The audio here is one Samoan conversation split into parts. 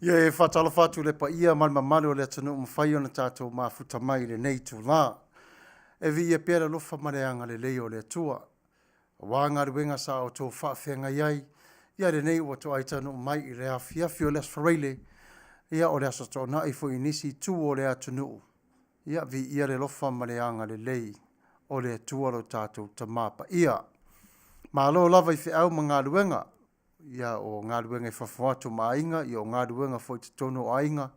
Ia e faatalofa atu i le paia ma le mamalu o le atunuu mafai ona tatou mafuta mai i lenei itula. E viia pea le alofa ma le agalelei o le Atua aua galuega sa outou faafeagai ai, ia lenei ua toai taunuu mai i le afiafi o le Aso Faraile, ia o le Aso Toonai foi i nisi itu o le atunuu. Ia viia le alofa ma le agalelei o le Atua lo tatou Tama Paia. Malo lava i feau ma galuega, ia o galuega i fafo atu ma aiga, ia o galuega foi i totonu o aiga,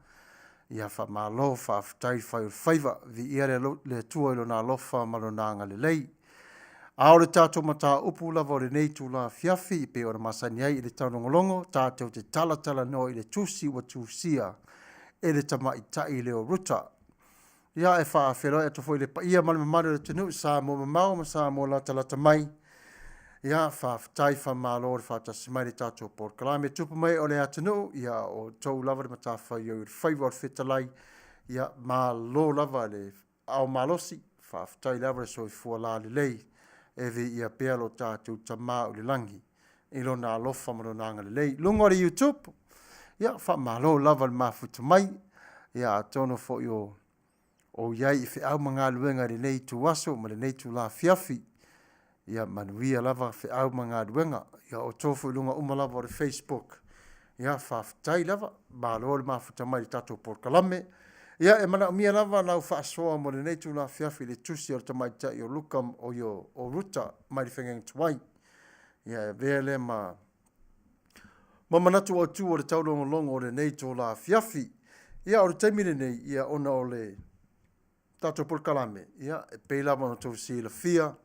ia faamalo faafetai le fai o le faiva. Viia le Atua i Lona alofa ma Lona agalelei. A o le tatou mataupu lava o lenei itula afiafi e pei ona masani ai i le taulogologo, tatou te talatalanoa i le tusi ua tusia e le tamaitai lea o Ruta. Ia e faafeiloai atu foi i le paia ma le mamalu o le atunuu i Samoa mamao ma Samoa latalata mai. Ia faafetai faamalo le faatasi mai i le tatou polokalame Tupu ma Ee o le atunuu. Ia o outou lava le matafaioi o le faiva o le fetalai. Ia malo lava le aao malosi, faafetai lava le soifua lalelei, e viia pea lo tatou Tama i le lagi i lona alofa ma lona agalelei. I luga o le YouTube, ia faamalo lava le mafuta mai. Ia atonu foi o i ai i feau ma galuega i lenei ituaso ma lenei itula afiafi. Ia manuia lava feau ma galuega. Ia o outou foi i luga uma lava o le Facebook, ia faafetai lava, malo le mafuta mai i le tatou polokalame. Ia e manaomia lava lau faasoa mo lenei itula afiafi i le tusi a le tamaitai o Luka o Ruta mai le feagaiga tuai. Ia e avea lea ma manatu autu o le taulogologo o lenei itula afiafi. Ia o le taimi lenei, ia ona o le tatou polokalame, ia e pei lava ona outou silafia,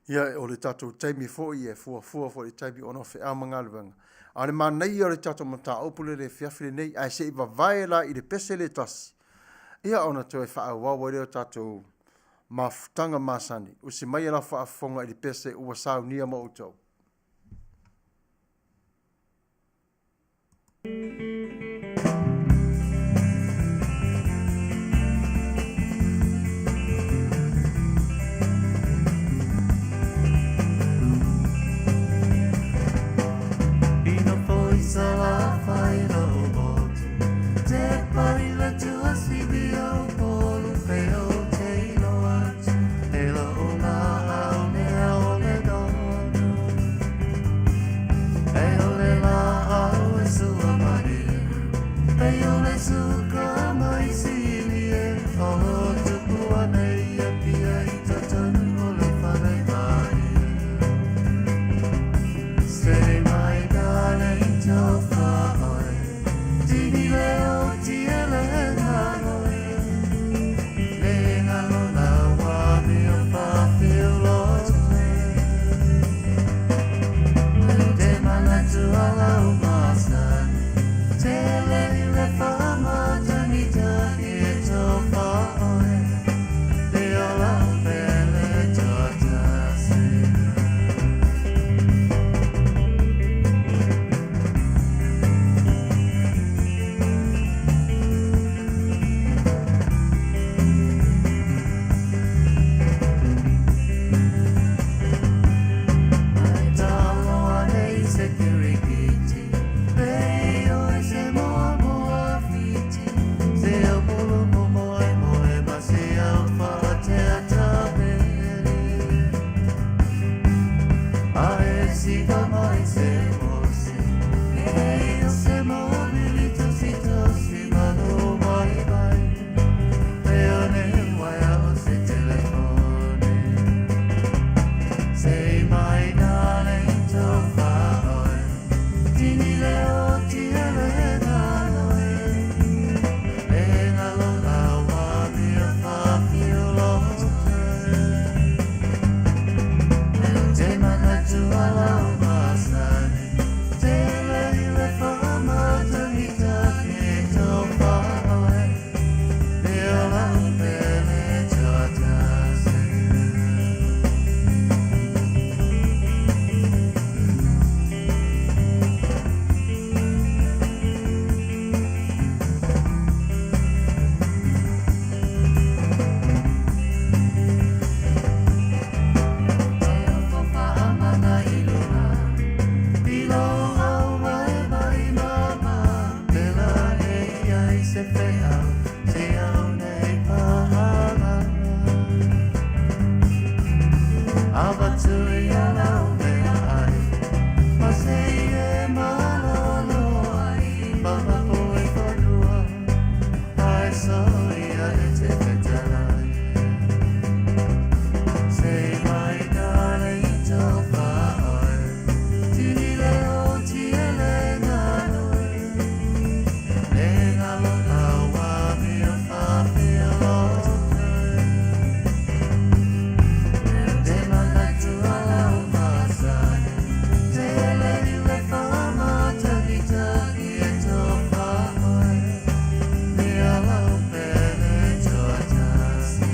ia o le tatou taimi foi e fuafua foi i le taimi ona o feau ma galuega. A o le manaia o le tatou mataupu lea i le afiafi lenei, ae se i vavae la i le pese lea e tasi, ia ona toe faaauau ai lea o tatou mafutaga masani. Usi mai lau faafofoga i le pese ua saunia mo outou. Say my darling tofa oe Tini leo tiele nalo e Le ngalo lawa mia whawhio Te manatu ala o masani Te lei le whamatangita ki tō whaoe Le ola pele tuatasi. Say my darling tofa oe Tini leo tiele nalo e Le ngalo lawa mia whawhia Te manatu ala o masani Te lei le whamatagitagi e tofa oe Le ala o pele tuatasi.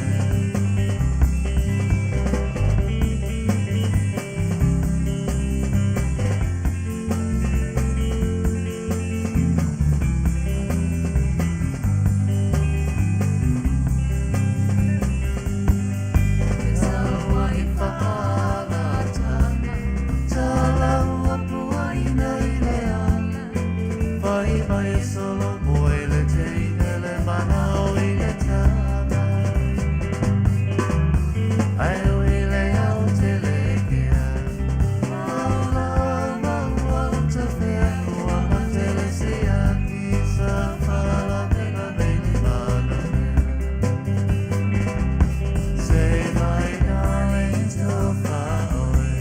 Say my darling tofa oe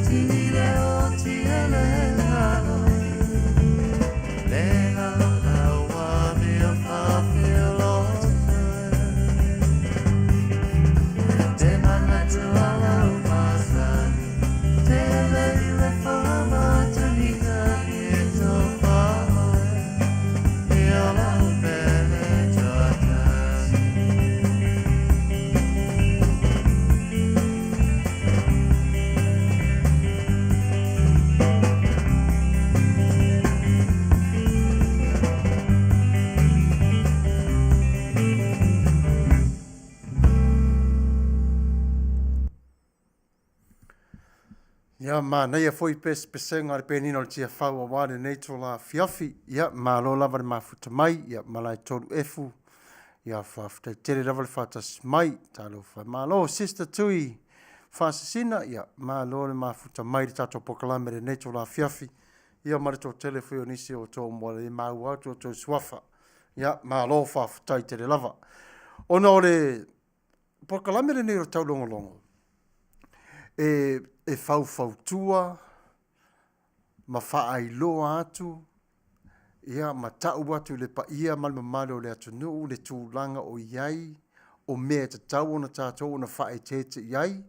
Tini leo tiele lalo Le ngalo lawa mia whawhia lote Te manatu ala o masani Te lei le whamatangita i tofa oe Le ala o pele tuatasi. Ia, manaia foi pesepesega a le penina o le Tiafau aua lenei itula afiafi. Ia, malo lava le mafuta mai, ia, malae 3F. Ia, faafetai tele lava le faatasi mai. Talofa e malo, Sister Tui Faasisina, ia, malo le mafuta mai i le tatou polokalame i lenei itula afiafi. Ia, ma le toatele foi o nisi o outou ua le maua atu o outou suafa. Ia, malo faafetai tele lava. Ona o le polokalame lenei o le taulogologo, e, e faufautua ma faailoa atu ia ma tau atu i le paia ma le mamalu o le atunuu le tulaga o i ai o mea e tatau ona tatou ona faaeteete i ai,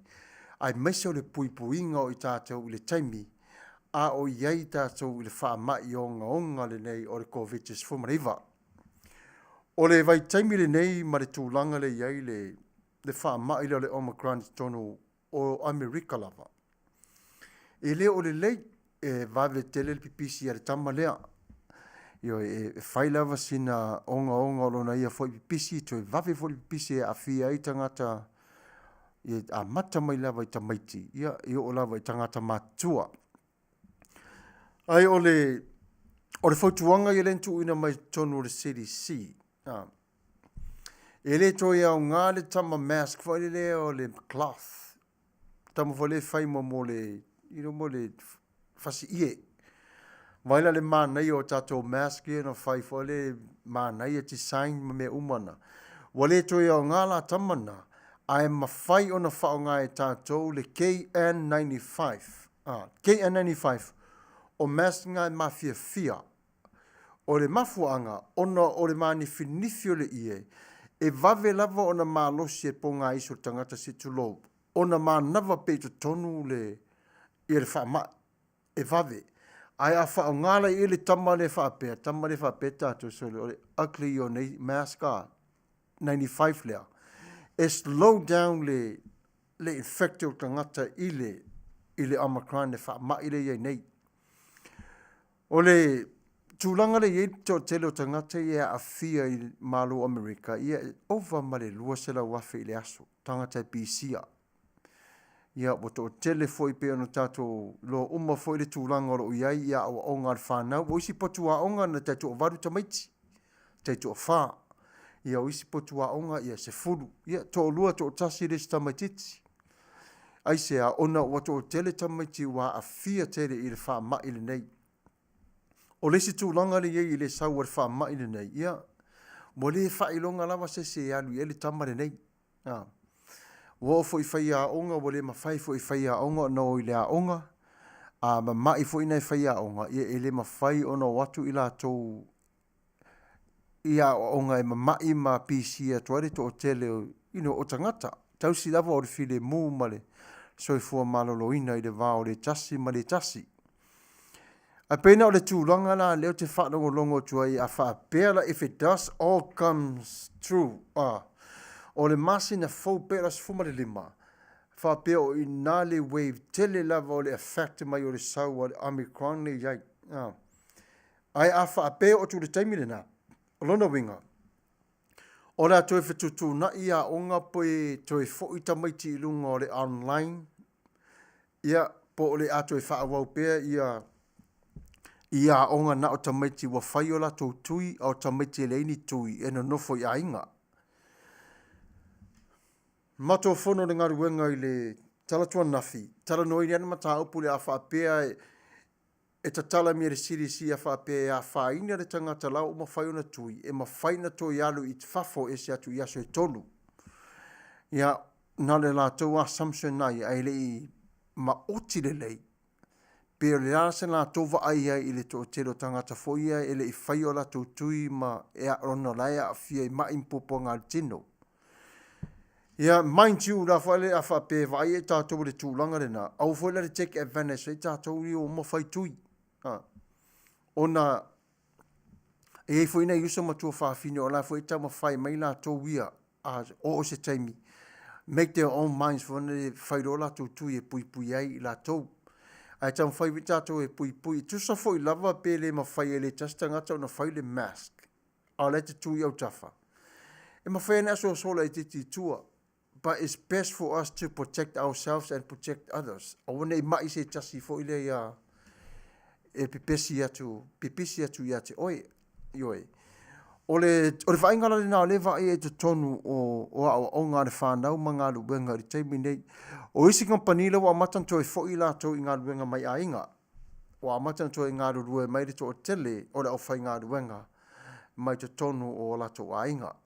aemaise o le puipuiga o i tatou i le taimi a o i ai tatou i le faamai ogaoga lenei o le Koviti-19. O le vaitaimi lenei ma le tulaga lea e i ai le, le faamai lea o le Omicron i totonu o Amerika lava, e le o lelei, e vave tele le pipisi a le tama lea. Ioe, e fai lava sina ogaoga o lona ia foi pipisi, toe vave foi le pipisi e aafia ai tagata, e amata mai lava i tamaiti, ia, e oo lava i tagata matutua. Ae o le, o le fautuaga ia lea na tuuina mai totonu o le CDC, a, e le toe aoga le tama mask foi lea o le cloth, tama foi lea e fai mo, mo le, you know, mo le fasi ie. Vaai la le manaia o tatou mask ia na fai foi le manaia design ma mea uma na. Ua le toe aoga la tama na, Ae mafai ona faaaoga e tatou le KN95, a, KN95, o mask na e mafiafia. O le mafuaaga, ona o le manifinifi o le ie, e vave lava ona malosi e pogaisu o le tagata se i tulou, ona manava pea i totonu le, ia le faamai. E vave. Ae a faaaoga la i ai le tama lea faapea, tama lea faapea tatou, sole, o le ugly o nei mask a, 95 lea, e slow down le, le infect o tagata i le, i le Omicron, le faamai lea e i ai nei. O le tulaga lea e i ai le toatele o tagata ia e aafia i le Malo o Amerika, ia e ova ma le 200,000 i le aso, tagata e pisia. Ia ua toatele foi pei ona tatou iloa uma foi le tulaga o lo o i ai i aoaoga a le fanau. O isi potu aoga na tai toavalu tamaiti, tai toafa. Ia o isi potu aoga ia 10, ia toalua toatasi le isi tamaitiiti. Aisea? Ona ua toatele tamaiti ua aafia tele i le faamai lenei. O le isi tulaga lea e i ai i le sau a le faamai lenei, ia ua le faailoga lava se isi e alu i ai le tama lenei. A. Ua oo foi i faiaoga, ua le mafai foi e faiaoga ona o i le aoga. A mamai foi nai faiaoga, ia e le mafai ona o atu i latou i aoaoga e mamai ma pisia atu ai le toatele o, you know, o tagata. Tausi lava o le filemu ma le soifua maloloina i le va o le tasi ma le tasi. Ae pei na o le tulaga la lea ou te faalogologo atu ai a faapea la if it does all comes true, a, o le masina fou pei o le aso 15, faapea o i ina le wave tele lava o le effect mai o le sau a le Omicron lea e i ai. A. Ae a faapea e oo atu i le taimi lena, o lona uiga, o le a toe fetuutuunai aoga pe toe foi tamaiti i luga o le online, ia, po o le a toe faaauau pea ia i aoga na o tamaiti ua fai o latou tui, a o tamaiti e leai ni tui e nonofo i aiga. Matou fono le galuega i le talaatu ananafi, talanoaina ai le mataupu lea a faapea e E tatala mai e le CDC a faapea e afaina le tagata la ua mafai ona tui, e mafai ona toe alu i fafo e ese atu i aso e tolu. Ia, na o le latou assumption lena ia, ae le i maoti lelei, pe o le a se latou vaai i ai i le toatele o tagata foi ia e le i faia o latou tui ma e ona o la e aafia i mai ma puapuaga o le tino. Ia, mind you la foi le a faapea e vaai ai tatou i le tulaga lena, aua foi la le take advantage ai tatou ia ua uma fai tui. Ha. Ona e i ai foi nai uso ma tuafafine o la foi e taumafai mai latou ia a oo se taimi make their own minds foi lea fai loa latou tui e puipui ai i latou. Ae taumafai foi tatou e puipui, tusa foi lava pe le mafai e le tasi tagata ona fai le mask, a o la e te tu i autafa. E mafai ona asoaso laitiiti i tua, but it's best for us to protect ourselves and protect others. Aua ne i mai se tasi foi lea ia e pepesi atu, pipisi atu ia te oe. Ioe. O le, o le vaaiga la lena o lea e vaai ai i totonu o, o aoaoga a le fanau ma galuega i le taimi nei. O isi kamupani la ua amata ona toe foi latou i galuega mai aiga. Ua amata ona toe galulue mai le toatele o le aufaigaluega mai totonu o o latou aiga.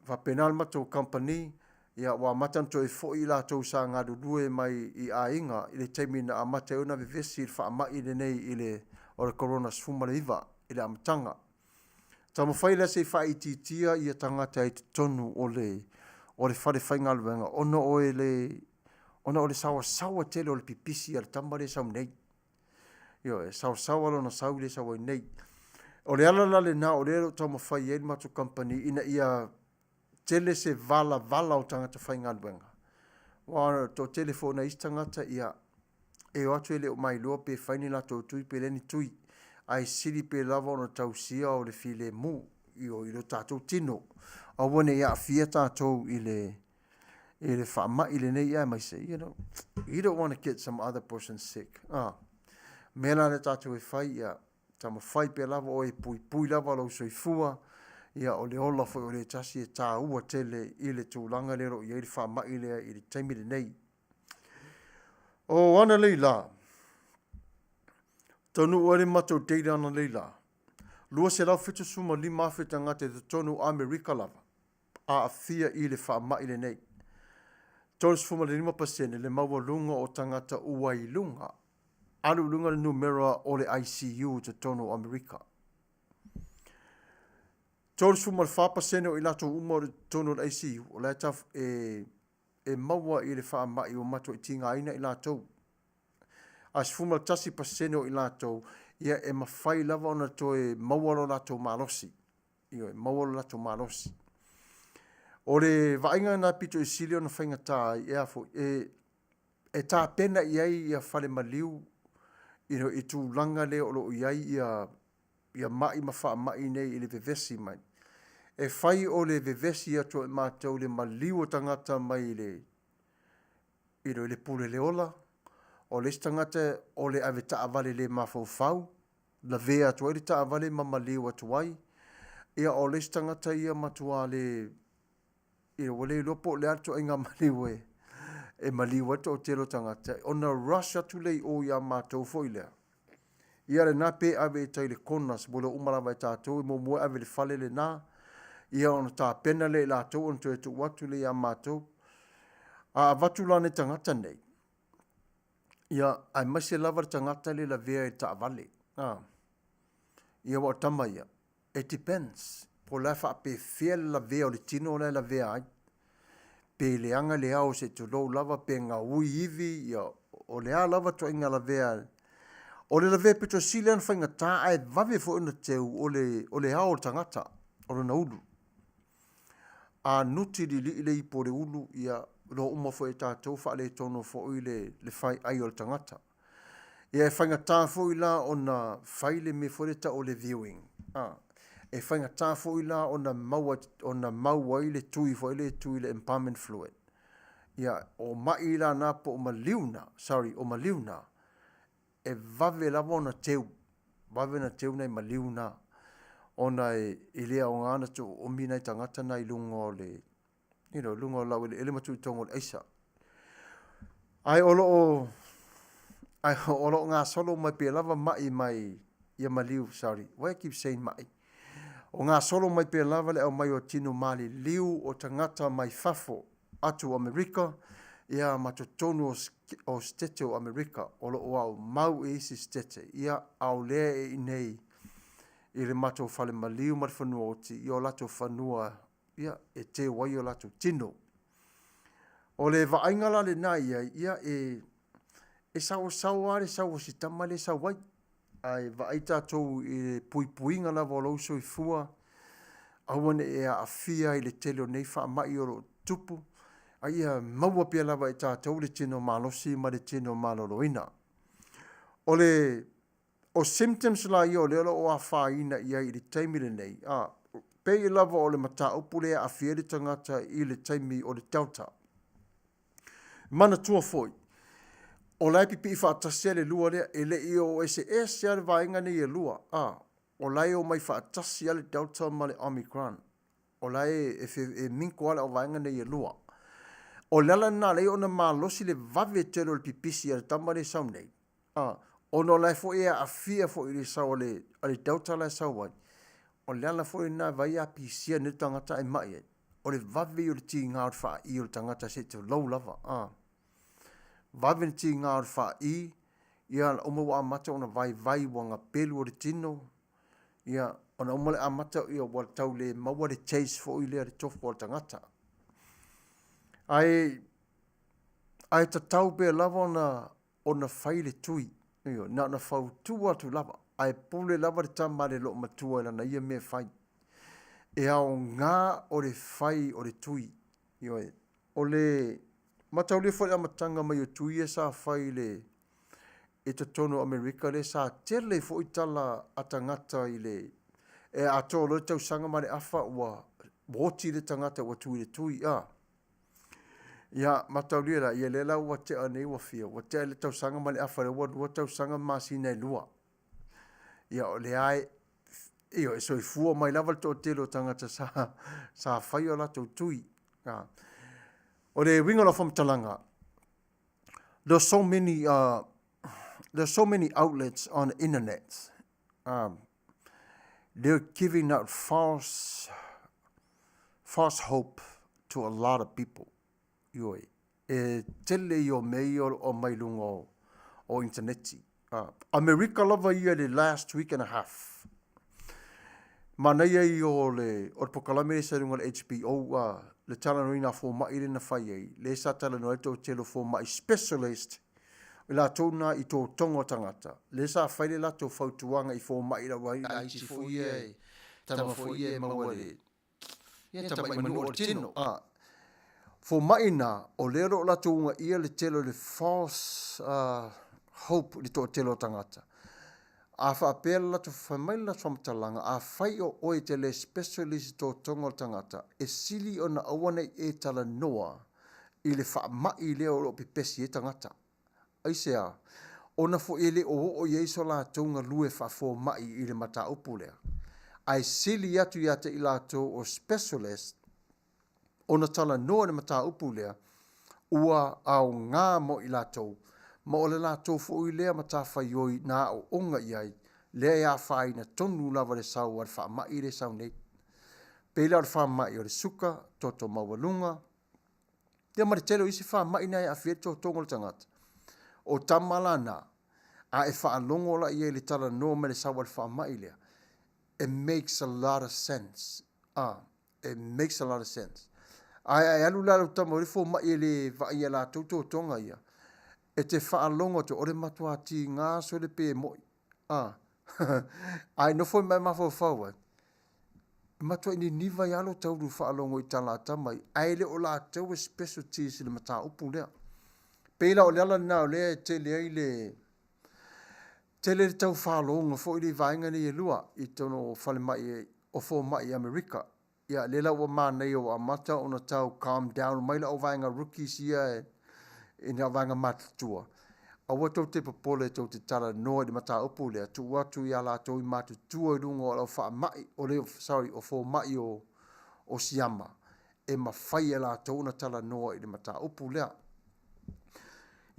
Faapena le matou kamupani, ia ua amata ona toe foi i latou sa galulue mai i aiga i le taimi na amata ai ona vevesi i le faamai lenei i le o le Corona 19 i le amataga. Taumafai la se i faaitiitia ia tagata i totonu o le o le fale faigaluega ona o le ona o le saoasaoa tele o le pipisi a le tama lea e sau nei. Ioe, e saosaoa lona sau lea e sau ai nei. O le ala la lena o lea o lo o taumafai ai le matou kamupani ina ia tele se valavala o tagata faigaluega. Aua o le toatele foi o nai isi tagata, ia, e o atu e le o mailoa pe fai ni latou tui pe leai ni tui, ae sili pea lava ona tausia o le filemu i o i lo tatou tino. Aua ne i aafia tatou i le i le faamai lenei aemaise, you know, you don't want to get some other person sick. Ah. Mea la lea tatou e fai, ia, taumafai pea lava oe e puipui lava lou soifua, ia o le ola foi o le tasi e tāua tele i le tulaga lea o lo o i ai le faamai lea i le taimi lenei. O ananei la, taunuu ai le matou data ananei la, 275,000 tagata i totonu o Amerika lava, aafia i le faamai lenei. 35% le maualuga o tagata ua i luga, alu i luga le numera o le ICU i totonu o Amerika. 34% o i latou uma o lo o i totonu o le ICU, o la e taf, e, e maua i le faamai ua matuai tigaina i latou. A 11% o i latou, ia e mafai lava ona toe maua lo latou malosi. Ioe, maua lo latou malosi. O le vaaiga lena pito i sili ona faigata ai, e a foi, e, e tapena i ai ia fale maliu you know, i tulaga lea o lo o i ai ia, ia mai ma faamai nei i le vevesi mai. E fai o le vevesi atu o i matou i le maliu o tagata mai le, you know, i le pule le ola, o le isi tagata o le ave taavale le mafaufau, lavea atu ai le taavale ma maliu atu ai. Ia o le isi tagata ia matua le, ia ua le iloa po o le a le ituaiga maliu e, e maliu ai le toatele o tagata, ona rush atu lea i o ia matou foi lea. Ia lena pe ave i tai i le Konas, ua iloa uma lava e tatou, e muamua e ave i le fale lena, ia ona tapena lea e i latou ona toe tuu atu lea ia matou. A avatu la nei tagata nei, ia, aemaise lava le tagata lea e lavea i le taavale, a, ia aua o tama ia, it depends po o le a faapefea le lavea o le tino la e lavea ai. Pe leaga le ao se i tulou lava, pe gaui ivi, ia, o le a lava ituaiga lavea. O le lavea pito sili lava ona faigata ae vave foi ona teu o le, o le ao o le tagata, o lona ulu. A nuti liilii le ipu o le ulu, ia, iloa uma foi e tatou faaletonu foi le, le fai ai o le tagata. Ia e faigata foi la ona fai le mea foi lea e tau o le viewing. A, e faigata foi la ona maua, ona mau ai le tui foi lea e tui le embalming fluid. Ia, o mai la na po o maliu na, sorry, o maliu na, e vave lava ona teu, vave ona teu nai maliu na, ona e, e le aoga ona tuuumi nai tagata na i luga o le, you know, luga o le laueleele ma tuutogo o le aisa. Ae o lo o, ae o lo o gasolo mai pea lava mai mai ia maliu, sorry, why I keep saying mai? O gasolo mai pea lava le aumai o tino maliliu o tagata mai fafo atu o Amerika, ia ma totonu o, o stete o Amerika, o lo o aumau i isi stete, ia aolea e inei i le matou fale maliu ma le fanua oti, i o latou fanua ia, e teu ai o latou tino. O le vaaiga la lena i ai, ia e, e saosao lava le sau o si tama lea e sau ai. Ae vaai tatou i le puipuiga lava o lou soifua, aua ne i e aafia i le tele o nei faamai o lo o tupu, a ia maua pea lava e tatou le tino malosi ma le tino maloloina. O le O symptoms la ia o lea o lo o afaina i ai i le taimi lenei, a, pei lava o le mataupu lea e aafia ai le tagata i le taimi o le Delta. Manatua foi, o la e pipii faatasi lava le lua lea, e le i o eseese lava le vaega nei e lua, a, o la e omai faatasi lava le Delta ma le Omicron. O la e, e, e minko lava le auvaega nei e lua. O le ala lena lea ona malosi le vave tele o le pipisi a le tama lea e sau nei, A, ona o la e foi e aafia foi i le sau a le, a le Delta la e sau ai, o le ala foi lena e vaai a pisia nei le tagata ae mai ai, o le vave ia o le tiga o le faai o le tagata se i tulou lava. A, vave le tiga o le faai, ia uma ua amata ona vaivai ua gapelu o le tino, ia ona uma le amata ia ua tau le maua le taste foi lea le tofu o le tagata. Ae, ae tatau pea lava ona ona fai le tui, ioe, na ona fautua atu lava, ae pule lava le tama a le loomatua i lana ia mea e fai. E aoga o le fai o le tui, ioe. O le mataulia foi i le amataga mai o tui ia sa fai i le i totonu o Amerika lea sa tele foi tala a tagata i le e atoa loa le tausaga ma le afa ua oti le tagata ua tui i le tui, a. Ia, mataulia la, ia lea la ua tea nei ua fia, ua tea le tausaga ma le afa lea ua lua tausaga ma masina e lua. Ia, o lea e, ioe, e soifua mai lava le toatele o tagata sa, sa fai o latou tui. A. O le uiga o lau faamatalaga, there's so many, there's so many outlets on the internet. They're giving out false, false hope to a lot of people. Ioe. E tele ia o mea ia o lo o aumai i luga o, o initaneti. Amerika lava ia i le last week and a half. Manaia ia o le, o le polokalame lea sa i luga o le HBO, le talanoaina a fomai lea na fai ai, lea sa talanoa ai le toatele o fomai specialist, i latou na i totoga o tagata, lea sa fai le latou fautuaga i fomai lau laiti foi ia e tama foi ia e maua i le Ia tamai manu o le tino. A, fomai na, o lea o lo o latou ugaia le tele o le false uh, hope i le toatele o tagata. A faapea le latou, fai mai le latou faamatalaga, afai o oe te le specialist i totoga o le tagata, e sili ona aua ne i e talanoa i le faamai lea o lo o pepesi ai tagata. Aisea? Ona foi e le o oo i ai so latou galue faafomai i le mataupu lea, ae sili atu ia te i latou o specialist ona talanoa i le mataupu lea, ua aoga mo i latou, ma o le latou foi lea matafaioi na aooga i ai, lea e afaina tonu lava le sau a le faamai lea e sau nei. Pei la o le faamai o le suka, toto maualuga, Ia ma le tele o isi faamai na e aafia ai le totoga o le tagata. O tama la na, a e faalogo la i ai i le talanoa mai le sau a le faamai lea, it makes a lot of sense. Ah, it makes a lot of sense. Ae a e alu la lau tama i le fomai e le vaai ia latou totoga ia, e te faalogo atu, o le matua tiga sole pe mo'i. Ah, ae nofo ai ma e mafaufau ai, e matuai niniva ai lava lou taulu i faalogo i tala a tama ia, ae le o latou e specialties i le mataupu lea. Pei la o le ala lena o lea e tele ai le tele le tau faloga foi lea i vaega nei e lua i totonu o falemai o fomai i Amerika. Ia, lea la ua manaia ua amata ona tau calm down mai lau vaega rookies ia i nā vaega matutua. Aua tou te popole tou te talanoa i le mataupu lea, tuu atu iā latou i matutua i luga o lau faamai, o le, sorry, o fomai o, o Siama, e mafai e latou ona talanoa i le mataupu lea.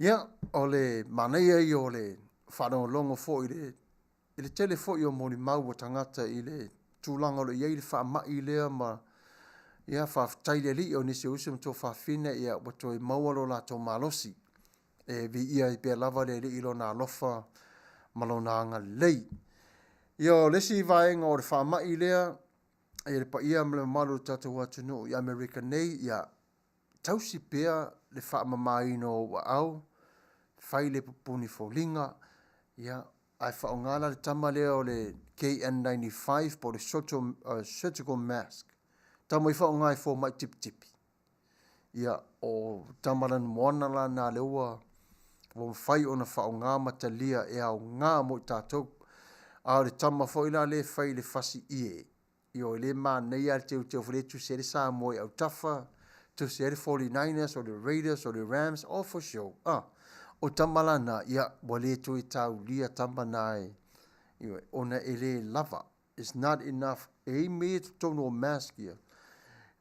Ia, o le manaia ia o le faalogologo foi i le I le tele foi o molimau a tagata i le tulaga o lo o i ai le faamai lea ma, ia, faafetai i le Alii o nisi o uso ma tuafafine, ia, ua toe maua lo latou malosi. E viia ai pea lava le Alii i Lona alofa ma Lona agalelei. Ia, o le isi vaega o le faamai lea, ia le paia ma le mamalu o le tatou atunuu i Amerika nei, ia, tausi pea le faamamaina o ou aao, fai le pupuni foliga, ia, ae faaaoga la le tama lea o le KN95 po o le surgical mask, tama i faaaoga e fomai tipitipi. Ia, o tama lanumoana la na lea ua ua mafai ona faaaoga ma talia e aoga mo i tatou. A o le tama foi la lea e fai i le fasi ie, Ioe, le manaia lava le teuteu foi lea e tusi ai le Samoa i autafa, tusi ai le 49ers, o le Raiders, o le Rams, oh for sure. Ah, o tama la na, ia, ua le toe taulia tama na e, ioe, ona e le lava. It's not enough. E i ai mea ia i totonu o mask ia,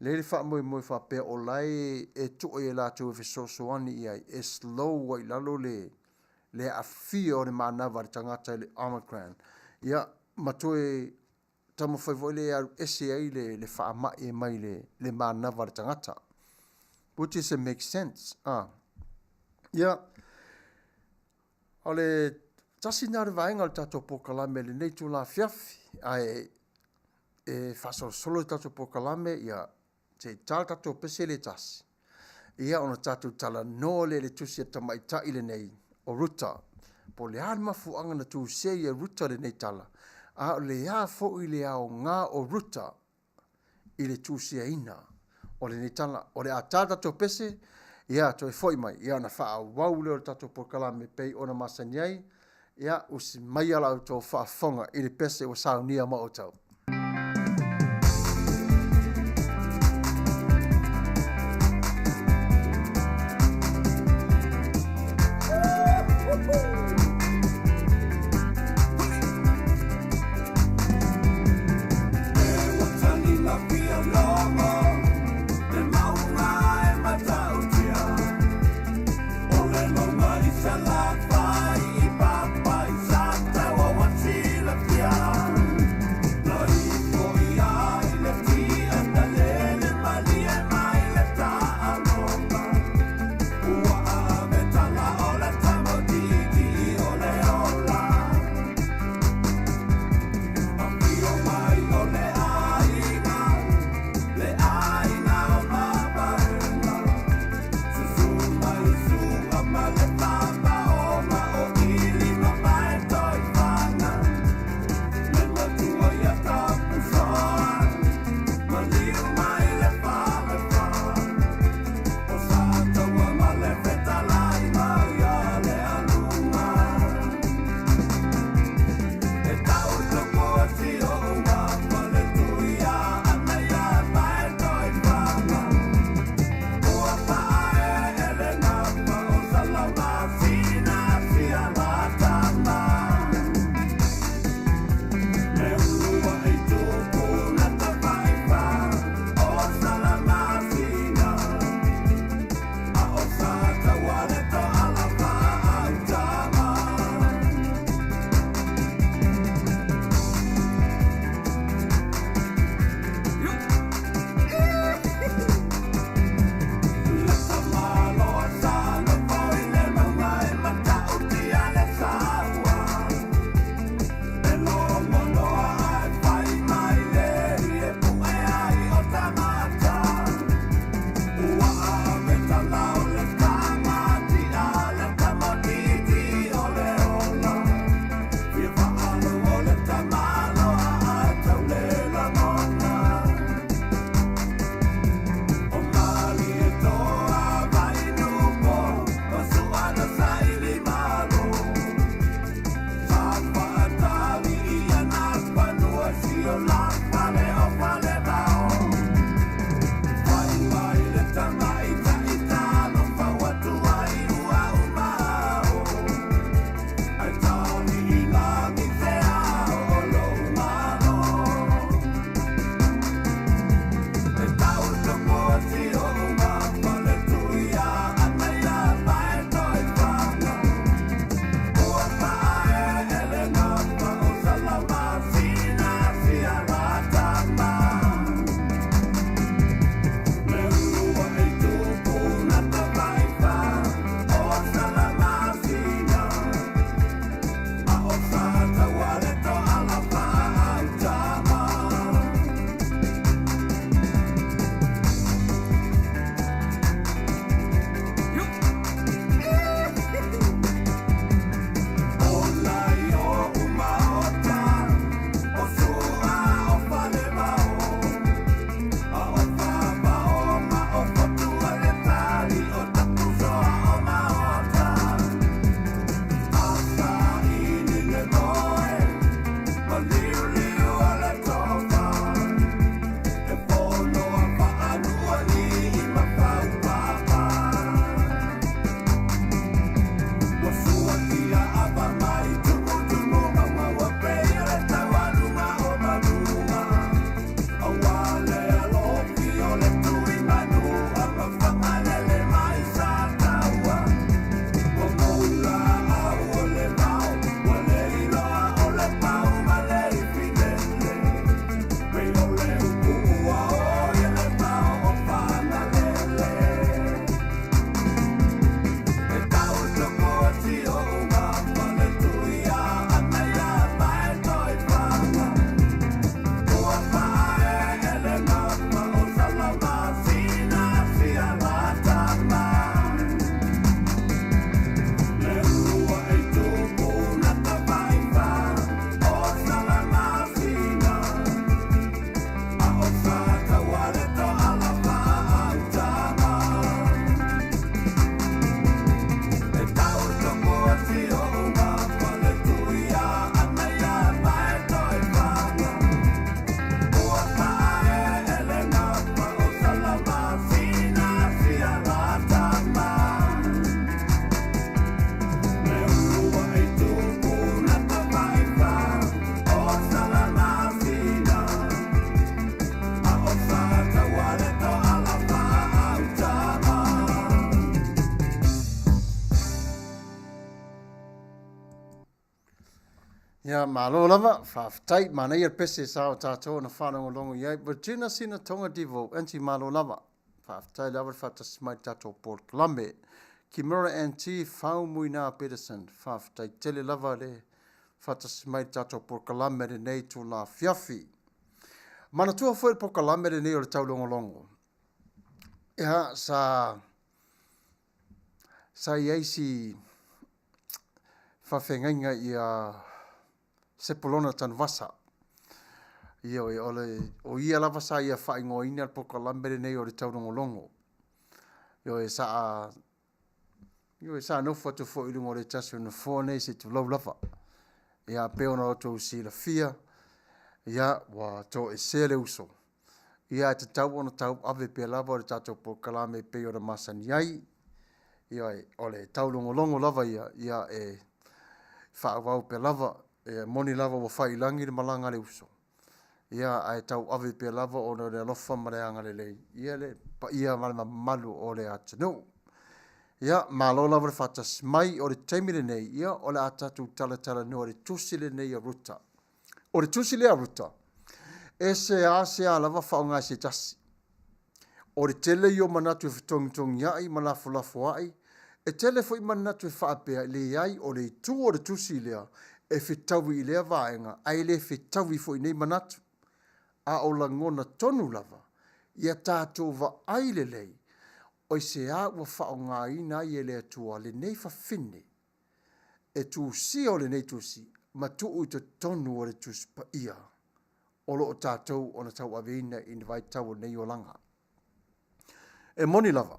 lea le faamoemoe faapea o la e, e tuu i ai latou e fesoasoani i ai, e slow ai i lalo le, le aafia o le manava a le tagata i le Omicron. Ia, ma toe taumafai foi lea e alu ese ai le, le faamai mai le, le manava a le tagata. Which is it makes sense. Ah. Ia, o le tasi na o le vaega o le tatou polokalame i lenei itula afiafi, ae e faasolosolo le tatou polokalame, ia, Se i ta le tatou pese le tasi, ia ona tatou talanoa lea i le tusi a le tamaitai lenei o Ruta. Po o le a le mafuaaga na tusia ai e Ruta lenei tala, a o le a foi le aoga o Ruta i le tusiaina o lenei tala. O le a ta le tatou pese, ia toe foi mai, ia ona faaauau lea o le tatou polokalame e pei ona masani ai. Ia, usi maia la outou faafofoga i le pese ua saunia ma outou. Ia, malo lava, faafetai, manaia le pese sa o tatou ona faalogologo i ai. Virginia Sina Tonga Devo, Aunty malo lava. Faafetai lava le faatasi mai i le tatou polokalame. Kimura Aunty Faumuina Peterson, faafetai tele lava le faatasi mai i le tatou polokalame i lenei itula afiafi. Manatua foi le polokalame lenei o le taulogologo. Ia, sa sa i ai si faafeagaiga ia Sepulona Tanuvasa. Ioe, o, le, o ia lava sa ia faaigoaina le polokalame lenei o le taulogologo. Ioe, sa ioe, sa nofo atu foi i luga o le tasi o nofoa nei se i tulou lava. Ia, pei ona outou silafia, ia, ua toesea le uso. Ia, e tatau ona tauave pea lava le tatou polokalame e pei ona masani ai. Ioe, o le taulogologo lava ia, ia e faaauau pea lava. E moni lava ua fai i lagi le malaga a le uso, ia ae tauave pea lava ona o le alofa ma le agalelei, ia le paia ma le mamalu o le atunuu. Ia, malo lava le faatasi mai. O le taimi lenei, ia o le a tatou talatalanoa i le tusi lenei a Ruta. O le tusi lea a Ruta, e seasea lava faaaoga e se tasi. O le tele ia o manatu e fetogitogiai ma lafolafoai, e tele foi manatu e faapea, leai o le itu o le tusi lea e fetaui i lea vaega ae le fetaui foi i nei manatu. A o lagona tonu lava, ia tatou vaai lelei o se a ua faaaogaina ai e le Atua lenei fafine e tusia o lenei tusi ma tuu i totonu o le Tusi Paia o lo o tatou ona tauaveina i le vaitau o lenei olaga. E moni lava,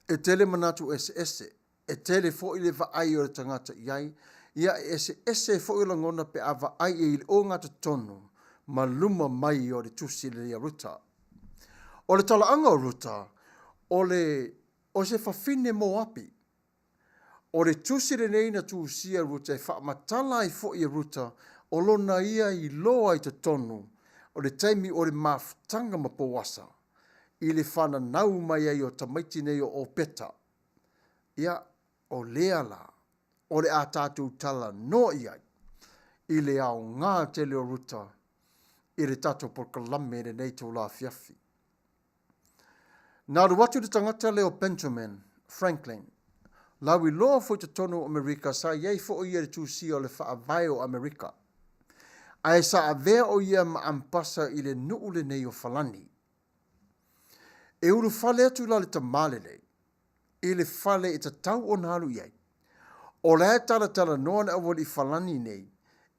e tele manatu eseese, e tele foi le vaai o le tagata i ai, ia e eseese foi o lagona pe a vaai i ai i le ogatotonu ma luma mai o le tusi lenei a Ruta. O le talaaga o Ruta, o le o se fafine Moapi. O le tusi lenei na tusia e Ruta e faamatala ai foi e Ruta o lona ia iloa i totonu o le taimi o le mafutaga ma Poasa i le fananau mai ai o tamaiti nei o Opeta. Ia, o lea la o le a tatou talanoa i ai i le aoga tele o Ruta i le tatou polokalame i lenei itula afiafi. Na alu atu le tagata lea o Benjamin Franklin, lauiloa foi i totonu o Amerika, sa i ai foi ia i le tusia o le Faavae o Amerika, ae sa avea o ia ma ampasa i le nuu lenei o Falani. E ulufale atu la le tamā lenei i le fale e tatau ona alu i ai. O la e talatalanoa le aualii Falani nei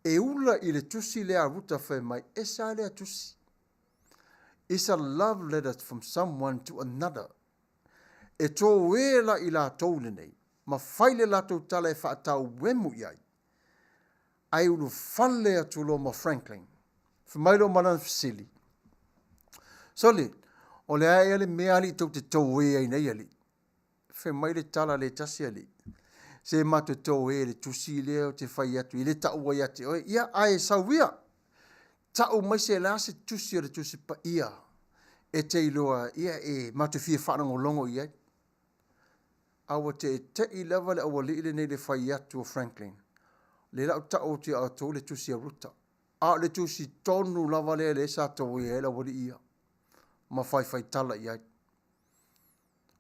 e ula i le tusi lea a Ruta fai mai, E sa lea tusi. It's a love letter from someone to another. E tōē la i latou lenei, ma fai le latou tala e faatauemu i ai. Ae ulufale atu loa ma Franklin. Fai mai loa ma lana fesili, Sole, o le a ea le mea alii tou te tōē ai nei alii? Fai mai le tala a le tasi alii, Se matou tōē i le tusi lea ou te fai atu, e le taua ia te oe. Ia, ae sau ia, Tau mai se la se tusi o le Tusi Paia e te iloa ia e matou fia faalogologo i ai. A ua teʻeteʻi lava le aualii lenei i le fai atu o Franklin, Le la ou tau atu ia outou le tusi a Ruta. A o le tusi tonu lava lea lea sa tauia ai le aualii ia ma faifai tala i ai.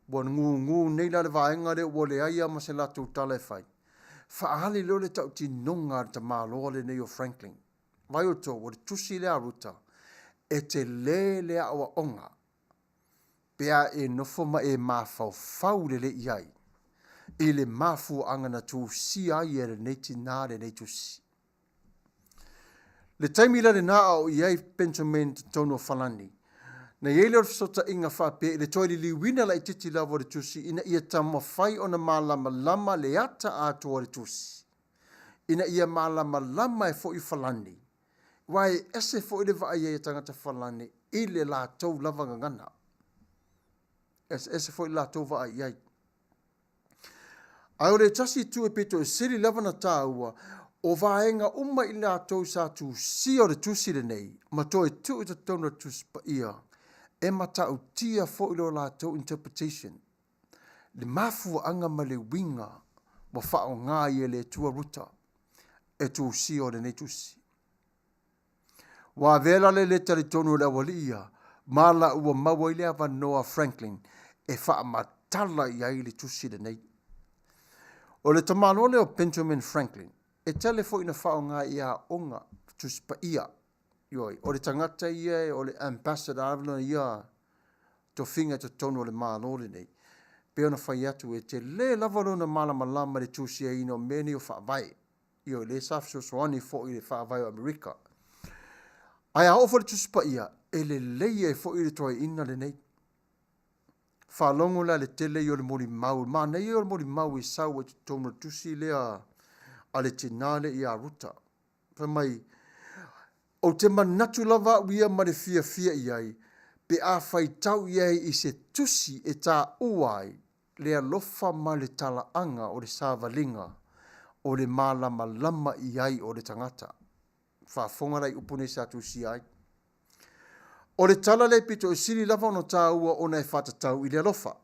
Ua gugu nei la le vaega lea ua leai lava ma se latou tala e fai. Faaali loa le tautinoga a le tamaloa lenei o Franklin. Vai outou, o le tusi lea a Ruta, e tele le aoaoga pe a e nofo ma e mafaufau lelei i ai i le mafuaaga na tusia ai e lenei tinā lenei tusi. Le taimi la lenā a o i ai Benjamin i totonu o Falani, na i ai lea o le fesootaiga faapea i le toe liliuina laitiiti lava o le tusi ina ia taumafai ona malamalama le ata atoa o le tusi. ina ia malamalama ai foi Falani, aua e ese foi le vaai ai a tagata Falani i le latou lava gagana. Eseese foi le latou vaai i ai. Ae o le tasi itu e pito i sili lava na taua, o vaega uma i latou sa tusia o le tusi lenei ma toe tuu i totonu o le Tusi Paia, e matautia foi lo latou interpretation. Le mafuaaga ma le uiga ua faaaoga ai e le Atua Ruta. e tusia o lenei tusi. Ua avea la le lē talitonu o le aualii ia ma la ua maua ai le avanoa a Franklin e faamatala i ai le tusi lenei. O le tamaloa lea o Benjamin Franklin, e tele foi ina faaaoga i aoga Tusi Paia. Ioe, o le tagata ia o le ambassador lava lona ia tofiga i totonu o le Malo lenei. Pei ona fai atu e tele lava lona malamalama i le tusiaina o mea nei o faavae. Ioe, lea sa fesoasoani foi i le faavae o Amerika. Ae a oo foi i le Tusi Paia, e lelei ai foi le toeaina lenei. Faalogo la i le tele ia o le molimau, le manaia ia o le molimau e sau ai i totonu o le tusi lea a le tinā lea ia Ruta. Fai mai, Ou te manatu lava au ia ma le fiafia i ai pe a faitau i ai i se tusi e taua ai le alofa ma le talaaga o le savaliga o le malamalama i ai o le tagata. Faafofoga la i upu nei sa tusia ai. O le tala lea e pito i sili lava ona taua ona e faatatau i le alofa.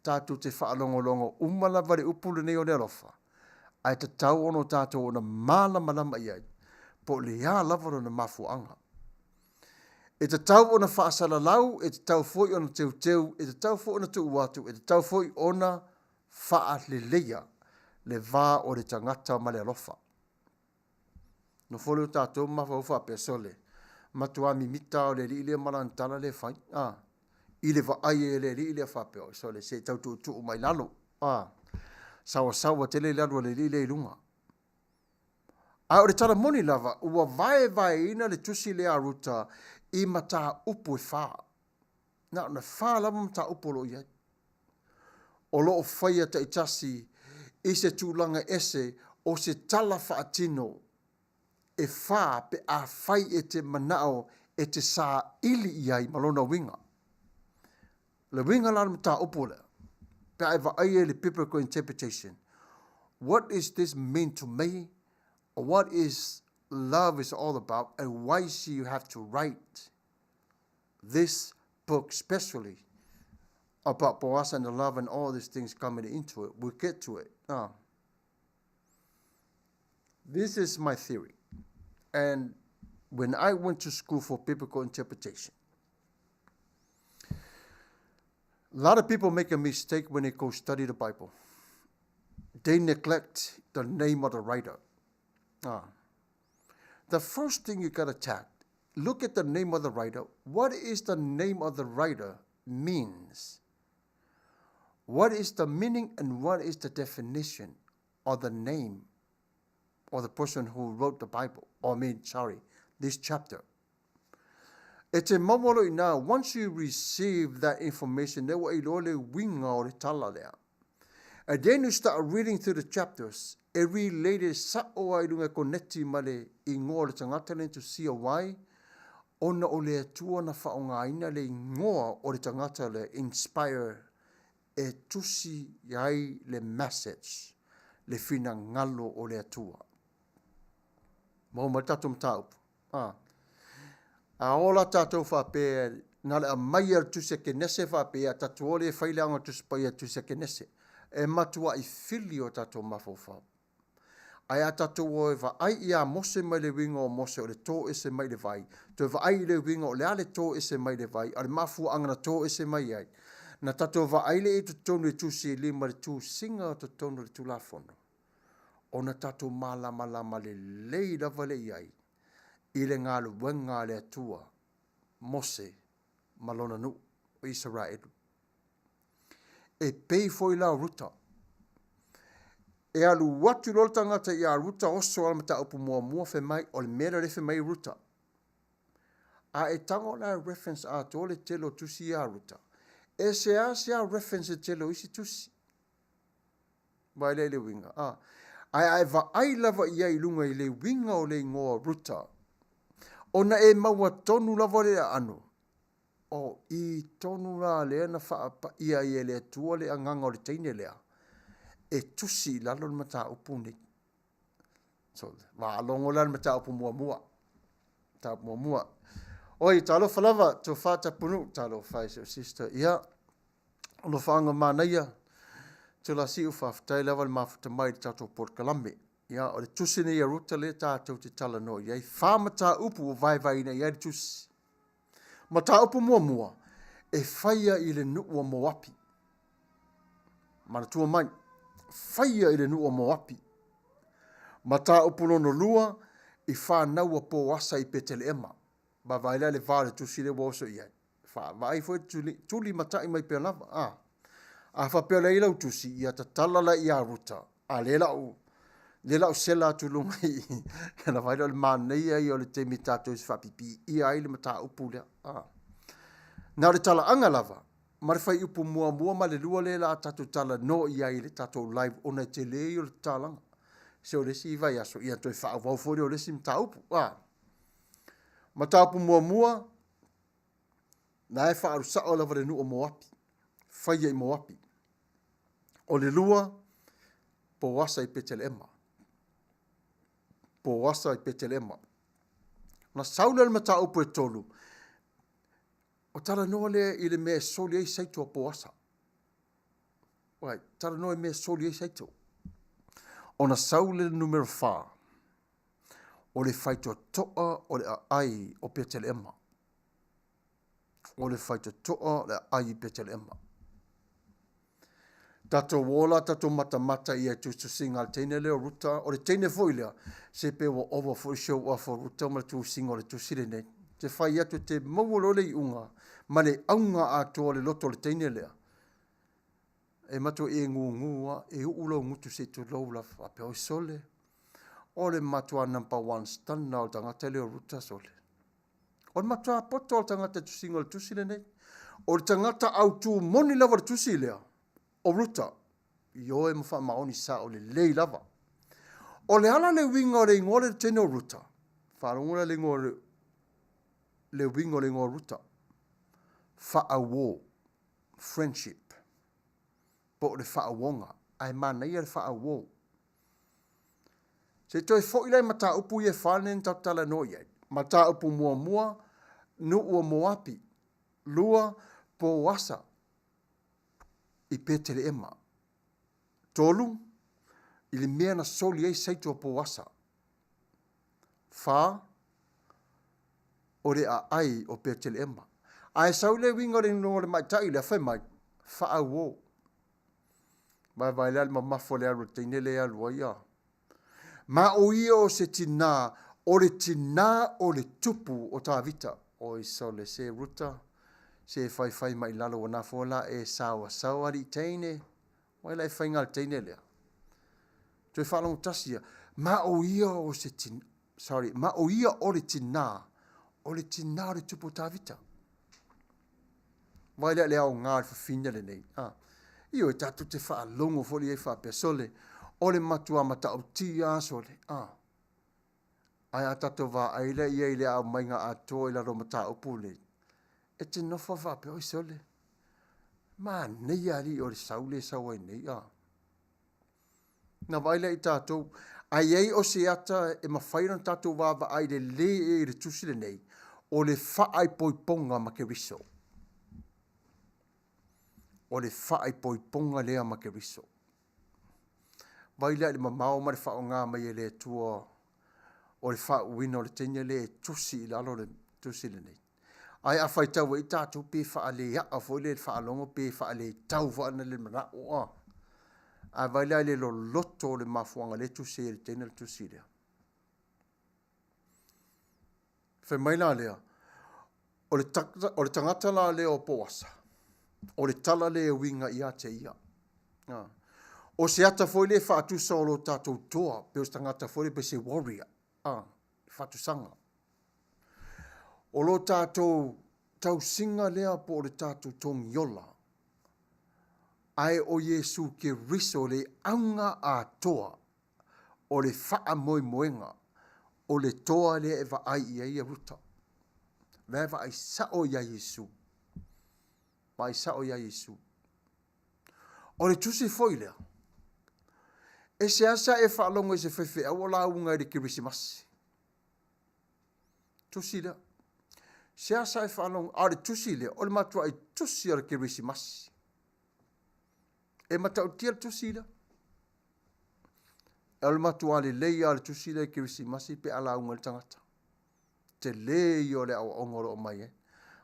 Tatou te faalogologo uma lava i le upu lenei o le alofa, ae tatau ona o tatou ona malamalama i ai po o le a lava lona mafuaaga. E tatau ona faasalalau, e tatau foi ona teuteu, e tatau foi ona tuu atu, e tatau foi ona faaleleia le va o le tagata ma le alofa. Nofo lea o tatou ma mafaufau faapea, sole, matua mimita lava o le alii lea ma lana tala lea e fai, a, i le vaai ai a le alii lea faapea, oi sole, se i tau tuutuu mai lalo, a, sawasawa tele le alu a le alii lea i luga. A o le tala moni lava, ua vaevaeina le tusi lea a Ruta i mataupu e fa. Na ona fa lava mataupu o lo o i ai. O lo o faia taitasi i se tulaga ese o se tala faatino e fa pe afai e te manao e te saili i ai ma lona uiga. O le uiga la o le mataupu lea, pe a e vaai ai i le biblical interpretation, what is this mean to me or what is love is all about and why she you have to write this book especially about Boaz and the love and all these things coming into it. We'll get to it. This is my theory. And when I went to school for biblical interpretation, a lot of people make a mistake when they go study the Bible. They neglect the name of the writer. The first thing you got to check, look at the name of the writer. What is the name of the writer means? What is the meaning and what is the definition of the name or the person who wrote the Bible? Or I mean, sorry, this chapter. E te maua loa i ina, once you receive that information, lea ua e iloa le uiga o le tala lea. And then you start reading through the chapters, e related sao lava i luga e koneti ma le igoa o le tagata lea na tusia why? Ona o le Atua na faaaogaina le igoa o le tagata lea, inspire, e tusi ai le message, le finagalo o le Atua. Maua mai le tatou mataupu. A. A ola tatou faapea na le aumaia le tusi a Kenese faapea tatou o lea e fai le aoga Tusi Paia tusi a Kenese. E matuai fili o tatou mafaufau. Ae a tatou o e vaai ia Mose mai le uiga o Mose o le tō ese mai le vai, toe vaai i le uiga o le a le tō ese mai le vai, a o le mafuaaga na tō ese mai ai, na tatou vaai lea i totonu i tusi e lima le tusiga o totonu o le Tulafono. ona tatou malamalama lelei lava lea i ai i le galuega a le Atua, Mose ma lona nuu o Isaraelu. E pei foi la o Ruta. E alu atu loa le tagata ia Ruta oso a le mataupu muamua fai mai o le mea lea o lea fai mai ai Ruta. A e tago la e reference atoa le tele o tusi ia Ruta, e seasea reference le tele o isi tusi. Vaai lea i le uiga, a. Ae a e vaai lava i ai i luga i le uiga o le igoa o Ruta, ona e maua tonu lava le aano, o i tonu la lea na faapaia ai e le Atua le agaga o le teine lea, e tusi i lalo le mataupu nei. So, faalogo la le mataupu muamua. Mataupu muamua. Oi, talofa lava, Tofa Tapunuu, talofa e si ou sister. Ia, alofaaga manaia, Tulasiu, faafetai lava le mafuta mai i le tatou polokalame. Ia, o le tusi nei a Ruta lea tatou te talanoa i ai, fa mataupu ua vaevaeina i ai le tusi. Mataupu muamua, e faia i le nuu o Moapi. Manatua mai, faia i le nuu o Moapi. Mataupu lona lua, i fanau a Poasa i Peteleema. Vaavaai la i le va o le tusi lea ua oso i ai. Vaai foi tuli, tuli matai mai pea lava. A, a faapea o lea i lau tusi, ia tatala la ia Ruta. A lea lau lea lau sela atu luga i i. Ona vaai lea o le manaia ia o le taimi tatou se faapipiia ai le mataupu lea. A. Na o le talaaga lava ma le fuaiupu muamua ma le lua lea la tatou talanoa i ai i le tatou live ona e tele ia o le tatalaga. Se o le isi vaiaso ia toe faaauau foi lea o le isi mataupu. A. Mataupu muamua, na e faaalu sao lava le nuu o Moapi, faia i Moapi. O le lua, Poasa i Peteleema. Poasa i Peteleema. Na sau lea o le mataupu e tolu, o talanoa lea i le mea e soli ai saito a Poasa. Right, talanoa i mea e soli ai saito. Ona sau lea le numera 4, o le faitotoa o le aai o Peteleema. O le faitotoa o le aai i Peteleema. Tatou o la tatou matamata i ai tusitusiga a le teine lea o Ruta. O le teine foi lea, se pe ua ova foi show off o Ruta ma le tusiga o le tusi lenei. Te fai atu te maua loa le iuga ma le auga atoa o le loto o le teine lea. E matua e gugu lava, e uu lou gutu se i tulou lava. Faapea, oi sole, o le matua number one stunner o le tagata lea o Ruta sole. O le matua poto o le tagata i tusiga o le tusi lenei. O le tagata autu moni lava o le tusi lea, o Ruta. Ioe ma faamaoni sao lelei lava. O le ala le uiga o le igoa le teine o Ruta. Faalogo la le igoa le uiga o le igoa o Ruta. Faauo. Friendship. Po o le faauoga. Ae manaia le faauo. Se i toe foi la i mataupu ia e fa nei na tatou talanoa i ai. Mataupu muamua, nuu o Moapi. Lua, Poasa i Peteleema. Tolu, i le mea na soli ai saito a Poasa. Fa, o le aai o Peteleema. Ae sau le uiga o le igoa o le matai lea, fai mai, faauo. Vaevae lea le mamafa o le alu a le teine lea e alu ai a. Ma o ia o se tinā, o le tinā o le tupu o Tavita. Oi sole se Ruta, se faifai mai lalo ua nafo la e saoasaoa alii teine. Vaai la e faiga a le teine lea. Toe faalogo tasi ia. Ma o ia o se tinā, sorry, ma o ia o le tinā, o le tinā o le tupu o Tavita. Vaai lea le aoga o le fafine lenei. Ah. Ioe, tatou te faalogo foi i ai faapea, sole, o le matua matautia sole. Ah. Ae a tatou vaai lea i ai i le aumaiga atoa i lalo o mataupu nei, e te nofo faapea, oi sole, manaia alii o le sau lea e sau ai nei. Ah. Na vaai lea i tatou, a i ai o se ata e mafai ona tatou vaavaai lelei i le tusi lenei, o le faaipoipoga ma Keriso. O le faaipoipoga lea ma Keriso. Vai lea i le mamao ma le faaaoga mai e le Atua o le faauuina o le teine lea e tusi i lalo le tusi lenei. Ae a faitau ai tatou pe faaleaa foi le faalogo pe faaletau foi le manao a. Ae vai lea i le loloto o le mafuaaga lea e tusi ai e le teine le tusi lea. Fai mai la lea, o le, o le tagata la lea o Poasa, o le tala lea e uiga ia te ia. Ah. O se ata foi lea faatusa o lo tatou toa, pe o se tagata foi lea pe se warrior. Ah, faatusaga. O lo tatou tausiga lea po o le tatou togiola, ae o Iesu Keriso le auga atoa o le faamoemoega o le toa lea e vaai i ai ia Ruta. La e vaai sao ia Iesu. Vaai sao ia Iesu. O le tusi foi lea, e seasea e faalogo i se faifeau o lauga i le Kerisimasi. Tusi lea. Seasea e faalogo, a o le tusi lea, o le matuai tusi o le Kerisimasi. E matautia le tusi lea. E o le matuā lelei lava o le tusi lea i Kerisimasi pe a lauga ai le tagata. Tele ia o le aoaoga o lo o aumai ai.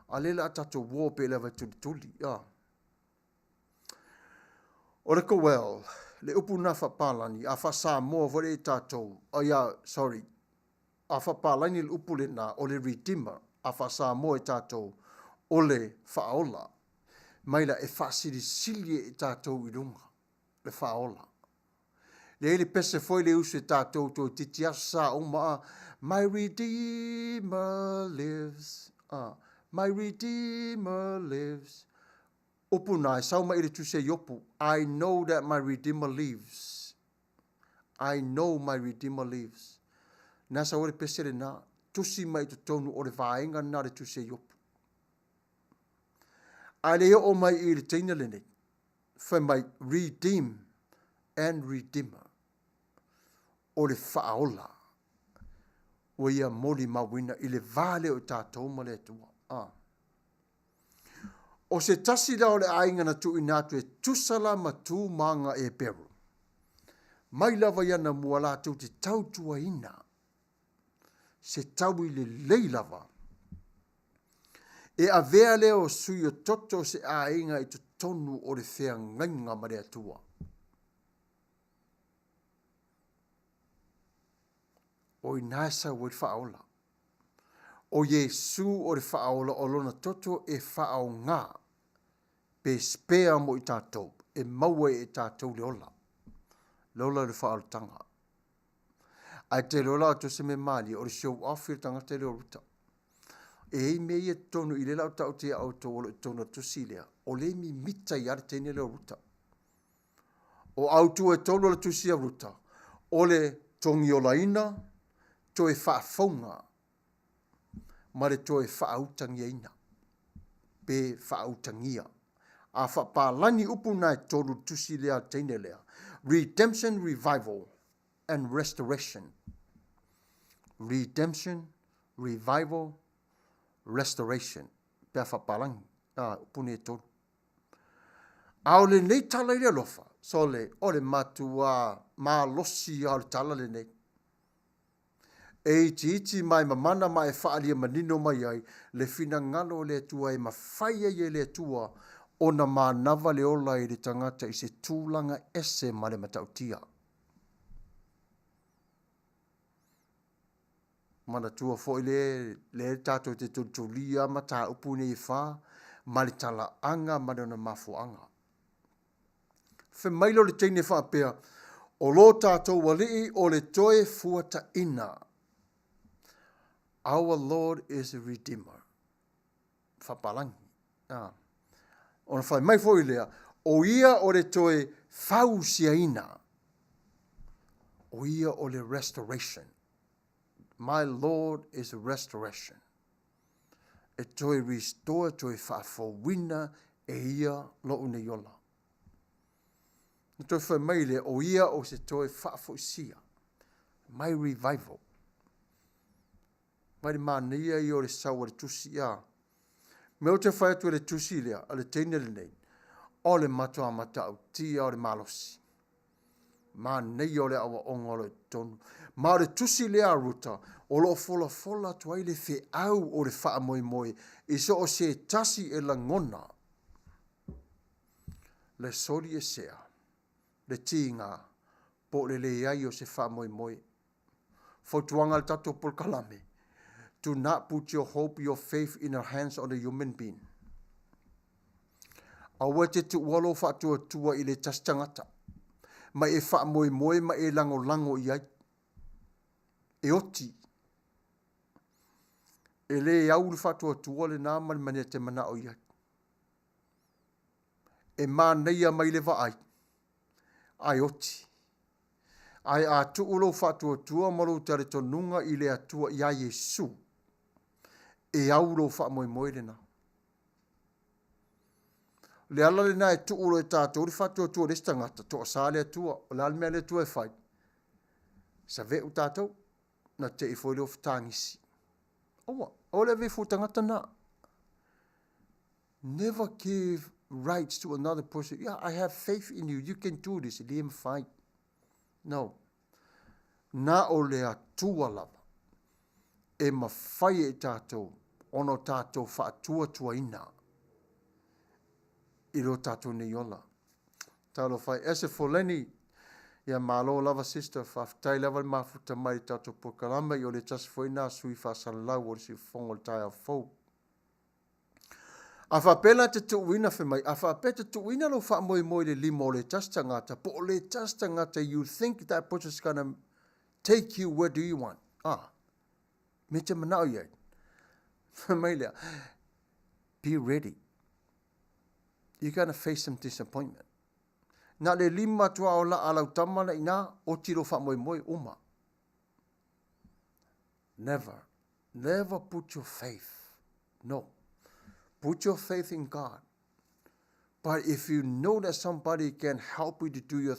A o lea o le a tatou o pea i le avatulituli. A. O le Goel, le upu lena faapalagi, a faa-Samoa foi lea i tatou, oh yeah, sorry, a faapalagi le upu lena, o le Redeemer, a faa-Samoa i tatou, o le Faaola. Mai la, e faasilisili e tatou i luga le Faaola. Le i le pese foi le usu e tatou toeitiiti aso sa uma a My Redeemer lives. Ah, my Redeemer lives. Upu na e sau mai i le tusi a Iopu, I know that my Redeemer lives. I know my Redeemer lives. Na sau ai le pese lena, tusi mai i totonu o le vaega lena o le tusi a Iopu. A le oo mai i le teina lenei, fai mai, redeem and redeemer. O le faaola. Ua ia molimauina i le va lea o tatou ma le Atua. Ah. O se tasi la o le aiga na tuuina atu e tusa la ma tu ma aga Eperu. Mai lava i anamua latou te tautuaina se taui lelei lava. E avea lea o sui o toto o se aiga i totonu o le feagaiga ma le Atua. O i ina e sau ai le faaola. O Iesu o le Faaola o Lona toto e faaaoga pe spare mo i tatou, e maua ai e tatou le ola, le ola o le faaolataga. Ae te iloa la outou se mea malie, o le show off ia le tagata lea o Ruta. E i ai mea ia i totonu i lea la o taoto ia outou o lo o i totonu o le tusi lea, o lea e mimita ai lava le teine lea o Ruta. O autu e tolu o le tusi a Ruta, o le togiolaina, toe faafouga ma le toe faautagiaina pe faautagia. A faapalagi upu na e tolu le tusi lea a le teine lea, Redemption, Revival and Restoration. Redemption, Revival, Restoration. Pe a faapalagi, a, upu nei e tolu. A o lenei tala i le alofa, sole, o le matuā malosi lava o le tala lenei. E itiiti ma e mamana ma e faaalia manino mai ai le finagalo o le Atua e mafai ai e le Atua ona manava le ola i le tagata i se tulaga ese ma le matautia. Manatua foi le lea tatou te tulitulia mataupu nei e fa ma le talaaga ma lona mafuaaga. Fai mai lea o le teine faapea, O lo tatou Alii o le toe fuataina. Our Lord is a Redeemer. Faapalagi. Ah. Ona fai mai foi lea, o ia o le toe fausiaina. O ia o le restoration. My Lord is a restoration. E toe restore, toe faafouina e ia lou nei ola. Na toe fai mai lea, o ia o se toe faafoisia. My revival. Mai le manaia ia o le sau a le tusi a. Mea ou te fai atu e le tusi lea, a le teine lenei, o le matua matautia o le malosi. Manaia o le aoaoga o lo o i totonu. Ma o le tusi lea a Ruta, o lo o folafola atu ai le feau o le faamoemoe i so o se tasi e lagona le soli esea, le tiga, po o le leai o se faamoemoe. Fautuaga a le tatou polokalame, Do not put your hope, your faith in the hands of the human being. Aua e te tuua lou faatuatua i le tasi tagata, ma e faamoemoe ma e lagolago i ai. E oti. E le au le faatuatua lena ma le mea e te manao i ai. E manaia mai le vaai, ae oti. Ae a tuu lou faatuatua ma lou talitonuga i le Atua iā Iesu, e au lou faamoemoe lena. O le ala lena e tuu loa e tatou le faatuatua i le isi tagata, toasa le Atua. O le a le mea a le Atua e fai? Save'u tatou, na te i foi le ofutagisi. Aua, aua le ave ifo i tagata na. Never give rights to another person. Yeah, I have faith in you. You can do this. E le mafai. No. Na o le Atua lava e mafai e i tatou ona o tatou faatuatuaina i lo tatou nei ola. Talofa e, Ese Foleni, ia malo lava sister, faafetai lava le mafuta mai i le tatou polokalame, ia o le tasi foi lena sui faasalalau o le siufofoga o le taeao fou. A faapea la e te tuuina, fai mai, a faapea e te tuuina lou faamoemoe i le lima o le tasi tagata, po o le tasi tagata, you think that person is gonna take you where do you want? Ah, me te manao i ai. Fai mai lea, be ready. You're gonna face some disappointment. Na le lima atu a o la a lau tama la ina, oti lou faamoemoe uma. Never, never put your faith. No. Put your faith in God. But if you know that somebody can help you to do your,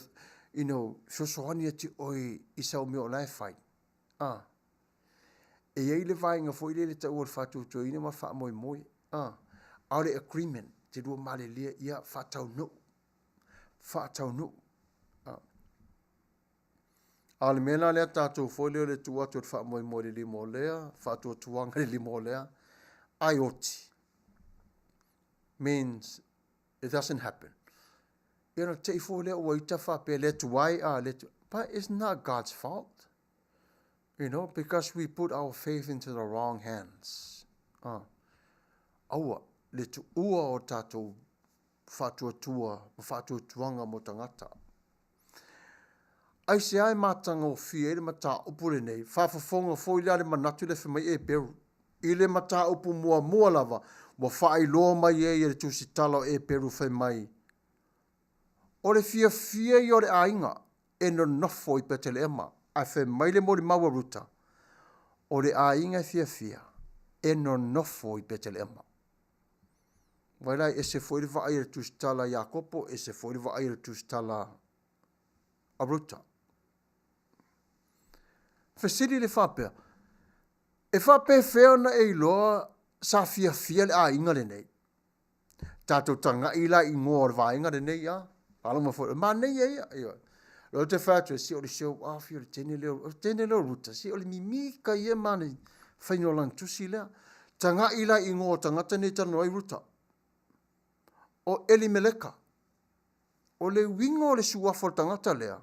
you know, fesoasoani atu oi i sau mea o la e fai. Ah. E i ai le vaega foi lea le taua o le faatuatuaina ma le faamoemoe. Ah. A o le agreement, te lua malilie, ia faataunuu. Faataunuu. Ah. A o le mea la lea tatou foi lea o le tuu atu o le faamoemoe i le lima o lea, faatuatuaga i le lima o lea, ai oti means it doesn't happen. Ia ona te i foi lea ua ita faapea le tuai a le tuai. But it's not God's fault. You know, because we put our faith into the wrong hands. Ah. Aua, le tuua o tatou faatuatua ma faatuatuaga mo tagata. Aisea e matagofie ai le mataupu lenei? Faafofoga foi la le manatu lea fai mai Eperu. I le mataupu muamua lava ua faailoa mai ai e le tusitala o Eperu fai mai, O le fiafia ia o le aiga e nonofo i Peteleema, ae fai mai le molimau a Ruta, o le aiga e fiafia e nonofo i Peteleema. Vaai la, e ese foi le vaai a le tusitala a Iakopo, ese foi le vaai a le tusitala a Ruta. Fesili le faapea, e faapefea ona e iloa sa fiafia le aiga lenei? Tatou tagai la i igoa o le vaega lenei, a? Faalogo mai foi, o le manaia ia. Ioe. Lea ou te fai atu, se o le show off ia o le teine lea, o le teine lea o Ruta, se o le mimika ia ma le faiga o lana tusi lea. Tagai la i igoa o tagata nei e talanoa ai Ruta. O Elimeleka. O le uiga o le suafa o le tagata lea,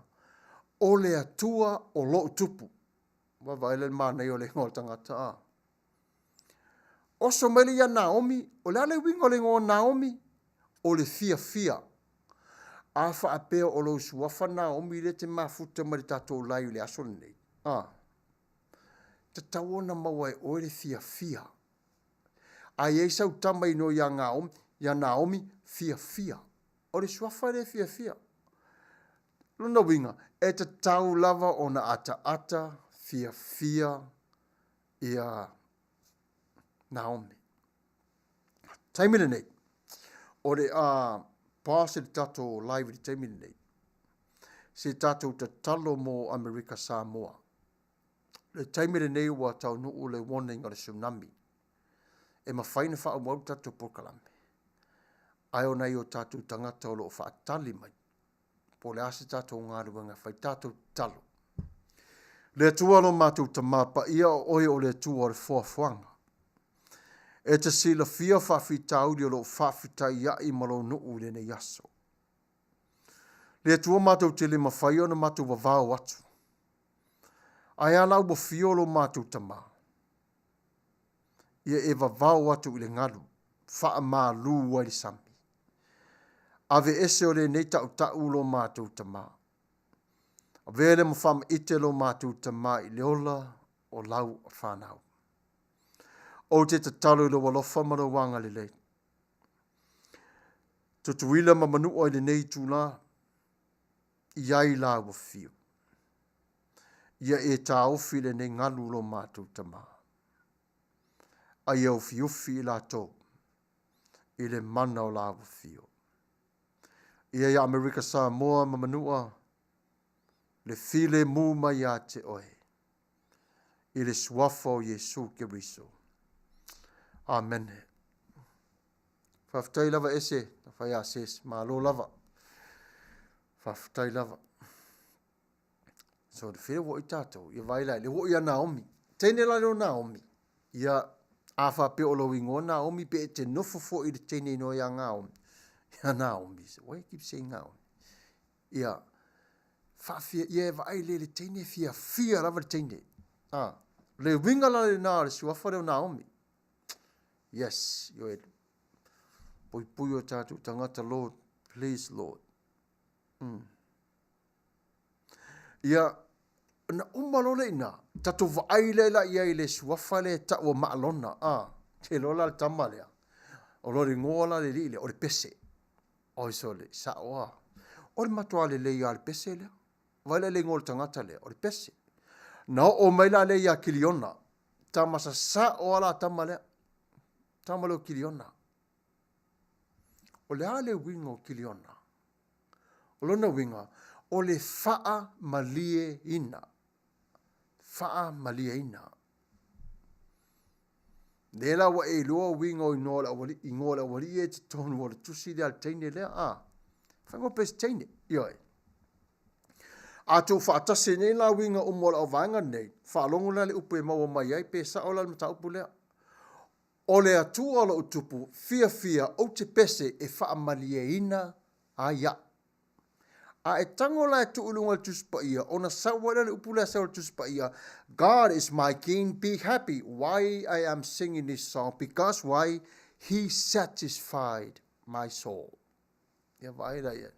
o le Atua o lou tupu. Vaavaai la i le manaia o le igoa o le tagata, a. Oso mai le ia Naomi, o le a le uiga o le igoa o Naomi? O le fiafia. A faapea o lou suafa Naomi lea e te mafuta mai le tatou live i le aso lenei, a, tatau ona maua e oe le fiafia. A i ai sau tama inoa ia Naomi, ia Naomi, fiafia. O le suafa lea fiafia. Lona uiga, e tatau lava ona ataata fiafia ia Naomi. Taimi lenei, o le a pause le tatou live i le taimi lenei. Se tatou tatalo mo Amerika Samoa. Le taimi lenei ua taunuu le warning o le tsunami. E mafai ona faaauau le tatou polokalame. Ae o nai o tatou tagata o lo o faatali mai po o le a se tatou galuega e fai, tatou tatalo. Le Atua lo matou Tamā Paia, o Oe o le Atua o le foafoaga. E te silafia faafitauli o lo o faafitaia'i ma lou nuu i lenei aso. Le Atua matou te le mafai ona matou vavao atu. Ae a la ua fio lo matou Tamā? Ia e vavao atu i le galu, faamalu ai le sami. Ave ese o lenei taʻutaʻu lo matou Tamā. Avea lea ma faamaite lo matou Tamā i le ola o lau fanau. Ou te tatalo i lou alofa ma lou agalelei. Tutuila ma Manua i lenei itulā, i ai lāua fiu. Ia e taofi lenei galu lo matou Tamā. A ia ufiufi i latou i le mana o lāua fiu. Ia ia Amerika Samoa ma Manua le filemu mai ia te oe i le suafa o Iesu Keriso. Amene. Faafetai lava ese, na fai a ses, malo lava. Faafetai lava. So le fea ua i tātou, ia vaai la, le ua i a Naomi. Teine la leo Naomi, ia a faapea o lou igoa Naomi pe e te nofo foi i le teine inoa ia Naomi. Ia Naomi, so why you keep saying Naomi? Ia, faafia, ia e vaai le le teine fiafia lava le teine. Ah, le uiga la lena o le suafa leo Naomi. Yes, ioe. Puipui o tātou tangata, Lord. Please, Lord. Ia, na uma loa lea i ina, tatou vaai lea la i ai i le suafa lea e tau o Maalona, a, te iloa la le tama lea, o lo le igoa la le alii lea, o le Pese. Oi sole, sao lava. O le matua lelei lava o le pese lea. Vaai la i le igoa o le tagata lea, o le Pese. Na oo mai la lea ia Kiliona, tama sasao lava la tama lea, tama lea o Kiliona. O le a le uiga o Kiliona? O lona uiga, o le faamalieina. Faamalieina. Lea la ua e iloa uiga o igoa o le aualii, igoa o le aualii ia i totonu o le tusi lea a le teine lea, a. Faaigoa pea se teine, ioe. A tuufaatasi nei la uiga uma o le auvaega nei, faalogo la le upu e maua mai ai pe sao la le mataupu lea. O le Atua lou tupu fiafia ou te pese e faamalieina ai au. A e tago la e tuu i luga o le Tusi Paia, ona sau ai lea o le upu lea sau i le Tusi Paia, God is my king, be happy. Why I am singing this song? Because why? He satisfied my soul. Ia vaai la i ai.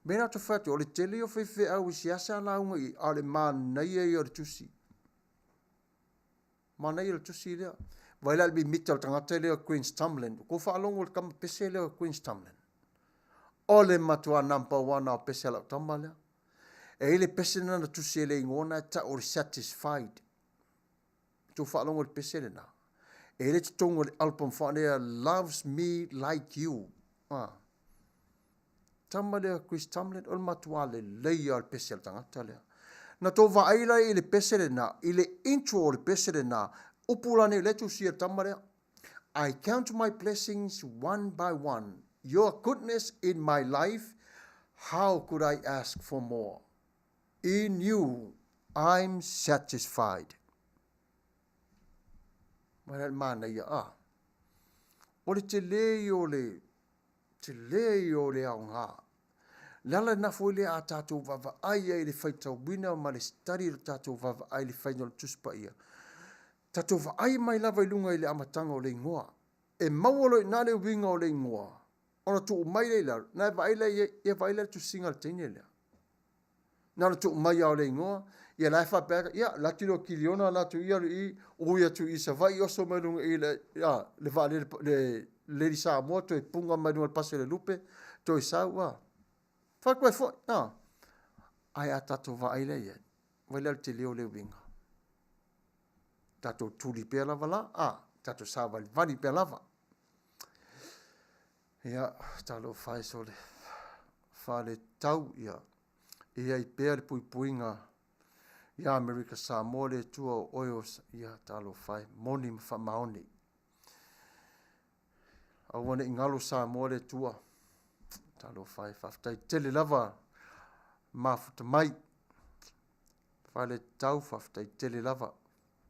Mena te whai atu, o le tele ia o faifeau i seasea lauga i, a o le manaia ia o le tusi. Manaia le tusi lea. Vaai la i le mimita o le tagata lea o Queens Tumlin. Ua tou faalogo i le tama pese lea o Queens Tumlin? O le matua number one lava o pese a lau tama lea. E i ai le pese lena na tusi e le igoa na e tau o le Satisfied. Ua tou faalogo i le pese lena? E i ai le totonu o le album foi lea Loves Me Like You. Ah. Tama lea Chris Tomlin, o le matua lelei lava o le pese a le tagata lea. Na tou vaai la i le pese lena, i le intro o le pese lena, upu la nei o lea e tusia e le tama lea. I count my blessings one by one, your goodness in my life, how could I ask for more? In you I'm satisfied. Mai la le manaia, ah. O le tele ia o le Tele ia o le aoga. Le ala lena foi lea a tatou vaavaai ai i le faitauina ma le study o le tatou vaavaai i le faiga o le Tusi Paia, tatou vaai mai lava i luga i le amataga o le igoa. E maua loa i ina le uiga o le igoa, ona tuu mai lea i lalo, na e vaai lea i ai, ia vaai la i le tusiga a le teine lea. Na ona tuu mai lava o le igoa, ia la e faapea atu, ia, alu atu lea o Kiliona alu atu i alu i, ui atu i Savaii, oso mai luga i le, a, le vaalele, le Lady Samoa, toe punga mai luga o le pasi o le lupe, toe sau, a. Fai atu ai foi, a. Ae a tatou vaai lea i ai, vaai la i le tele o le uiga. Tatou tuli pea lava la, a, tatou savalivali pea lava. Ia, talofa e sole faletau, ia, e i ai pea le puipuiga ia Amerika Samoa le Atua o oe o, ia, talofa e, moni ma faamaoni. Aua ne i galo Samoa le Atua. Talofa e, faafetai tele lava mafuta mai. Faletau, faafetai tele lava.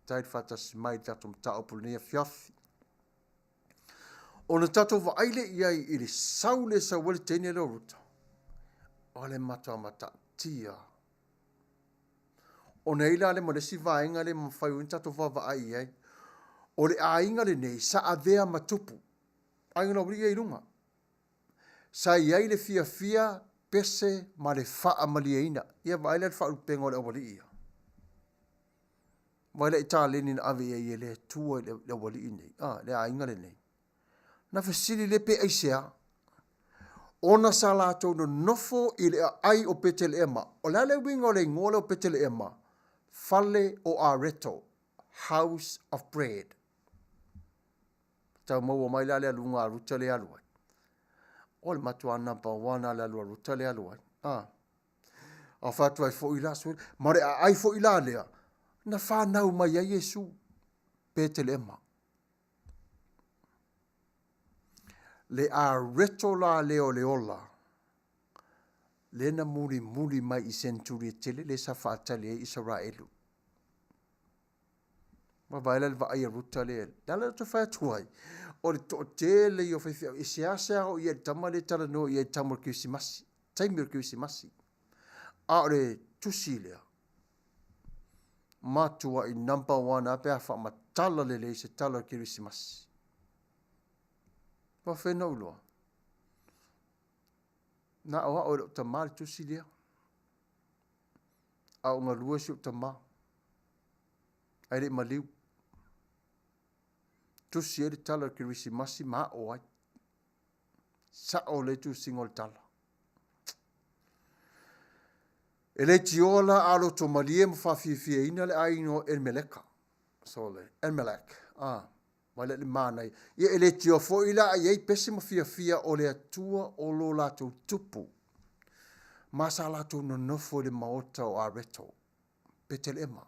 Faafetai le faatasi mai i le tatou mataupu i lenei afiafi. Ona tatou vaai lea i ai i le sau lea e sau ai le teine lea o Ruta, o le matua matautia. Ona i ai la lea ma le isi vaega lea e mafai ona tatou vaavaai i ai, o le aiga lenei sa avea ma tupu, aiga Laualii ia i luga. Sa i ai le fiafia pese ma le faamalieina. Ia vaai la i le faalupega o le aualii ia. Vaai la i taleni na ave i ai e le Atua i le aualii nei, a, le aiga lenei. Na fesili lea pe aisea, ona sa latou nonofo i le aai o Peteleema. O le a le uiga o le igoa lea o Peteleema? Fale o Areto, House of Bread. Tau maua mai la le aluga a Ruta lea e alu ai. O le matua number one a le alu a Ruta lea e alu ai. A. A fai atu ai foi la, sui, ma le aai foi la lea, na fanau mai ai Iesu, Peteleema. Le areto la lea o le ola, Lea na mulimuli mai i senturi e tele lea sa faatali ai Isaraelu. Vaavaai la i le vaai a Ruta lea. Le ala lea ou te fai atu ai, o le toatele ia o faifeau e seasea o i ai i le tama lea e talanoa i ai i le tama o le Kerisimasi, taimi o le Kerisimasi. A o le tusi lea, matuai number one lava pe a faamatala lelei se tala o le Kerisimasi. Faafetai na ou iloa. Na o au e lou tama le tusi lea. A o galue si ou tama. Ae le i maliu. Tusi ai le tala o le Kerisimasi ma ao ai. Sao le tusiga o le tala. E le tioa la a loto malie ma faafiafiaina le aiga o Elimeleka. Sole, Elimelek. Ah, mai le manaia. Ia e le tioa foi la a i ai pese ma fiafia o le Atua o lo latou tupu. Ma sa latou nonofo i le maota o Areto, Petelema.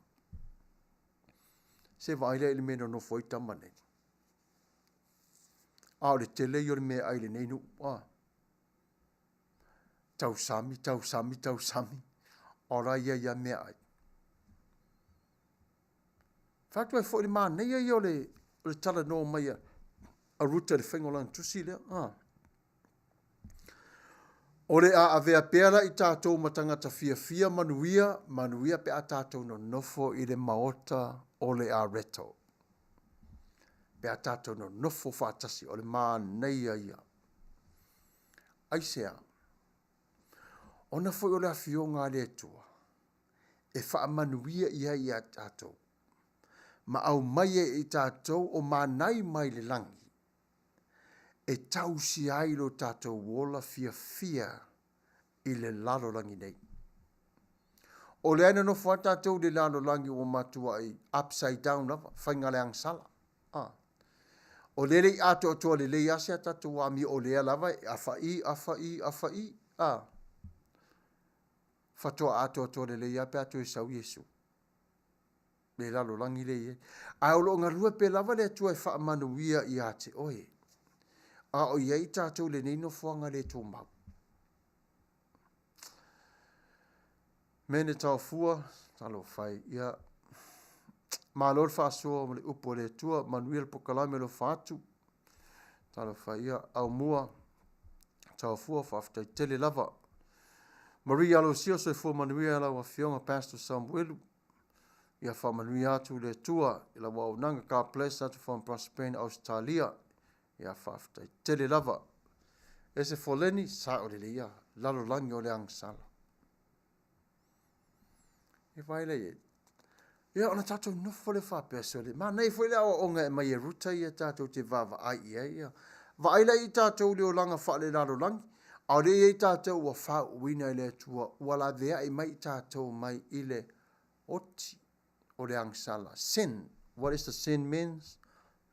Se vaai lea i le mea e nonofo ai tama nei. A o le tele ia o le meaai i lenei nuu. Ah. Tausami, tausami, tausami. O la ia ia meaai. Fai atu ai foi le manaia ia o le, o le talanoa mai a, a Ruta i le faiga o lana tusi lea. Ah. O le a avea pea la i tatou ma tagata fiafia manuia, manuia pe a tatou nonofo i le maota o le areto. Pe a tatou nonofo faatasi, o le manaia ia. Aisea? Ona foi o le afioga a le Atua, e faamanuia i ai ia tatou, ma aumai ai e i tatou o manai mai le lagi, e tausia ai lo tatou ola fiafia i le lalolagi nei. O lea e nonofo lava tatou i le lalolagi ua matuai upside down lava, faiga le agasala. Ah. O lea le i atoatoa lelei lava se a tatou amio, o lea lava e afa i, afa i, afa i. Ah. Faatoa atoatoa lelei lava pe a toe sau Iesu. Le lalolagi lea e i ai. Ae o lo o galue pea lava le Atua e faamanuia ia te oe. A o i ai tatou i lenei nofoaga le tumau. Mene Taofua, talofa e. Ia, malo le faasoa ma le upu a le Atua, manuia le pokalame alofa atu. Talofa e, ia, aumua, Taofua, faafetai tele lava. Maria Alosio, soifua manuia lau afioga Pastor Samuelu. Ia faamanuia atu le Atua i lau auaunaga. God bless atu from Brisbane, Australia. Ia faafetai tele lava. Ese Foleni, sao lelei ia, lalolagi o le agasala. E vai lea i Ia, ona tatou nofo lea faapea, sole, manaia foi le aoaoga e aumai e Ruta ia tatou te vaavaai i ai. Ia. Vaai la i tatou le olaga faalelalolagi, a o lea i ai tatou ua faauuina e le Atua, ua laveai mai i tatou mai i le oti o le agasala. Sin. What is the sin means?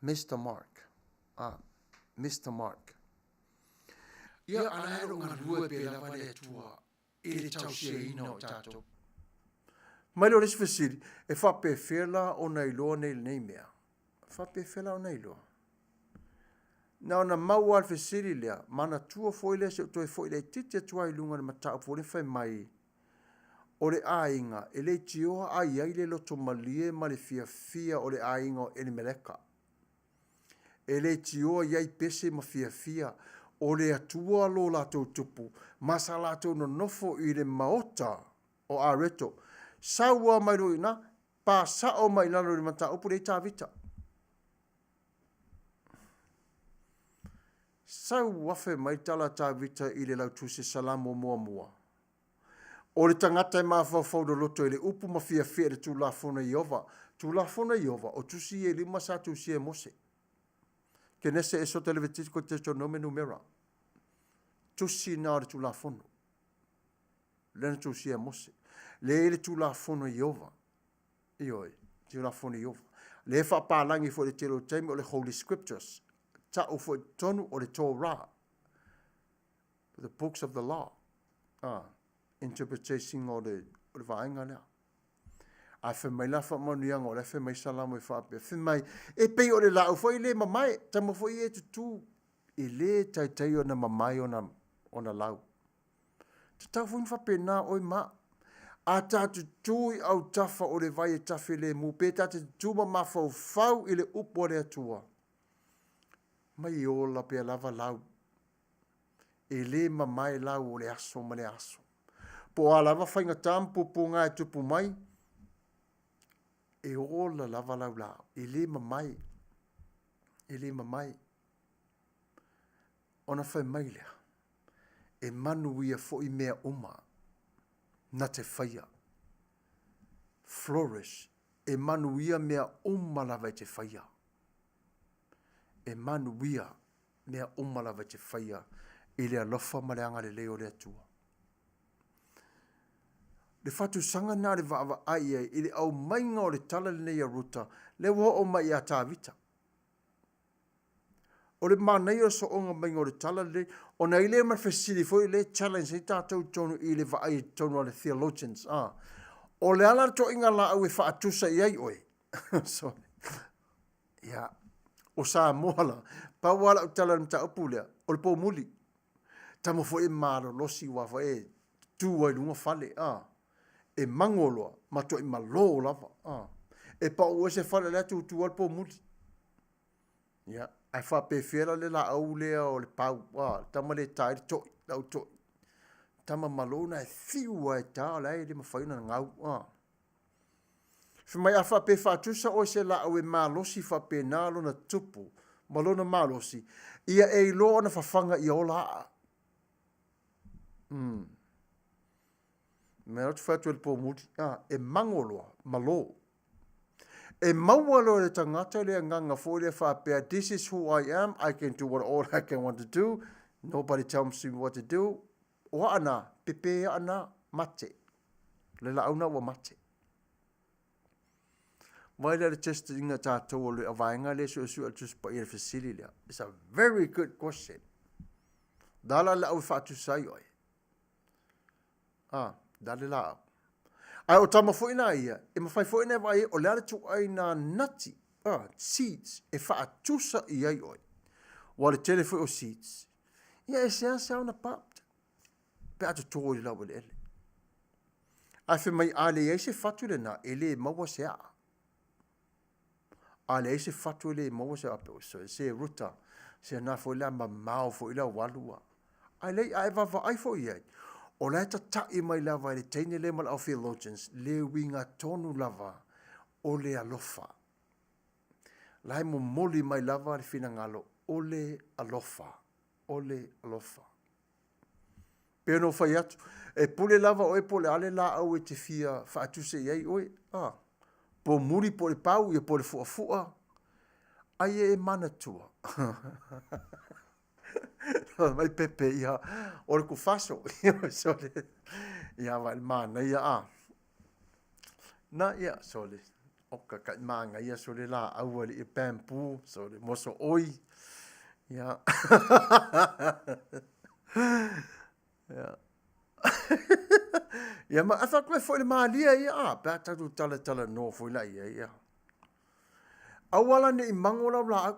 Miss the mark. Ah, miss the mark. Ia, a la e lo galue pe lava le Atua i le tausiaina o i tatou. Mai lea o le isi fesili, e faapefea la ona iloa nei lenei mea? E faapefea la ona iloa? Na ona mau lava le fesili lea, manatua foi lea se i ou toe foi laitiiti atu lava i luga o le mataupu lea fai mai, o le aiga e leitioa a i ai le loto malie ma le fiafia o le aiga o Elimeleka. E leitioa i ai pese ma fiafia o le Atua lo latou tupu ma sa latou nonofo i le maota o Areto. Sau lava mai loa i ina, pa sao mai i lalo i le mataupu lea i Tavita. Sau afe mai tala a Tavita i le lautusi Salamo muamua. O le tagata e mafaufau loloto i le upu ma fiafia i le Tulafono a Ieova. Tulafono a Ieova, o tusi ia e lima sa tusia e Mose. Kenese, Esote, Levitiko, Deuteronome, Numera. Tusi na o le Tulafono. Lea na tusia e Mose. Lea i le Tulafono a Ieova. Ioe, Tulafono a Ieova. Lea e faapalagi foi i le tele o taimi o le Holy Scriptures. Ta'u foi i totonu o le Torah. The Books of the Law. Ah, interpretation o le, o le vaega lea. A fai mai la faamanuiaga o la e fai mai Salamo e faapea, fai mai, e pei o le laau foi le mamae, tama foi e tutū, e le taitai ona mamae ona, ona lau. Tatau foi ona faapena oe ma au. A ta tutū i autafa o le vai e tafe lemu, pe ta te tutū ma mafaufau i le upu a le Atua, mai ola pea lava lau. E le mamae lau o le aso ma le aso. Po o a lava faigata ma puapuaga e tupu mai, e ola lava lau laau, e le mamae, e le mamae. Ona fai mai lea, e manuia foi mea uma na te faia. Flourish, e manuia mea uma lava e te faia. E manuia mea uma lava e te faia i le alofa ma le agalelei o le Atua. Le fatusaga lena o le vaavaai i ai i le aumaiga o le tala lenei a Ruta, lea ua oo mai ia Tavita. O le manaia o le sooga maiga o le tala lenei, ona i lea ma le fesili foi lea e challenge ai tatou i totonu i le vaai i totonu a le theologians. Ah. O le a la le toaiga laau e faatusa i ai oe? Sorry. Ia, o Samoa la, pau lava lau tala i le mataupu lea, o le poumuli. Tama foi e malolosi aua foi e tu ai i luga fale, a. E mago loa, matuai malo lava, a. E pau ese fale o la e tutu ai le poumuli. Ia, ae faapefea la le laau lea o le pau, a, le tama lea e ta ai le toi, lau toi. Tama malo na e fiu lava e ta, o la e le mafai ona gau, a. Fai mai a faapea e faatusa oe se laau e malosi faapena lona tupu ma lona malosi, ia e iloa ona fafaga ia ola aa. Mm. Mea ou te fai atu e le pōmuli, ah, e mago loa, malo. E maua loa e le tagata le agaga foi lea faapea, this is who I am, I can do what all I can want to do, nobody tells me what to do. O aa nā, pepe aa nā, mate. Le laau na ua mate. Vai lea le test inga tātou o le avaenga lea suesue a le Tusi Paia le fesili lea. It's a very good question. Da la lau e faatusa ai oe. Ah, da le laau. Ae o tama foi nā ia, e mawhai foi nā vai o le ale tu ai nā nati, ah, seeds, e faatusa i ai oe. Ua le tele foi o seeds. Ia e sea sea ona pa, pe a totō i le laueleele. Ae fai mai a leai se fatu lena, e le maua se aa. A leai se fatu e le maua se aa, se, se ruta, se na foi la mamao foi la walu a. Ae leai, a e vaavaai foi i ai, o la e tata'i mai lava e le teine lea ma le au theologians le uiga tonu lava o le alofa. La e momoli mai lava le finagalo o le alofa, o le alofa. Pei ona ou fai atu, e pule lava oe po o le a le laau e te fia faatuse i ai oe, a, po muli po o le pau, ia po o le fuafua, ai e manatua. Mai pepe ia, o le kufaso, sole, ia vai le manaia a. Na ia, sole, o ka kai māngaia sole laau alii e bamboo, sole moso oi. Ia. Ia. Ia ma ae faapea foi le malie ia, a, pe a tatou talatalanoa foi la i ai, ia. Aua la ne i mago lau laau.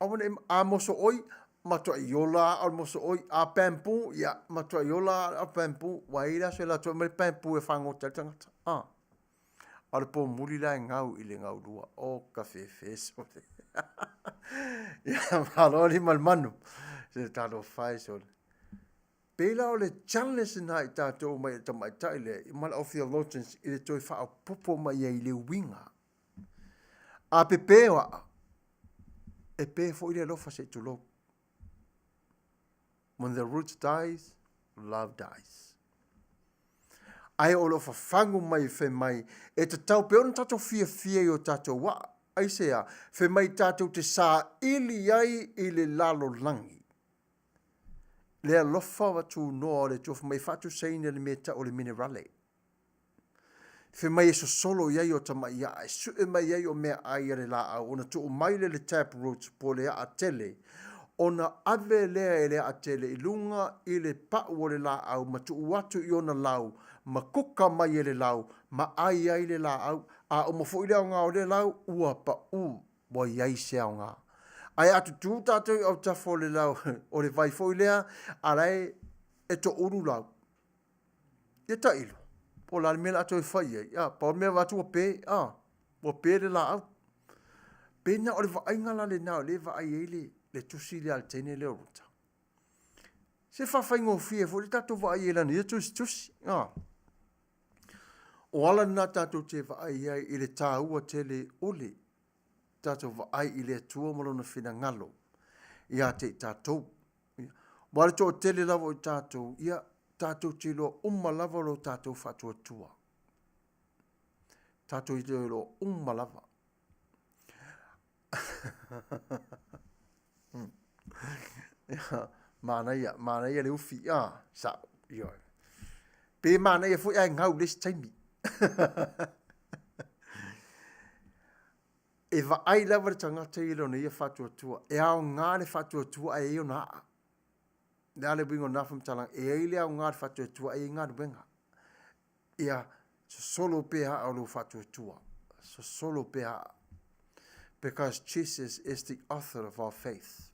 Aua ne i, a moso oi, matuai ola lava o le moso oi. A bamboo, ia, matuai ola lava o le bamboo. Ua i ai le aso e alu atu ai ma le bamboo e fagota ai le tagata. A. A o le poumuli la e gau i le gaulua. O ka fefe sole. Ia, malo alii ma le manu. Se talofa e sole. Pei la o le challenge lena i tatou mai le tamaitai lea ma le au theologians i le toe faaopoopo mai ai i le uiga. A pepe o aa, e pe foi le alofa se i tulou. When the root dies, love dies. Ae o lo o fafagu mai fai mai e tatau pea ona tatou fiafia i o tatou waa. Aisea? Fai mai tatou te saili ai i le lalolagi le alofa wa tunoa o le Atua, fai mai e faatusaina le mea e tau o le minerale. Fai mai e sosolo i ai o tamai a'a, e su'e mai ai o meaai a le laau, ona tuu mai lea i le tap root po o le a'a tele, ona ave lea e le a'a tele i luga i le pa'u o le laau ma tuu atu i ona lau ma kuka mai e le lau ma ai ai le laau. A uma foi le aoga o lea lau, ua pa'u, ua i ai se aoga. Ae a tutū tatou i autafa o le lau, o le vai foi lea, a la e, e toulu lau. Ia tailo, po o le a le mea o le a toe fai ai, a, pau le mea vaai atu ua pe, a, ua pe le laau. Pe na o le vaaiga la lena o lea e vaai ai le, le tusi lea a le teine lea o Ruta. Se faafaigofie foi le tatou vaai i lana ia tusitusi, a. O ala lena tatou te vaai ai i le taua tele o le tatou vaai i le Atua ma Lona finagalo ia te i tatou. Aua le toatele lava o i tatou, ia, tatou te iloa uma lava lo tatou faatuatua. Tatou te iloa uma lava. Manaia, manaia le ufi, ah, sao, ioe. Pe manaia foi ae gau i le isi taimi. E vaai lava le tagata i lona ia faatuatua. E aoga le faatuatua ae i ai ona aa. Le a le uiga o lena faamatalaga? E i ai le aoga o le faatuatua ae i ai galuega. Ia sosolo pea aa o lou faatuatua. Sosolo pea aa. Because Jesus is the author of our faith.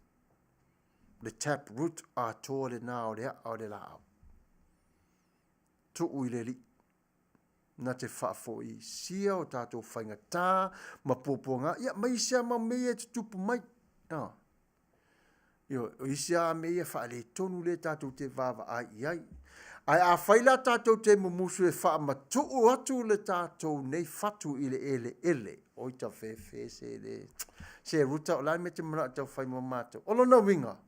Le tap root atoa lena o le aa o le laau. Tuu i le Alii. Na te faafoisia o tatou faigatā ma puapuaga, ia, ma isi lava mau mea ia e tutupu mai. Ah. Ioe, o isi lava mea ia faaletonu lea tatou te vaavaai i ai. Ae afai la tatou te mumusu e faamatuu atu le tatou nei fatu i le eleele, oi tafefe se le se Ruta o le a le mea e te manao e tau fai mo matou. O lona uiga,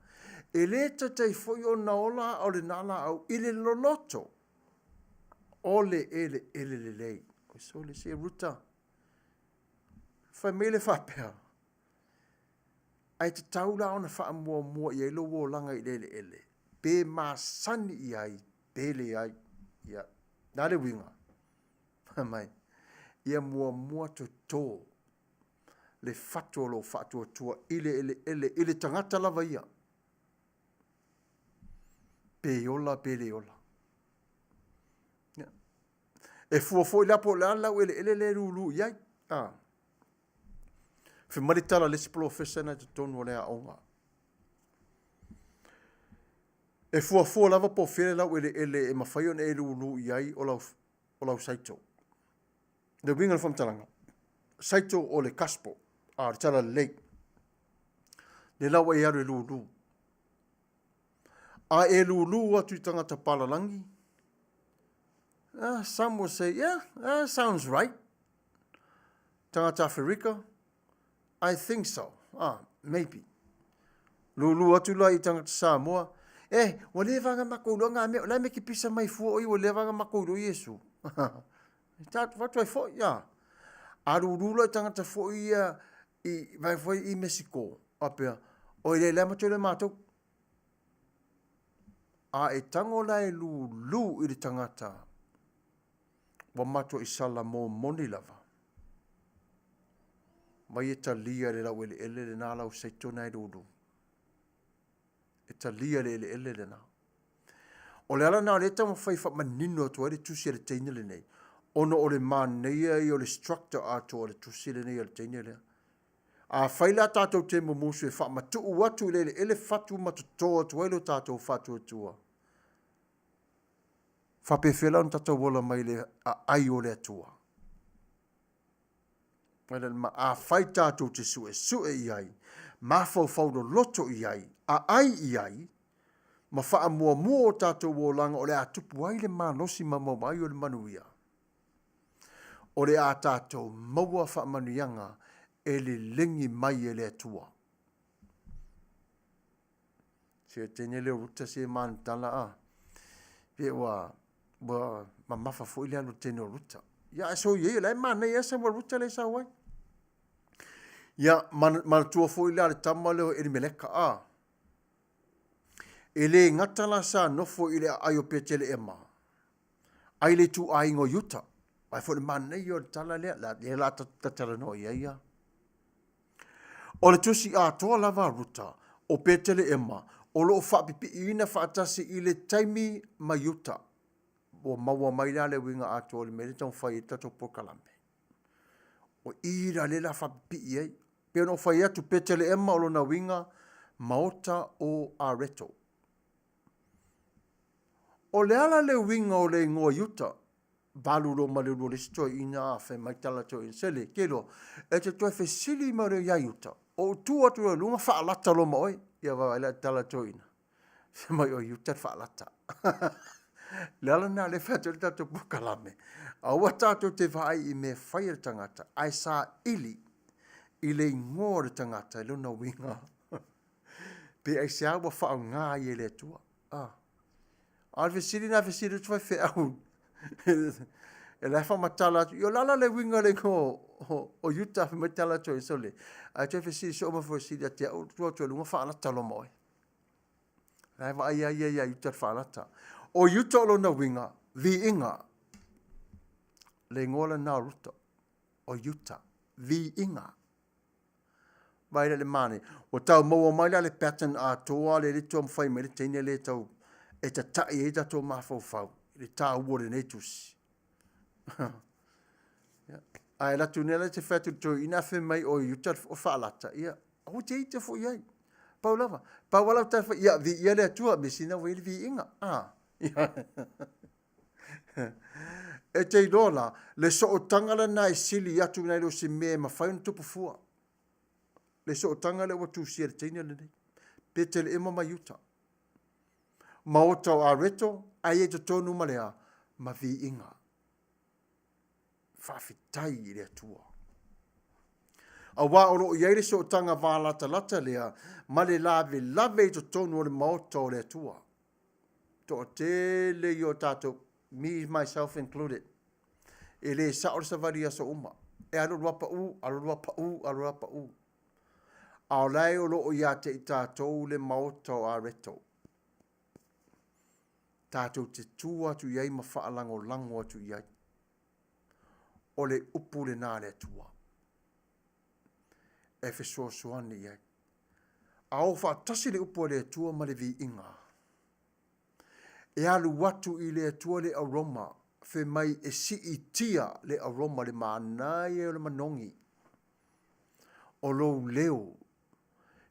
e le taitai foi ona ola aa o lena laau i le loloto o le eleele lelei. Oi sole se Ruta, fai mai le faapea, Ae tatau la ona faamuamua i ai lou olaga i le eleele, pe masani i ai, pe leai. Ia, le a le uiga? Fai mai, ia muamua toto le fatu o lou faatuatua i le eleele, i le tagata lava ia, pe ola pe le ola. Ia. E fua foi la po o le a le laueleele lea e lulu i ai. Ah. Fai mai le tala a le isi polofesa na i totonu o le aoga. E fuafua lava po o fea le laueleele e mafai ona e lulu i ai o lau, o lau saito. Le uiga o le faamatalaga, saito o le gospel, a o le tala lelei. Le la ua e alu e lulu. A e lulu atu i tagata palalagi, some will say, yeah, that sounds right. Tagata Aferika, I think so. Ah, maybe. Lulu atu la i tagata Samoa, eh, ua leva ona makou iloa ngā mea, o le a mea ke pisa mai fua o ia, ua leva ona makou iloa Iesu. Tātou whatu ai foi, ia. A lulu la i tagata foi ia, i, vai foi i Mesiko, a pea, o i le lea matou le mātou. A e tango la e lulu i le tagata, Ua matuai sala momoni lava. Mai e talia le laueleele lena lau saito na e lulu. E talia le eleele lena. O le ala lena o lea e taumafai e faamanino atu ai le tusi a le teine lenei, ona o le manaia ia o le structure atoa o le tusi lenei a le teine lea. Afai la tatou te mumusu e faamatuu atu i le eleele fatu ma toto atu ai lo tatou faatuatua, Faapefea la ona tatou ola mai le aai o le Atua? Afai tatou te suesue i ai, mafaufau loloto i ai, aai i ai, ma faamuamua o tatou olaga o le a tupu ai le malosi ma maua ai o le manuia, o le a tatou maua faamanuiaga e lelegi mai e le Atua. Se teine lea o Ruta se manutala a. Pe ua ua mamafa foi le alu teine o Ruta. Ia ae so iei o la e manaia sa ua Ruta le sau ai. Ia manatua foi la le tama lea o Elimeleka a. E le gata la sa nofo i le aai o Peteleema, ai le ituaiga o Iuta. Ai foi le manaia o le tala lea, lea la tatalanoa i ai ia. O le tusi atoa lava a Ruta o Peteleema o lo o faapipiiina faatasi i le taimi ma Iuta. Ua maua mai la le uiga atoa o le mea lea e taumafai ai le tatou polokalame. O i la lea la faapipii ai. Pei ona ou fai atu, Peteleema o lona uiga, Maota o Areto. O le ala le uiga o le igoa Iuta, valu loa ma le lua le isi toeaina a fai mai tala toeaina, sele, ke iloa, e te toe fesili mai loa ia Iuta, ou tu atu loa i luga faalata loa ma oe. Ia vaavaai la i le tala a le toeaina, fai mai o Iuta le faalata. Le ala lena o lea e fai atu ai le tatou polokalame, aua tatou te vaai i mea e fai a le tagata, ae saili i le igoa o le tagata i lona uiga. Pe aisea ua faaaoga ai e le Atua. A. A o le fesili lena e fesili atu faifeau e la e faamatala atu, ia o le a la le uiga o le igoa o Iuta fai mai tala atu ai, sole, ae toe fesili soo mai foi fesili ia te au, tuu atu i luga faalata loa ma oe. La e vaai lava ia ia Iuta le faalata. O Iuta o lona uiga, viiga. Le igoa lena o Ruta, o Iuta, viiga. Vaai la i le manaia. Ua tau maua mai la le pattern atoa lea e le taumafai mai le teine lea e tau e tata'i ai tatou mafaufau i le taua o lenei tusi. Ae alu atu nei la te fai atu i le toeaina ae fai mai o Iuta o faalata, ia aua te ita foi i ai. Pau lava, pau lava lau tala fai, ia viia le Atua, mea sili lena ua i ai le viiga. Ah. E te iloa la, le sootaga lena e sili atu nai lo se mea e mafai ona tupu fua. Le sootaga lea ua tusia e le teine lenei. Peteleema ma Iuta. Maota o Areto, ae i ai totonu ma le a? Ma viiga. Faafetai i le Atua. Aua o lo o i ai le sootaga valatalata lea ma le lavelave i totonu o le maota o le Atua. Toatele ia o tatou, me myself included, e le sao le savali i aso uma. E alu alu lava pau, alu alu lava pau, alu alu lava pau. A o la e o lo o ia te i tatou le maota o Areto. Tatou te tu atu i ai ma faalagolago atu i ai. O le upu lena a le Atua e fesoasoani i ai. A o faatasi le upu a le Atua ma le viiga, e alu atu i le Atua le aroma, fai mai e siitia le aroma, le manaia o le manogi o lou leo,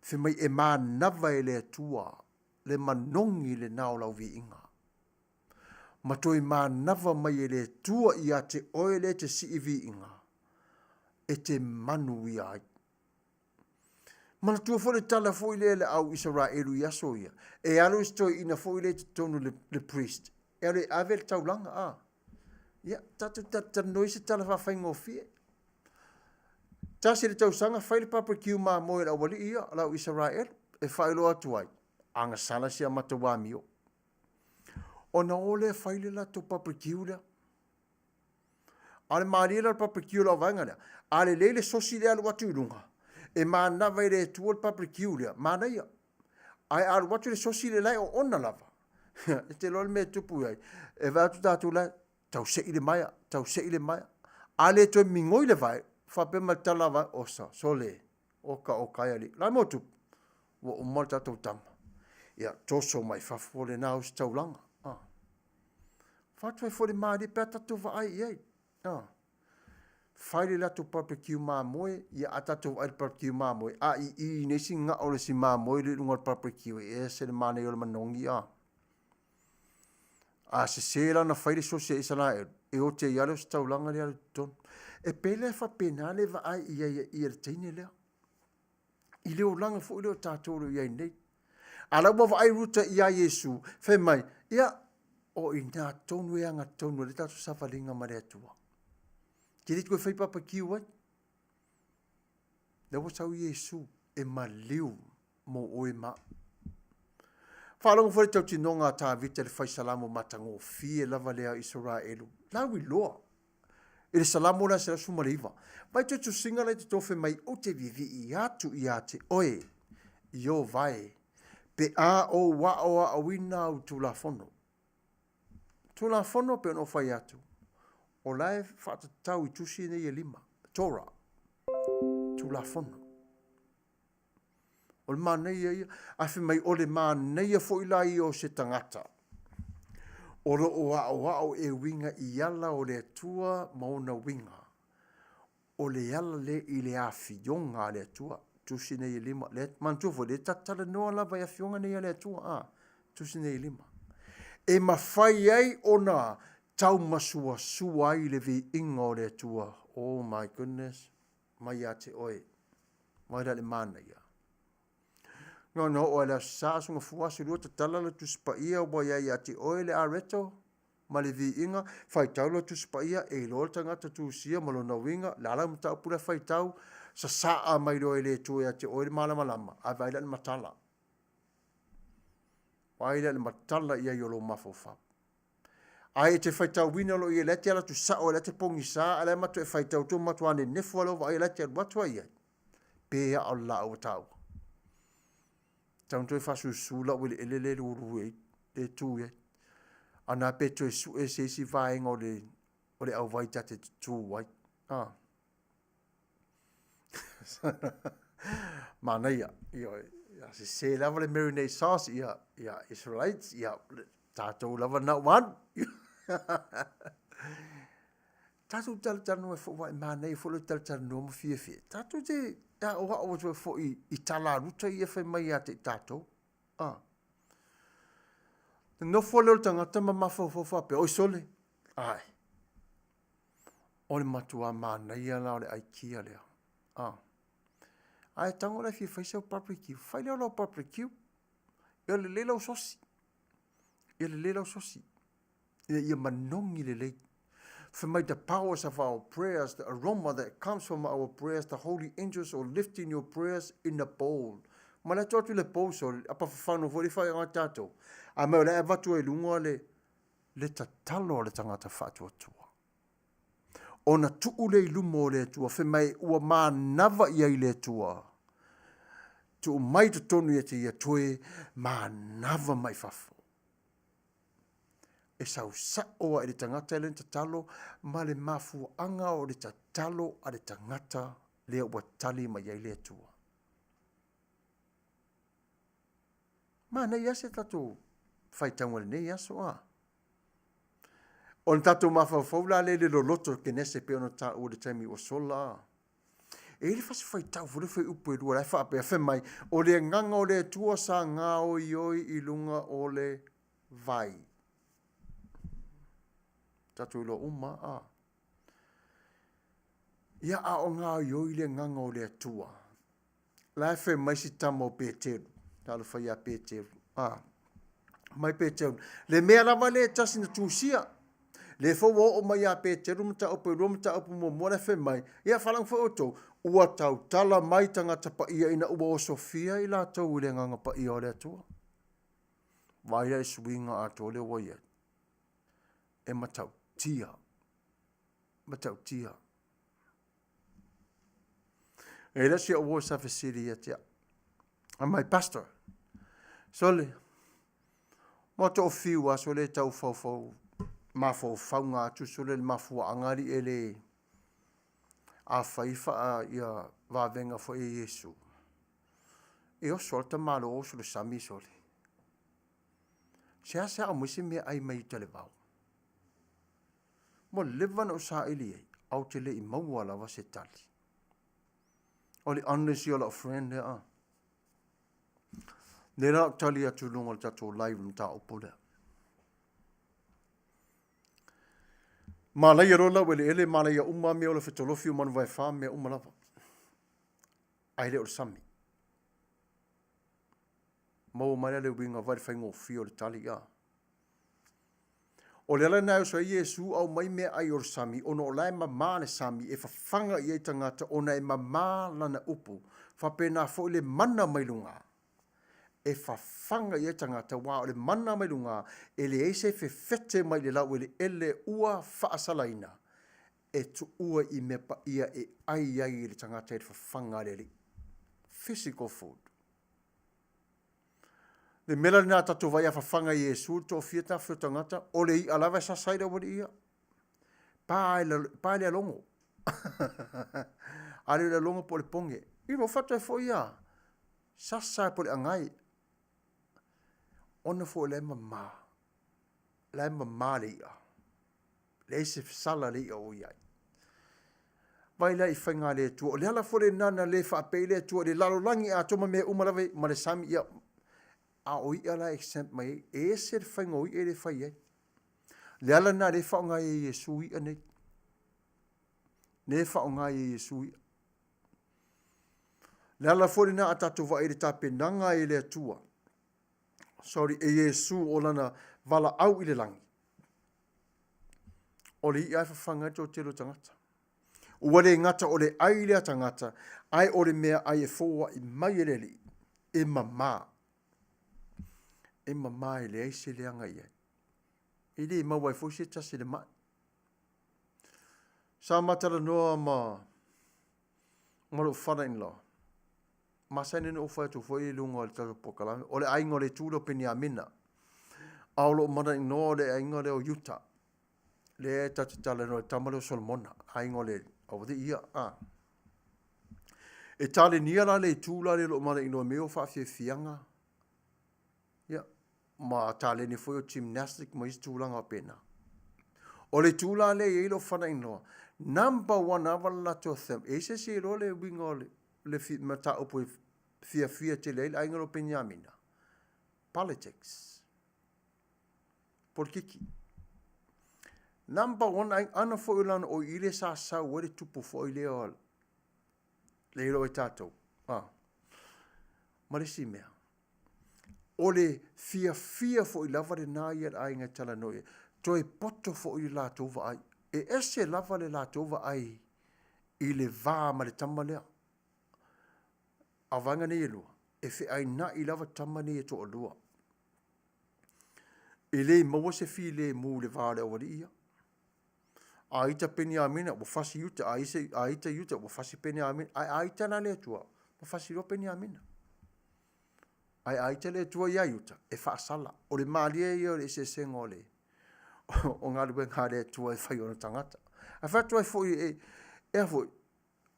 fai mai e manava e le Atua le manogi lena o lau viiga. Ma toe manava mai e le Atua ia te oe lea e te sii viiga, e te manuia ai. Manatua foi le tala foi lea i le au Isaraelu i aso ia, e alu isi toeaina foi lea i totonu le, le priest, e alu e ave le taulaga, a. Ia, tatou talanoa i se tala faafaigofie. Tasi le tausaga fai le barbecue mamoe a le aualii ia, le au Isaraelu, e faailoa atu ai, agasala si a matou amio. Ona o lea fai le latou barbecue lea. A o le malie la o le barbecue o lau vaega lea, a lelei le sosi lea alu atu i luga, e manava i le Atua le barbecue lea, manaia. Ae a alu atu le sosi lea la e oona lava, e te iloa le mea e tupu i ai, e vaai atu tatou la, tau sei le maea, tau sei le maea. A le toe migoi le vae, faapea mai le tala a vae, osa, sole, oka, oka e alii. O le a le mea ua tupu? Ua uma le tatou tama. Ia, toso mai fafo lena ositaulaga. Ah. Fatu ai foi le malie pe a tatou vaai i ai. Ah. Fai le latou barbecue mamoe, ia a tatou vaai i le barbecue mamoe, a i i nei si gao le si mamoe le luga o le barbecue, e ese le manaia o le manogi a. A sese la ona fai le sosi a Isaraelu, e ote ai lava le ositaulaga lea i totonu. E pei la e faapena le vaai i ai i le teine lea. I le olaga foi lea o tatou o lo o i ai nei. A la ua vaai Ruta iā Iesu, fai mai, ia, o i ina tonu e agatonu ai le tatou savaliga ma le Atua. Te le toe fai papakiu ai. Lea ua sau Iesu e maliu mo oe ma au. Faalogo foi le tautinoga a Tavita i le fai salamo matagofie lava lea a Isaraelu, lauiloa i le Salamo lea 119. Vai toe tusiga la i te tofe mai, Ou te vivii atu ia te oe, Ieova e, pe a ou aoaoina au Tulafono. Tulafono pei ona ou fai atu, o la e faatatau i tusi nei e lima, Torah, Tulafono. O le manaia ia. Ae fai mai, o le manaia foi la ia o se tagata o lo o aoao e uiga i ala o le Atua ma ona uiga, o le ala lea i le afioga a le Atua. Tusi nei e lima. Le, manatua foi, le tatou talanoa lava i afioga nei a le Atua, a, tusi nei e lima. e mafai ai ona taumasuasua ai le viiga o le Atua. Oh my goodness, mai ia te oe. Vaai la i le manaia. Na ona oo lava i le Aso Sa, Aso Gafua, Aso Lua, tatala le Tusi Paia ua i ai ia te oe le areto ma le viiga, faitau le Tusi Paia, e iloa le tagata tusia ma lona uiga, o le a lau mataupu lea faitau, sasaa mai loa e le Atua ia te oe le malamalama, ae vaai la i le matala. Vaai la i le matala i ai o lou mafaufau. Ae e te faitauina loa i ai, la e te alu atu sao, la e te pogisa, ae la e matua e faitau atu, matua nenefu lava lou vaai, la e te alu atu lava i ai. Pe aa o le laau a taua. Tatau ona toe faasusu lau eleele lea e lulu i ai, lea e tu i ai. A na pe toe sue se isi vaega o le, o le auvai ta te tutu ai. Ah. Manaia, ioe, ia sese lava le marinade sauce, ia, ia Israelites, ia tatou lava na ua alu. Tatou talatalanoa ai foi, aua e manaia foi le talatalanoa ma fiafia. Tatou te aoao atu ai foi i tala a Ruta ia e fai mai ia te i tatou. Ah. Nofo lea o le tagata ma mafaufau faapea, oi sole, ai, O le matua manaia la o le aikia lea. Ah. Ae tago la e fia fai sau barbecue. Fai lea o lau barbecue. Ia lelei lau sosi. Ia lelei lau sosi. Ia, ia manogi lelei. Fai mai the powers of our prayers, the aroma that comes from our prayers, the holy angels are lifting your prayers in a bowl. Ma le atu atu le bowl so, apa fafano foi le whai a tātou. A mai o le avatu ai lunga le, le tatalo a le tagata faatuatua. Ona tuu lea i luma o le Atua, fai mai ua manava i ai le Atua. Tuu mai totonu ia te ia toe manava mai fafo. E sau sa'o a i le tagata lea na tatalo ma le mafuaaga o le tatalo a le tagata lea ua tali mai ai le Atua. Manaia se tatou faitauga i lenei aso a. O le tatou mafaufau la lea i le loloto o Kenese pei ona taua i le taimi ua sola a. E i ai le fasi faitau foi lea fuaiupu e lua la e faapea fai mai, o le agaga o le Atua sa gaoioi i luga o le vai. Tatou iloa uma a. Ia a o gaoioi le agaga o le Atua. La e fai mai si tama o Peteru, talofa ia Peteru, a, mai Peteru, le mea lava lea e tasi na tusia, lea foi ua oo mai ia Peteru mataupu e lua mataupu muamua la e fai mai, ia faalaga foi outou, ua tautala mai tagata paia ina ua osofia i latou i le Agaga Paia o le Atua. Vaai la i le suiga atoa lea ua i ai. E matautia, matautia. E le o si au uo sa fesili ia te au. Fai mai, Pastor, sole, mo to fiu a sole tau faufau mafaufauga atu sole le mafuaaga alii e le afai faa ia vavega foi e Iesu. E oso a le tamaloa oso le sami sole. Seasea aumai se meaai mai uta i le vao. Ua leva ona ou saili i ai, ae ou te le i maua lava se tali. O le honesty o lau friend lea a. Lea la ou tali atu i luga o le tatou live i le mataupu lea. Malaia loa laueleele, malaia uma mea o le fetolofi o Manuvaefa, mea uma lava. Ae le o le sami. Maua mai la le uiga vai le faigofie o le tali a. O le ala lena e oso ai Iesu aumai meaai o le sami, ona o la e mama le sami, e fafaga i ai tagata ona e mama lana upu. Faapena foi le mana mai luga, e fafaga i ai tagata, aua o le mana mai luga e leai se fefete mai le laueleele ua faasalaina, e tuua i mea paia e ai ai e le tagata i le fafaga a le Alii. Physical food. Le mea la lena a tatou vaai a fafaga i Iesu le toafia tafe o tagata, o le i'a lava e sasa ai le aualii ia. Pa pa le alogo. A le alogo po o le poge. I lo fatu foi ia. Sasa po le agai. Ona foi le mama. La e mama le i'a. Leai se sala le i'a o i ai. Vai la i faiga a le Atua. O le ala foi lena na le faapea ai le Atua i le lalolagi atoa ma mea uma lava ma le sami, ia, A o i'a la e exempt mai ai, e ese le faiga o i'a lea e fai ai. Le ala lena lea e faaaoga ai e Iesu i'a nei. Lea e faaaoga ai e Iesu i'a. Le ala foi lena a tatou vaai i le tapenaga e le Atua, sorry, e Iesu o lana valaau i le lagi, o le i'a e fafaga ai le toatele o tagata. Ua le gata o le ai lea tagata, ae o le mea ai e foai mai e le Alii, e mamā. E mamā e leai se leaga i ai. E le maua ai foi se tasi i le mai. Sa ma talanoa ma ma lou father-in-law, masani ona ou fai atu foi i luga o le tatou polokalame, o le aiga o le itu lea o Peniamina, a o lou mother-in-law o le aiga lea o Iuta, lea tatou te talanoa i le tama lea o Solomona, aiga o le aualii ia, a. E talenia la le itu la lea o lou mother-in-law i mea ia o faafiafiaga, Ia, ma taleni foi o gymnastic ma isi tulaga faapena. O le itu la lea e i ai lou father-in-law, number one lava le latou theme. E i ai se isi e iloa le uiga o le, le fi, mataupu e fiafia tele ai le aiga lea o Peniamina? Politics. Polokiki. Number one aiga, ana foi o lana o i le sa sau ai le tupu foi lea o le iloa e tatou. Ah. Ma le isi mea, O le fiafia foi lava lena ia le aiga e talanoa i ai. Toe poto foi le latou vaai. E ese lava le latou vaai i le va ma le tama lea. A o vaega nei e lua, e feaina'i lava tama nei e toalua. E le maua se filemu i le va o le aualii ia. A ita Peniamina, ua fasi Iuta, a ita Iuta, ua fasi Peniamina. Ae a ita la le Atua, ua fasi loa Peniamina. Ae a ita le Atua iā Iuta, e faasala. O le malie ia o le eseesega o le o galuega a le Atua e fai ona tagata. Ae fai atu ai foi e, e a foi,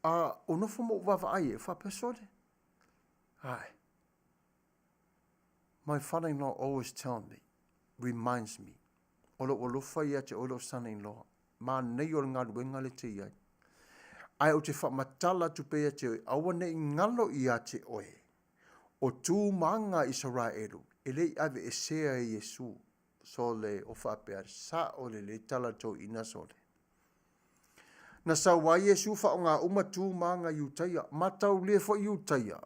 a o nofo ma ou vaavaai e, faapea sole. Ae, my father-in-law always tell me, reminds me, o lou alofa ia te oe lou son-in-law, manaia o le galuega lea e te i ai. Ae ou te faamatala atu pea ia te oe, aua ne i galo ia te oe, o tu ma aga a Isaraelu, e le i aveesea e Iesu. Sole, o faapea, Sao lelei tala a le toeaina, sole. Na sau ai Iesu faaaoga uma tu ma aga Iutaia, mataulia foi Iutaia,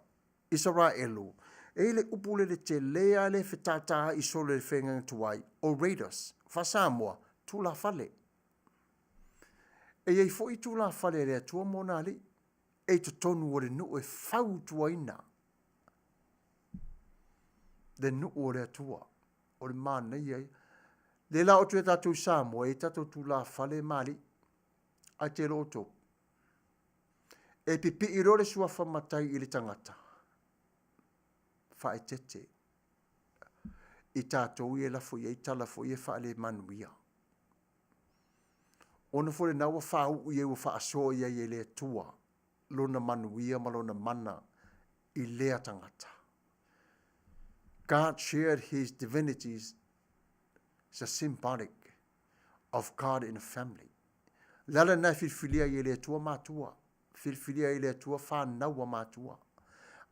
Isaraelu, e i le upu lele tele a le fetātāi solo i le feagaiga tuai, o Raiders, faa-Samoa, tulafale. E i ai foi tulafale a le Atua mo nā alii, e i totonu o le nuu e fautuaina le nuu o le Atua, o le manaia ia. Lea la o atu ia tatou i Samoa, e i ai tatou tulafale ma alii, ae te iloa outou, E pipii loa le suafa matai i le tagata, faaeteete i tatou ia e lafo i ai tala foi ia faalemanuia. Ona foi lena ua faauu i ai, ua faasoa i ai e le Atua lona manuia ma lona mana i lea tagata. God shared his divinities is a symbolic of God in a family. Le ala lena e filifilia ai e le Atua matua, filifilia ai e le Atua fanau a matua,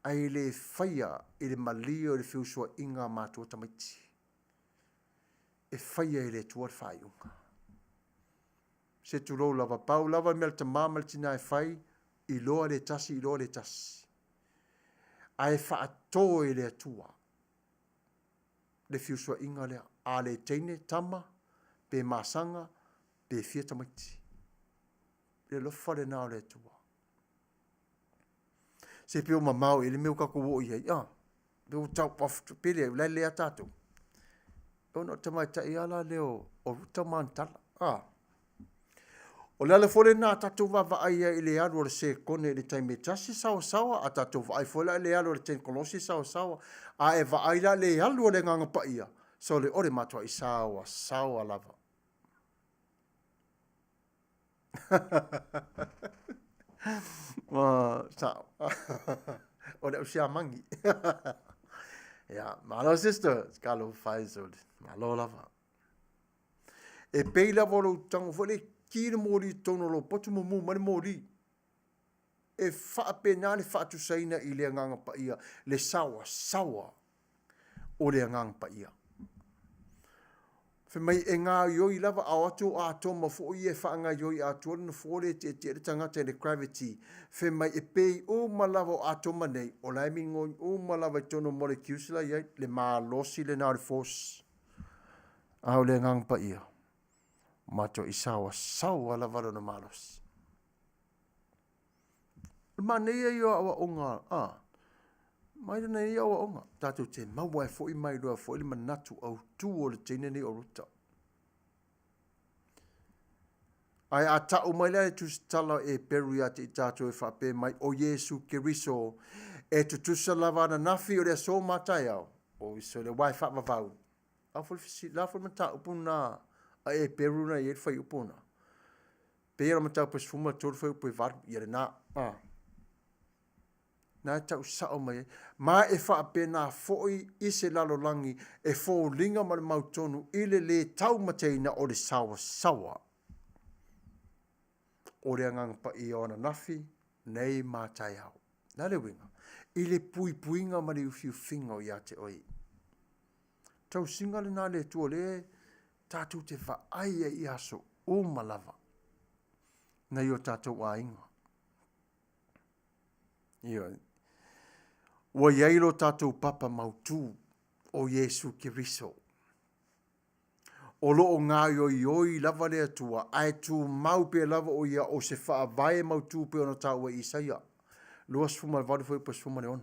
ae le faia i le malie o le feusuaiga a matua tamaiti. E faia e le Atua le faaiuga. Se tulou lava, pau lava le mea a le tamā ma le tinā e fai, iloa le tasi, iloa le tasi. Ae faatō e le Atua le fiusuaiga lea, a le teine, tama, pe masaga, pe fia tamaiti. Le alofa lena o le Atua. Se pe o mamao i le mea ua tatou oo i ai, ah, pe ua tau off, pe le, la le a tatou. Ona o le tamaitai lava la lea o Ruta ma ana tala, ah. O le ala foi lena a tatou vaavaai ai i le alu o le sekone i le taimi e tasi saoasaoa, a tatou vaai foi la i le alu o le tenikolosi saoasaoa, a e vaai la i le alu o le Agaga Paia, sole o le matuai saoasaoa lava. Sao. O le au siamagi. Ia, malo sister, talofa e sole. Malo lava. E pei lava o lou tago foi lea e ki le moli i totonu o lou potu mumu mai le moli. E faapena le faatusaina i le Agaga Paia, le saoasaoa. O le Agaga Paia. Fai mai e gaoioi lava a o atu o atoma foi ia e faagaoioi atoa le nofoa lea e tietie ai le tagata i le gravity. Fai mai e pei uma lava o atoma nei, o la e migoi uma lava i totonu o molecules la e i ai, le malosi lena o le force. A o le Agaga Paia, matuai saoasaoa lava lona malosi. O le manaia ia o aoaoga, a, mai lana ia aoaoga, tatou te maua ai foi ma iloa foi le manatu autu o le teine nei o Ruta. Ae a tau mai la le tusitala o Eperu ia te i tatou e faapea mai, o Iesu Keriso e tutusa lava ananafi o le aso ma taeao, o iso le aua e faavavau. A foi le la foi le mataupu na a Eperu na i ai le fuaiupu na. Pei o le mataupu e 13 fuaiupu e 8, ia lena. A. Na e tau sao mai ai. Ma e faapena foi i se lalolagi e foliga ma le mautonu i le lē taumateina o le saoasaoa o le Agaga Paia o ananafi nei ma taeao. Le a le uiga? I le puipuiga ma le ufiufiga o ia te oe. Tausiga lena a le Atua lea tatou te vaai ai i aso uma lava nai o tatou aiga. Ioe. Ua i ai lo tatou papa mautu o Iesu Keriso. O lo o gaoioioi lava le Atua, ae tumau pea lava o ia o se faavae mautu pei ona taua e Isaia 28 fuaiupu 16.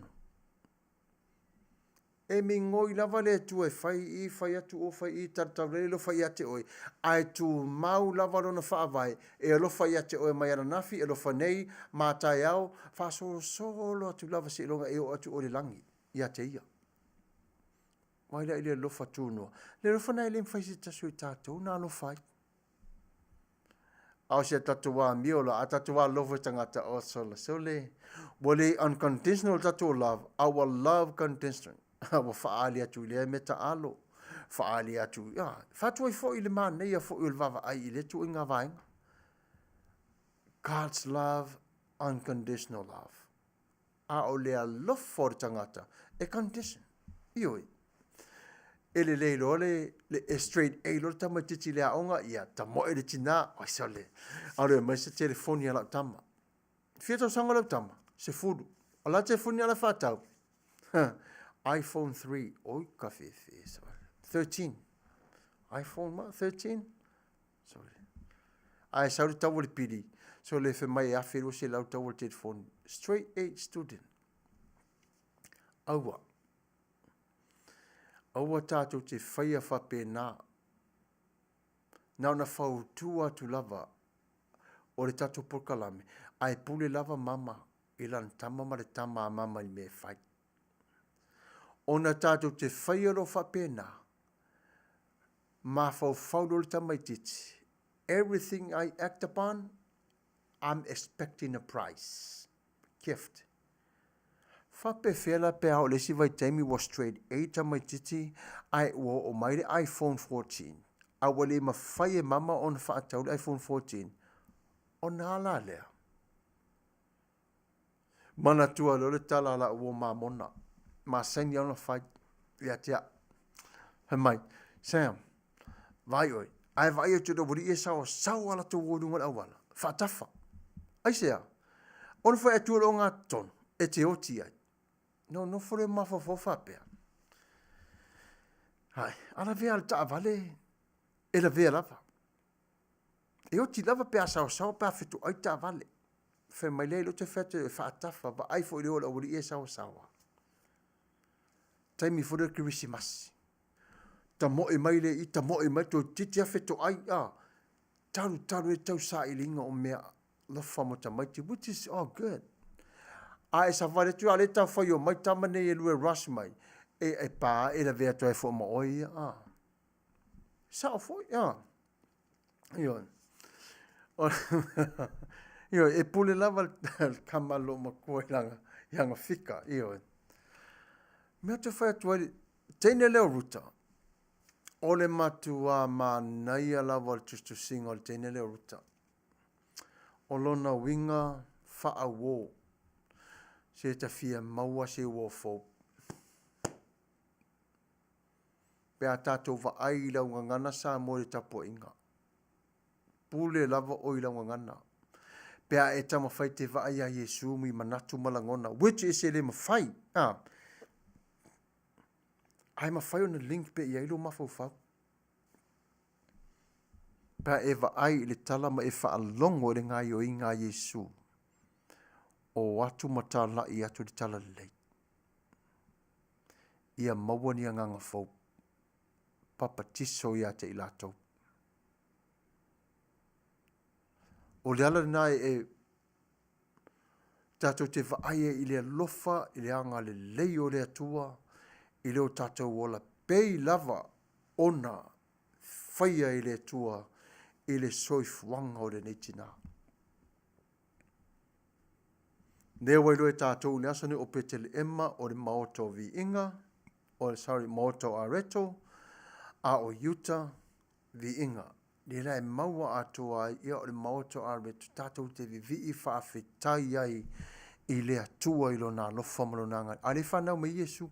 E migoi lava le Atua e fai i, fai atu o, fai i, talataulele, alofa ia te oe, ae tumau lava lona faavae e alofa ia te oe mai ananafi, alofa nei, ma taeao, faasolosolo atu lava seiloga e oo atu oe i le lagi ia te ia. Vaai la i le alofa tunoa. Le alofa na e le mafai se tasi o i tatou na alofa ai. A o si a tatou amio la, a tatou alofa i tagata, o sola, sole, ua le unconditional le tatou love, a ua love conditional. Ua faaali atu i lea mea taalo, faaali atu, ia, faatu ai foi le manaia foi o le vaavaai i lea tuuaiga vaega. God's love, unconditional love. A o le alofa o le tagata, e condition. Ioe. E lelei loa le, le e straight A loa le tamaitiiti i le aoga, ia tamoe le tina, oi sole, alo e mai se telefoni a lau tama. Fia tausaga lau tama? 10. O la telefoni ala faatau? iPhone 3. Oi ka fefe, sole. 13. iPhone ma 13? Sole. Ae sau le tau o le pili, sole fai mai e 1200 le tau o le telefoni. Straight A student. Aua. Aua tatou te faia faapena. Na ona fautua atu lava o le tatou polokalame, ae pule lava mama i lana tama ma le tama a mama i le mea e fai. Ona tatou te faia loa faapena, mafaufau loa le tamaitiiti, everything I act upon, I'm expecting a prize, gift. Faapefea la pe a oo i le isi vaitaimi ua straight A tamaitiiti ae ua oo mai le iPhone 14 a ua le mafai e mama ona faatau le iPhone 14, ona a la lea? Manatua loa le tala a la'u uo mamona, masani lava ona fai ia te a'u. Fai mai, Sam, vaai ʻoe, ae vaai atu i le aualii e saoasaoa latou o i luga o le auala, faatafa. Aisea? Ona fai atu o le ogatotonu e te oti ai. Na ou nofo lea mafaufau faapea, Ai, a lavea le taavale, e lavea lava. E oti lava pe a saosaoa pe a fetoai taavale. Fai mai lea i lou toe fai atu e faatafa, vaai foi i le o o le aualii e saoasaoa. Taimi foi lea o le kerisimasi. Tamoe mai le i, tamoe mai, toeitiiti lava fetoai, a, talu talu ai tau sailiga o mea alofa mo tamaiti, which is all good. A e savali atu a le tau fai o mai tama nei e lua e rush mai, e, e pā e lavea atu ai foi ma oe ia, a. Sao foi, a. Ioe. Ioe, e pule lava le tama a lou matua i lana, i ana fika, ioe. Mea te fai atu ai, teine lea o Ruta, o le matuā manaia lava o le tusitusiga o le teine lea o Ruta. O lona uiga faauo, se ta fia maua se uo fou. Pe a tatou vaai i lau gagana Samoa i le tapuaiga, pule lava oe i lau gagana. Pe a e taumafai e te vaai ia Iesu i manatu ma lagona, which is e le mafai, a, ae mafai ona link pea i ai lou mafaufau. Pe a e vaai i le tala ma e faalogo i le gaioiga a Iesu, o atu ma talai atu le talalelei. Ia maua ni agaga fou, papatiso ia te i latou. O le ala lena e tatou te vaai ai i le alofa, i le agalelei o le Atua, i le o tatou ola pei lava ona faia e le Atua i le soifuaga o lenei tina. Lea ua iloa e tatou i le aso nei o Peteleema o le maota o Viiga, o sorry, maota o Areto, a o Iuta Viiga. Lea la e maua atoa ai, ia o le maota o Areto, tatou te vivii faafetai ai i le Atua i lona alofa ma lona agalelei. A le fanau mai Iesu.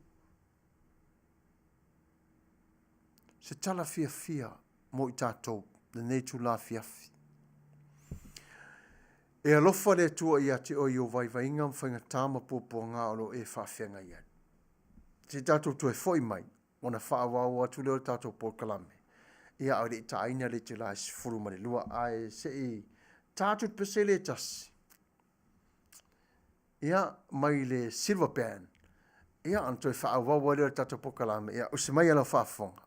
Se tala fiafia mo i tatou lenei itula afiafi. E alofa le Atua ia te oe i ou vaivaiga ma faigata ma puapuaga o lo o e faafeagai ai. Se i tatou toe foi mai ona faaauau atu lea o le tatou polokalame. Ia, a o le i taina le itula e 12, ae se i ta atu le pese lea e tasi. Ia, mai le Silver Band. Ia, ona toe faaauau ai lea o le tatou polokalame. Ia, usi mai lau faafofoga.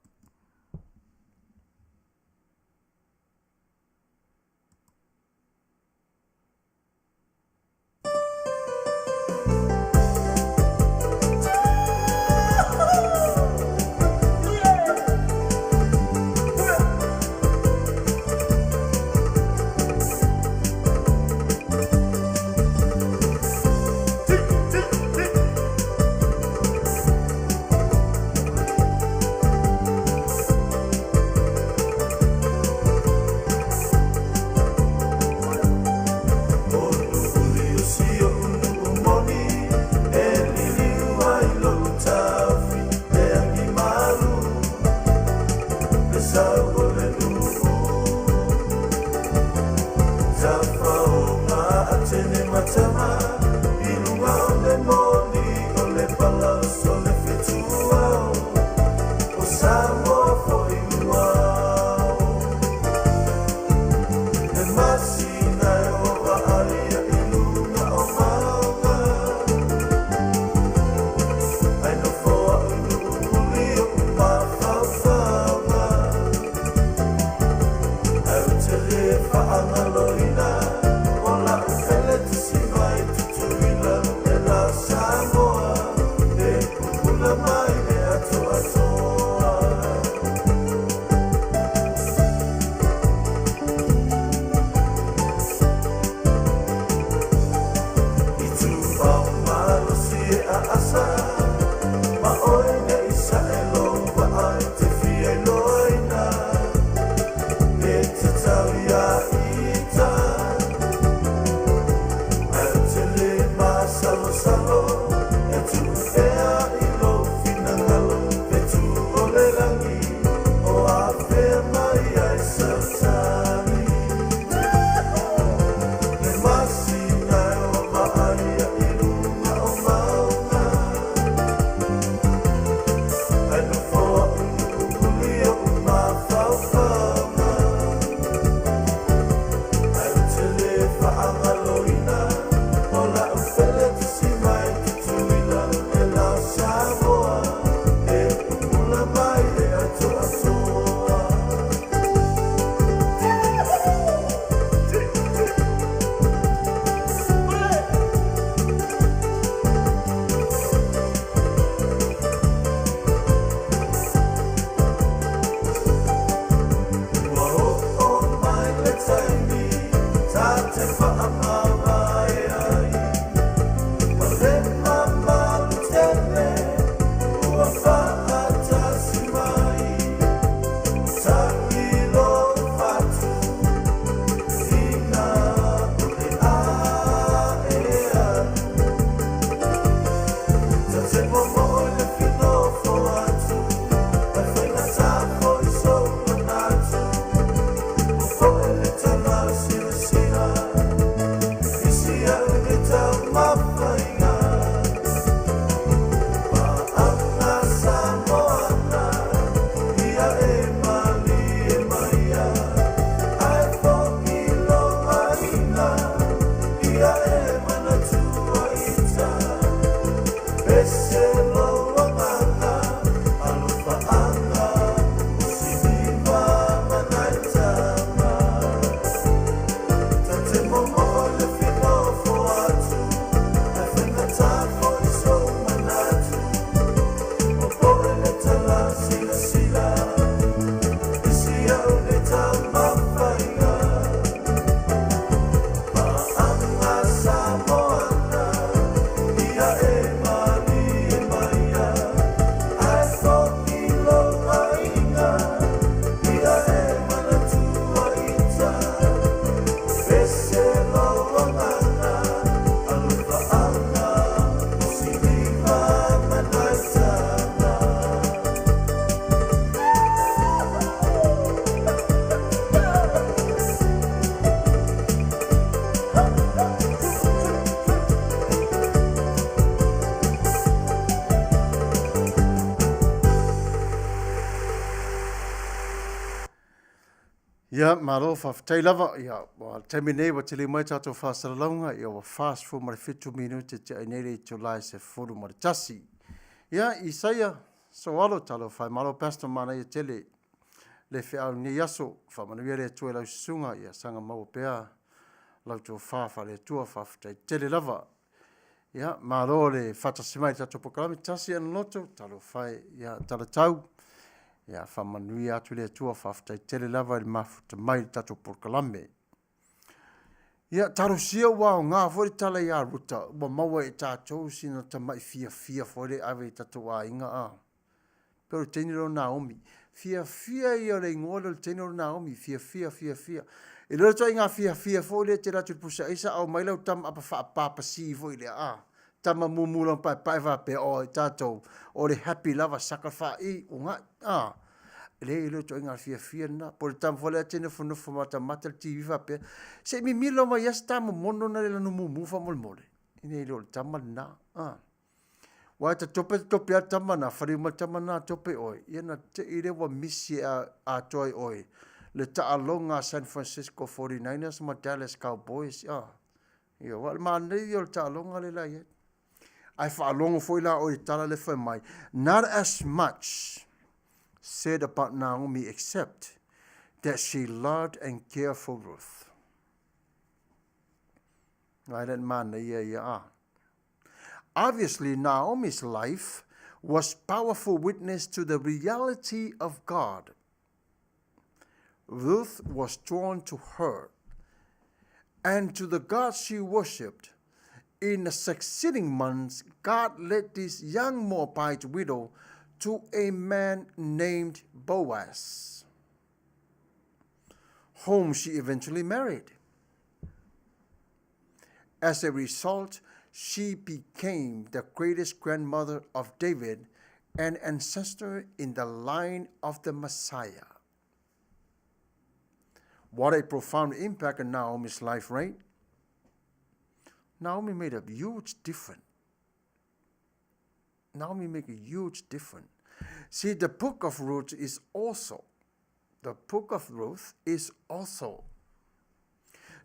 Ese lou agaga, alofaaga, o siliva ma nai taga. Ta te momoo le finofo atu, ae faigata foi sou manatu. Popoe le tala silasila, i si au nei taumafaiga. Paaga Samoana, ia e malie maia, ae fo'i lou aiga, ia e manatua ita. Ese lou agaga, alofaaga, o siliva ma nai taga. Ia, malo faafetai lava. Ia, ua le taimi nei ua tele mai tatou faasalalauga, ia ua 47 minute te ai nei le itula e 11. Ia, Isaia, Soalo, talofa e, malo Pastor, manaia tele le feau i lenei aso. Faamanuia le Atua i lau susuga, ia saga maua pea lau tofa faale-Atua, faafetai tele lava. Ia, malo le faatasi mai i le tatou polokalame, tasi ana loto, talofa e, ia talatau. Ia, faamanuia atu le Atua, faafetai tele lava i le mafuta mai i le tatou polokalame. Ia, talosia ua aoga foi le tala ia Ruta, ua maua e tatou sina tama'i fiafia foi le ave i tatou aiga a. Pei o le teine lea o Naomi. Fiafia ia o le igoa lea o le teine o Naomi, fiafia, fiafia. E le o le ituaiga fiafia foi lea e te alu atu i le pusa aisa aumai lau tama apa faapapasi foi lea a. Tama mumu lona paepae faapea, oi tatou, o le happy lava saka faai uga'i a. E leai e le o le ituaiga fiafia lena. Po o le tama foi lea e te nofonofo matamata le TV faapea, se i mimilo mai lava si ta momono lena i lana mumu faamolemole. E leai e le o le tama lena a. Aua e ta tope tope lava le tama lena, faliu mai le tama lena tope oe, ia ona te i lea ua misi atoa e oe le taaloga a San Francisco 49ers ma Dallas Cowboys. Ah, ia, aua o le manaia ia o le taaloga lea la i ai. Ae faalogo foi la oe i le tala lea fai mai, not as much said about Naomi except that she loved and cared for Ruth. Vaai la i le manaia ia a. Obviously, Naomi's life was powerful witness to the reality of God. Ruth was drawn to her and to the God she worshipped. In the succeeding months, God led this young Moabite widow to a man named Boaz, whom she eventually married. As a result, she became the greatest grandmother of David and ancestor in the line of the Messiah. What a profound impact on Naomi's life, right? Naomi made a huge difference. Naomi made a huge difference. See, the book of Ruth is also, the book of Ruth is also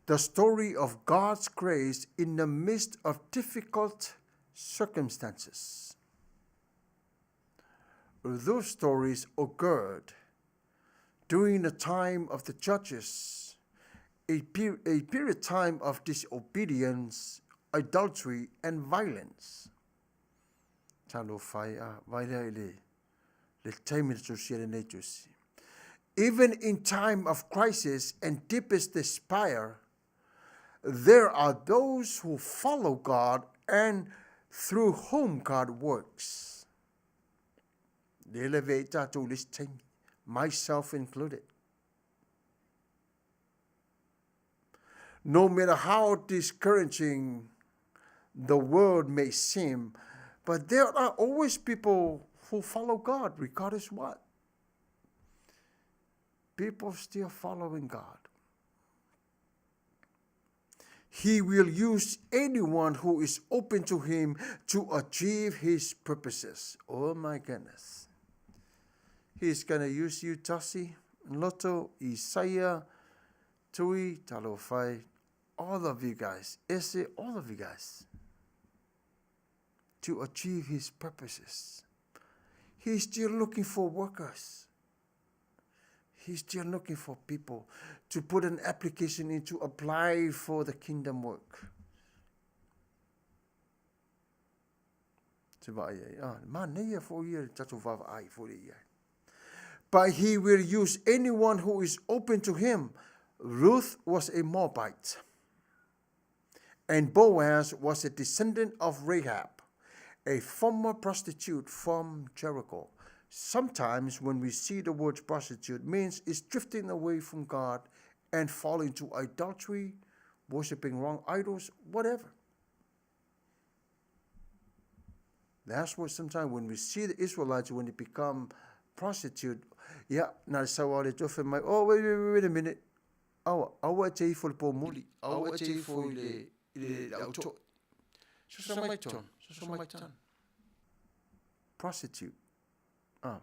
the story of God's grace in the midst of difficult circumstances. Those stories occurred during the time of the judges, a, per- a period time of disobedience, adultery, and violence. Talofa e a, vaai lea i le, le taimi na tusia lenei tusi. Even in time of crisis and deepest despair, there are those who follow God and through whom God works. Lea le vea i tatou i le isi taimi, myself included. No matter how discouraging the world may seem, but there are always people who follow God, regardless what. People still following God. He will use anyone who is open to him to achieve his purposes. Oh my goodness. He's going to use you, Tasi, Loto, Isaiah, Tui, Talofai, all of you guys. Ese, all of you guys. to achieve His purposes. He's still looking for workers. He's still looking for people to put an application in to apply for the kingdom work. Te vaai ai. Ah, manaia foi ia le tatou vaavaai foi le i ai. But he will use anyone who is open to him. Ruth was a Moabite. And Boaz was a descendant of Rahab, a former prostitute from Jericho. Sometimes when we see the word prostitute means it's drifting away from God and falling to idolatry, worshiping wrong idols, whatever. That's what sometimes when we see the Israelites when they become prostitute, yeah, na le sau le tofe mai, oh, wait, wait, wait a minute. Aua, aua e te ifo le pōmuli, aua e te ifo i le, i le, le autoi. Soso mai tonu, soso mai tonu. Prostitute. Ah.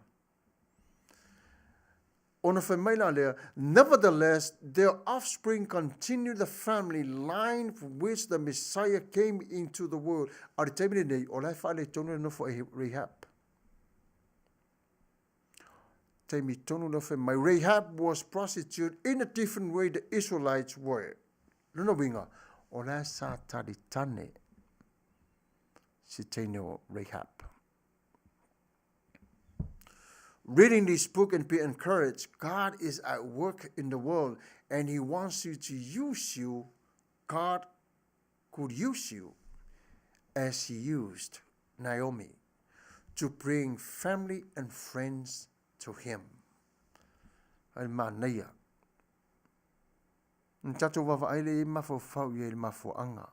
Ona fai mai la lea, Nevertheless, their offspring continued the family line from which the Messiah came into the world. A o le taimi lenei, o la e faaletonu le nofo a Rahab. Taimi tonu la fai mai, Rahab was prostitute in a different way the Israelites were. Lona uiga, o la e sa talitane se teine o Rahab. Reading this book and be encouraged. God is at work in the world and He wants you to use you. God could use you as He used Naomi to bring family and friends to Him. Ai manaia. N tatou vaavaai lea i mafaufau i ai le mafuaaga.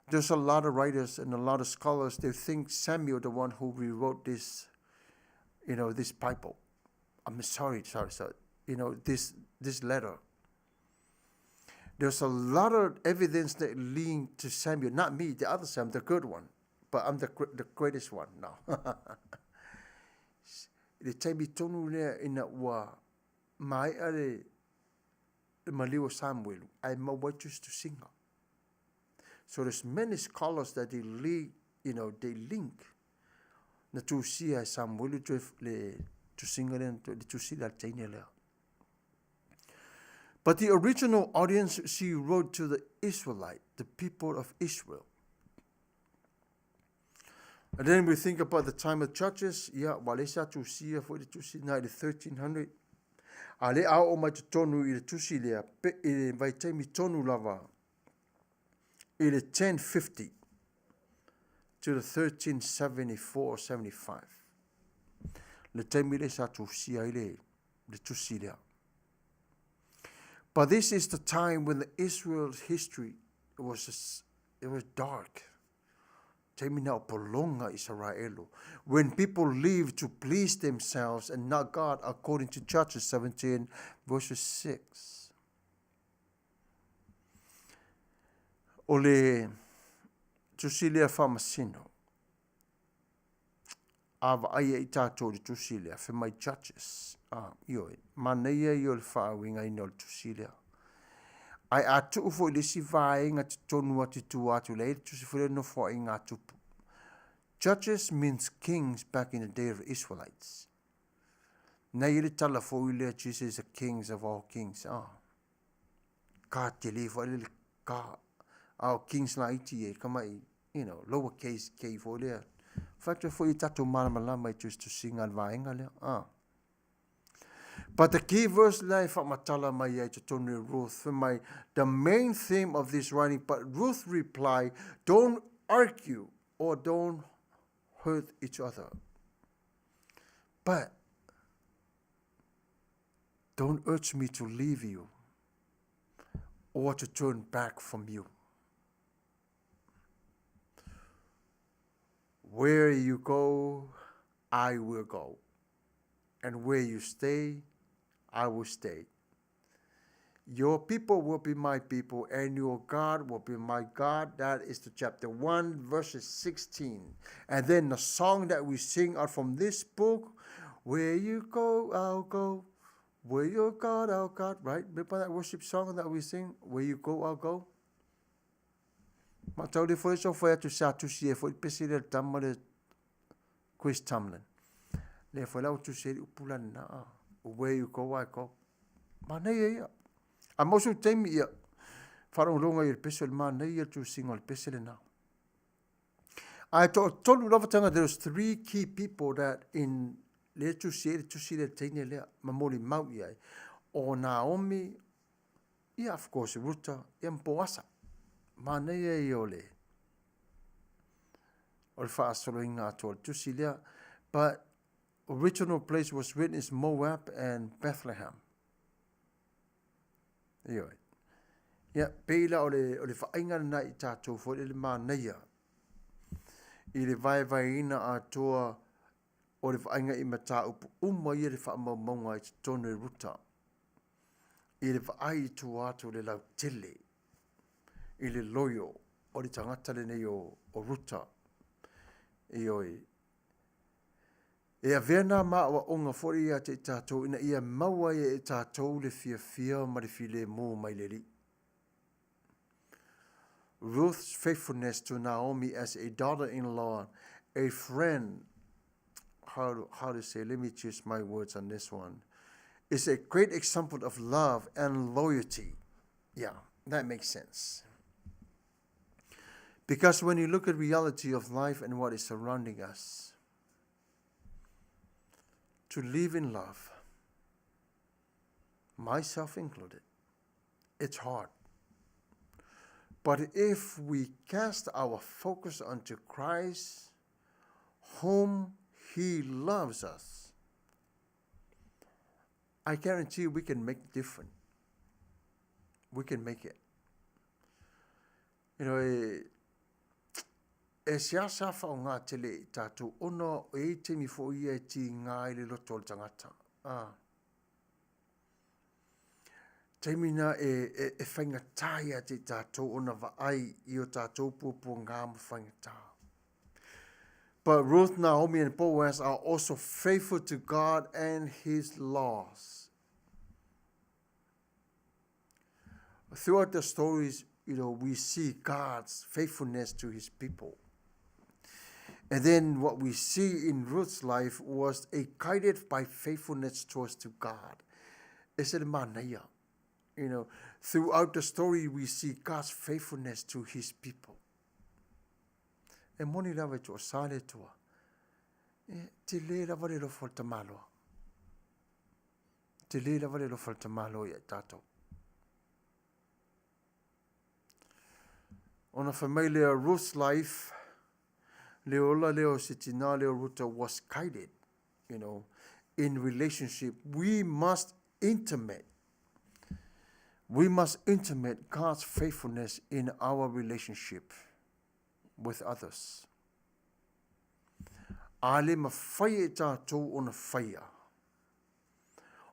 There's a lot of writers and a lot of scholars, they think Samuel the one who rewrote this, you know, this Bible. I'm sorry, sorry, sorry. You know, this, this letter. There's a lot of evidence that lean to Samuel, not me, the other Sam, the good one. But I'm the, the greatest one now. I le taimi tonu lea ina ua maea le, le maliu o Samuelu, ae maua ai tusitusiga. So there's many scholars that they link, you know, they link na tusia e Samuelu toe le tusiga lea, le tusi lea a le teine lea. But the original audience she wrote to the Israelite, the people of Israel. And then we think about the time of churches, ia, ua leai sa tusia foi le tusi na i le 1300. A le a oo mai totonu i le tusi lea, pe, i le vaitaimi tonu lava, i le 1050 to the 1374 or 75. Le taimi lea sa tusia ai le, le tusi lea. But this is the time when the Israel's history was, it was dark. Taimi na o polonga Israelo. When people live to please themselves and not God, according to Judges 17, verses 6. O le tusi lea faamasino, a vaai ai tatou i le tusi lea, fai mai Judges, a, ioe, manaia ia o le faauigaina o le tusi lea. Ae a tuu foi i le isi vaega totonu atu i tua atu lea i le tusi foi lea Nofoaiga a Tupu. Judges means kings back in the day of the Israelites. Nei i le tala foi lea Jesus is the kings of all kings. Ah. Ka tele foi le ka ao kings laiti e ka mai, you know, lower case k foi lea. Whatu foi i tatou malamalama i tusitusiga le vaega lea. Ah. But the key verse lea e whaamatala mai ai totonu e Ruth, fai mai, the main theme of this writing, but Ruth replied, don't argue or don't hurt each other. But don't urge me to leave you or to turn back from you. Where you go, I will go. And where you stay, I will stay. Your people will be my people, and your God will be my God. That is the chapter 1, verses 16. And then the song that we sing out from this book, Where you go, I'll go. Where your God, I'll God. Right? Remember that worship song that we sing? Where you go, I'll go. Maatau le foi so fai atu sa tusi e foi pese le tama le Chris Tomlin. Le foi la tusi e upu la na. Where you go, I go. Manaia ia. A mo su taimi ia faalogologo i le pese o le manaia ia le tusiga o le pese lena. Ae toatolu lava tagata, there was three key people that in le tusi ai le tusi le teine lea ma molimau i ai. O Naomi, ia of course Ruta, ia ma Poasa. Manaia ia o le o le faasoloina atu o le tusi lea. But original place was written is Moab and Bethlehem. Ioe. Ia, pei la o le, o le vaaiga lena i tatou foi le manaia i le vaevaeina atoa o le vaaiga i mataupu uma ia le faamaumauga i totonu e Ruta i le vaai i tua atu o le lautele i le loio o le tagata lenei o, o Ruta. Ioe. E avea nā māʻoaʻoga foi ia te i tātou ina ia maua ai e tātou le fiafia ma le filemu mai le Alii. Ruth's faithfulness to Naomi as a daughter-in-law, a friend, how to say, let me choose my words on this one, is a great example of love and loyalty. Yeah, that makes sense. Because when you look at reality of life and what is surrounding us, to live in love, myself included, it's hard. But if we cast our focus onto Christ, whom He loves us, I guarantee we can make different. We can make it. You know, e, e seāseā whaonga tele i tātou ona e i taimi fo ia e ti ngā i le loto o le tangata. Ah. Taimi na e, e, e whaingatā ia te tātou ona vaai i o tātou puapua ngā ma whaingatā. But Ruth, Naomi, and Boaz are also faithful to God and His laws. Throughout the stories, you know, we see God's faithfulness to His people. And then what we see in Ruth's life was a guided by faithfulness towards to God. E se le manaia. You know, throughout the story, we see God's faithfulness to His people. E moni lava i toasā le Atua. E tele lava le alofa o le tamaloa. Tele lava le alofa o le tamaloa ia i tātou. Ona fai mai lea Ruth's life, le ola lea o se tinā lea o Ruta was guided, you know, in relationship. We must intimate. We must intimate God's faithfulness in our relationship with others. A le mawhai e tātou ona whaia.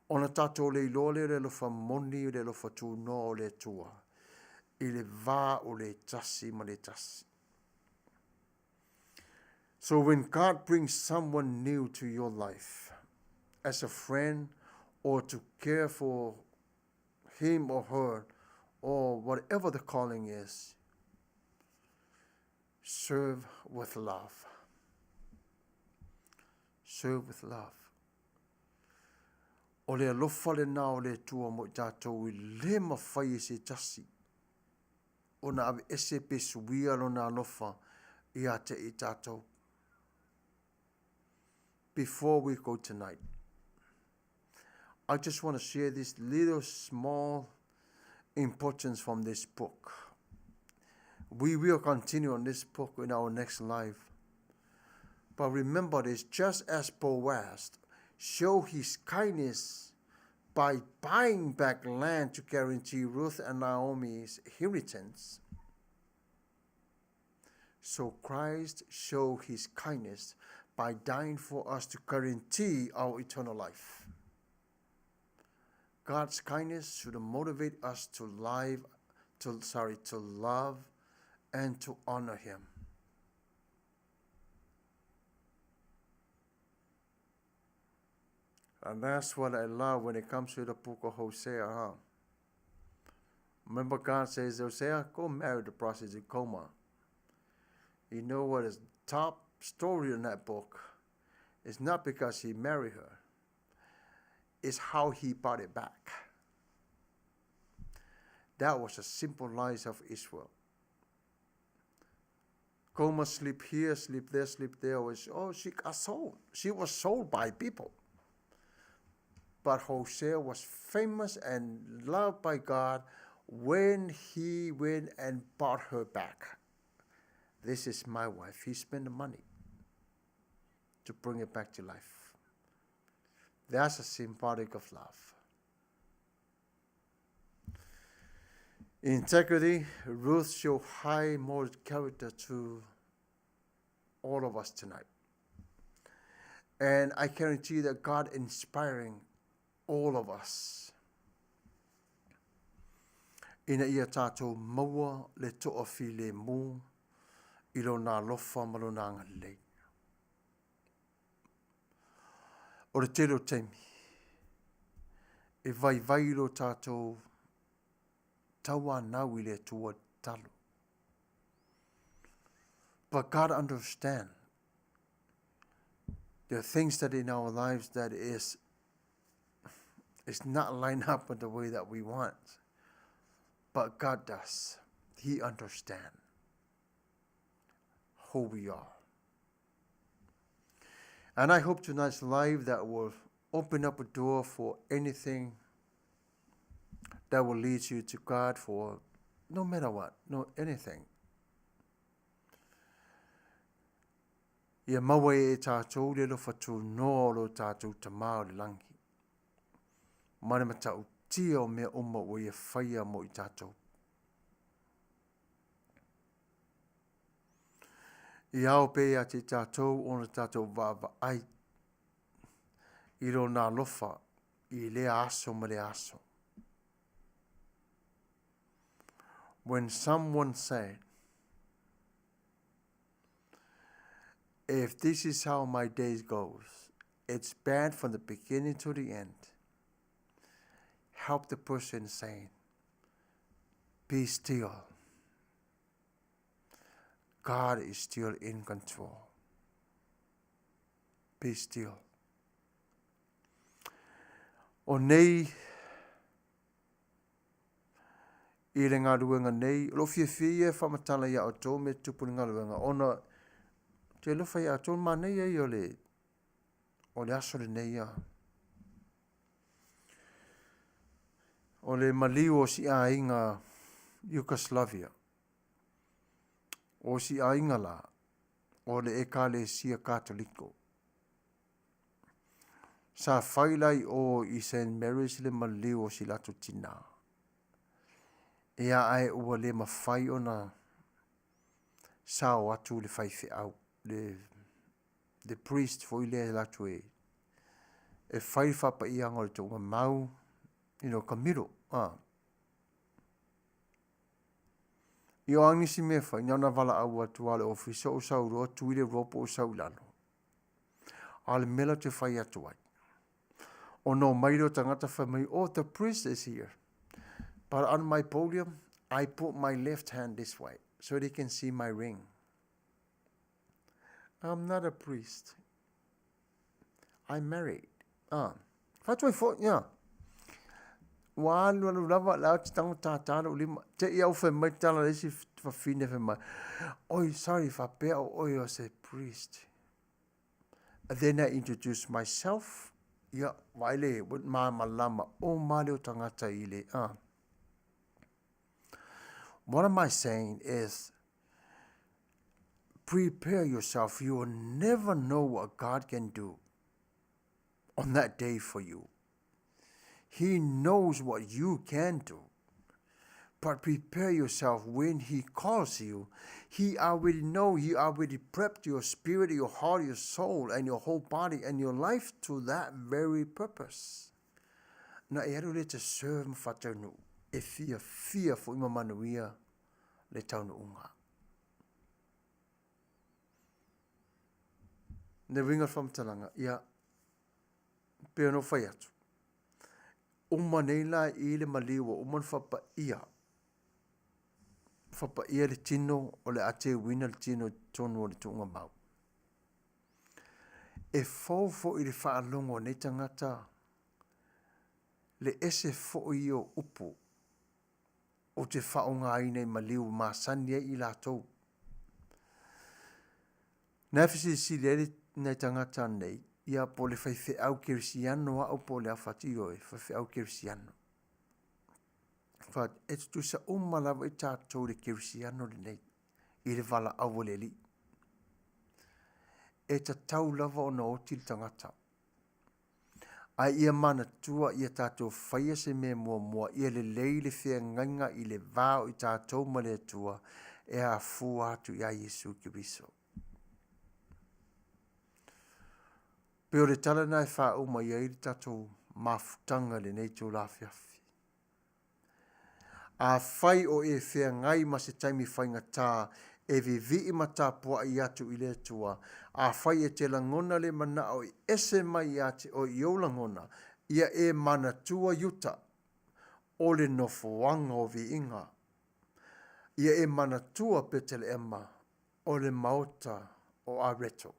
Ona tātou le iloa lea le alofa moni le alofa tūnoa o le Atua i le vā o le tasi ma le tasi. So when God brings someone new to your life, as a friend or to care for him or her or whatever the calling is, serve with love. Serve with love. O le alofa lena o le Atua mo i tātou i le mawhai e se tasi. Ona aveese pe suia lona alofa ia te i tātou. Before we go tonight, I just want to share this little small importance from this book. We will continue on this book in our next life. But remember this, just as Boaz showed his kindness by buying back land to guarantee Ruth and Naomi's inheritance, so Christ showed his kindness by dying for us to guarantee our eternal life. God's kindness should motivate us to live, to sorry, to love and to honor him. And that's what I love when it comes to the book of Hosea, huh? Remember God says, Hosea, go marry the prostitute Gomer. You know what is top story in that book? It's not because he married her. It's how he bought it back. That was a simple life of Israel. Gomer sleep here, sleep there, sleep there. Was, oh, she got sold. She was sold by people. But Hosea was famous and loved by God when he went and bought her back. This is my wife. He spent the money to bring it back to life. That's a symbolic of love. Integrity, Ruth showed high moral character to all of us tonight. And I guarantee that God inspiring all of us. Ina ia tātou maua le toafilemu i lona alofa ma lona agalelei. O le tele o taimi, e vaivai lo tātou tauanau i le Atua tatalo. But God understand there are things that in our lives that is is not lined up with the way that we want. But God does. He understands who we are. And I hope tonight's live that will open up a door for anything that will lead you to God for no matter what, no anything. Ia maua e tātou le alofa tūnoa o lo tātou Tamā o le langi. Ma le matautia o mea uma ua ia whaia mo i tātou. I ao pea ia te tātou ona tātou vaavaai i lona alofa i lea aso ma lea aso. When someone said, if this is how my days goes, it's bad from the beginning to the end. Help the person saying, be still. God is still in control. Be still. O nei i le galuega nei, o loo fiafia ia e faamatala ia outou me tupu le galuega, ona te alofa ia outou manaia ia o le o le aso lenei ia. O le maliu o si aiga Yugoslavia. O si aiga la, o le Ekalesia Katoliko. Sa fai la i o i St. Mary's le maliu o si latou tina. Ia ae ua le mafai ona sao atu le faifeau, le, le priest foi lea latou e, e fai le faapaiaga o le tuugamau, you know, kamilo, ah. I o a nisi mea fai, na ona valaau atu a le ofisa o sau loa, tui le rope o sau i lalo. A o le mea la te fai atu ai. Ona o mai lea o tagata fai mai, oh, the priest is here. But on my podium, I put my left hand this way so they can see my ring. I'm not a priest. I'm married. Ah. Fatu ai foi, yeah. Ua alu alu lava, la te tango tātā lou lima. Te i au fai mai tala le isi fafine fai mai. Oi, sorry, faapea o oe o se priest. And then I introduced myself. Ia, vaai le, māmalama o ma le o tagata i le, ah. What am I saying is, prepare yourself. You will never know what God can do on that day for you. He knows what you can do. But prepare yourself when he calls you. He already know, he already prepped your spirit, your heart, your soul, and your whole body and your life to that very purpose. Na e alu lea te serve ma faataunuu, e fiafia foi ma manuia le taunuuga. Le uiga o le faamatalaga, ia, pei ona ou fai atu, uma nei la i le maliu ua uma ona faapaia Fapaia le tino o le a teuina le tino i totonu o le tuugamau. E fou foi i le faalogo a nei tagata le ese foi ia o upu ou te faaaogaina i maliu masani ai i latou. Na e fesilisili ai nai tagata nei, ia po o le faifeau kerisiano au po o le a fai atu, ioe, faifeau kerisiano. Fai atu, e tutusa uma lava i tatou i le kerisiano lenei, i le valaau a le Alii. E tatau lava ona oti le tagata. Ae ia manatua ia tatou faia se mea muamua, ia lelei le feagaiga i le va o i tatou ma le Atua e afua atu ia Iesu Keriso. Pei o le tala lena e faauma i ai le tatou mafutaga i lenei itula afiafi. Afai o e feagai ma se taimi faigata, e vivii ma tapuai atu i le Atua. Afai e te lagona le manao e ese mai ia te oe i ou lagona, ia e manatua Iuta, o le nofoaga o viiga. Ia e manatua Peteleema, o le maota o Areto.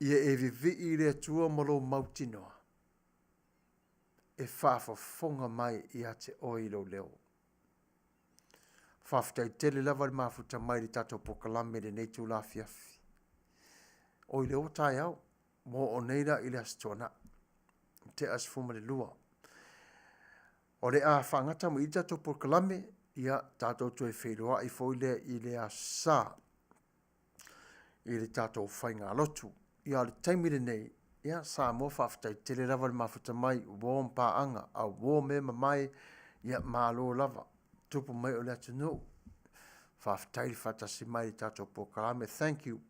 Ia e vivii i le Atua ma lou mautinoa, e faafofoga mai ia te oe i lou leo. Faafetai tele lava le mafuta mai i le tatou polokalame i lenei itula afiafi. Oi lea ua taeao, ua oo nei la i le Aso Toonai, tea 12. O le a faagata mai i le tatou polokalame, ia tatou toe feiloai foi lea i le Aso Sa i le tatou faigalotu. Ia o le taimi lenei, ia Samoa faafetai tele lava le mafuta mai, uo ma paaga, a uo mea mamae, ia malo lava, tupu mai o le atunuu. Faafetai le faatasi mai i le tatou polokalame. Thank you.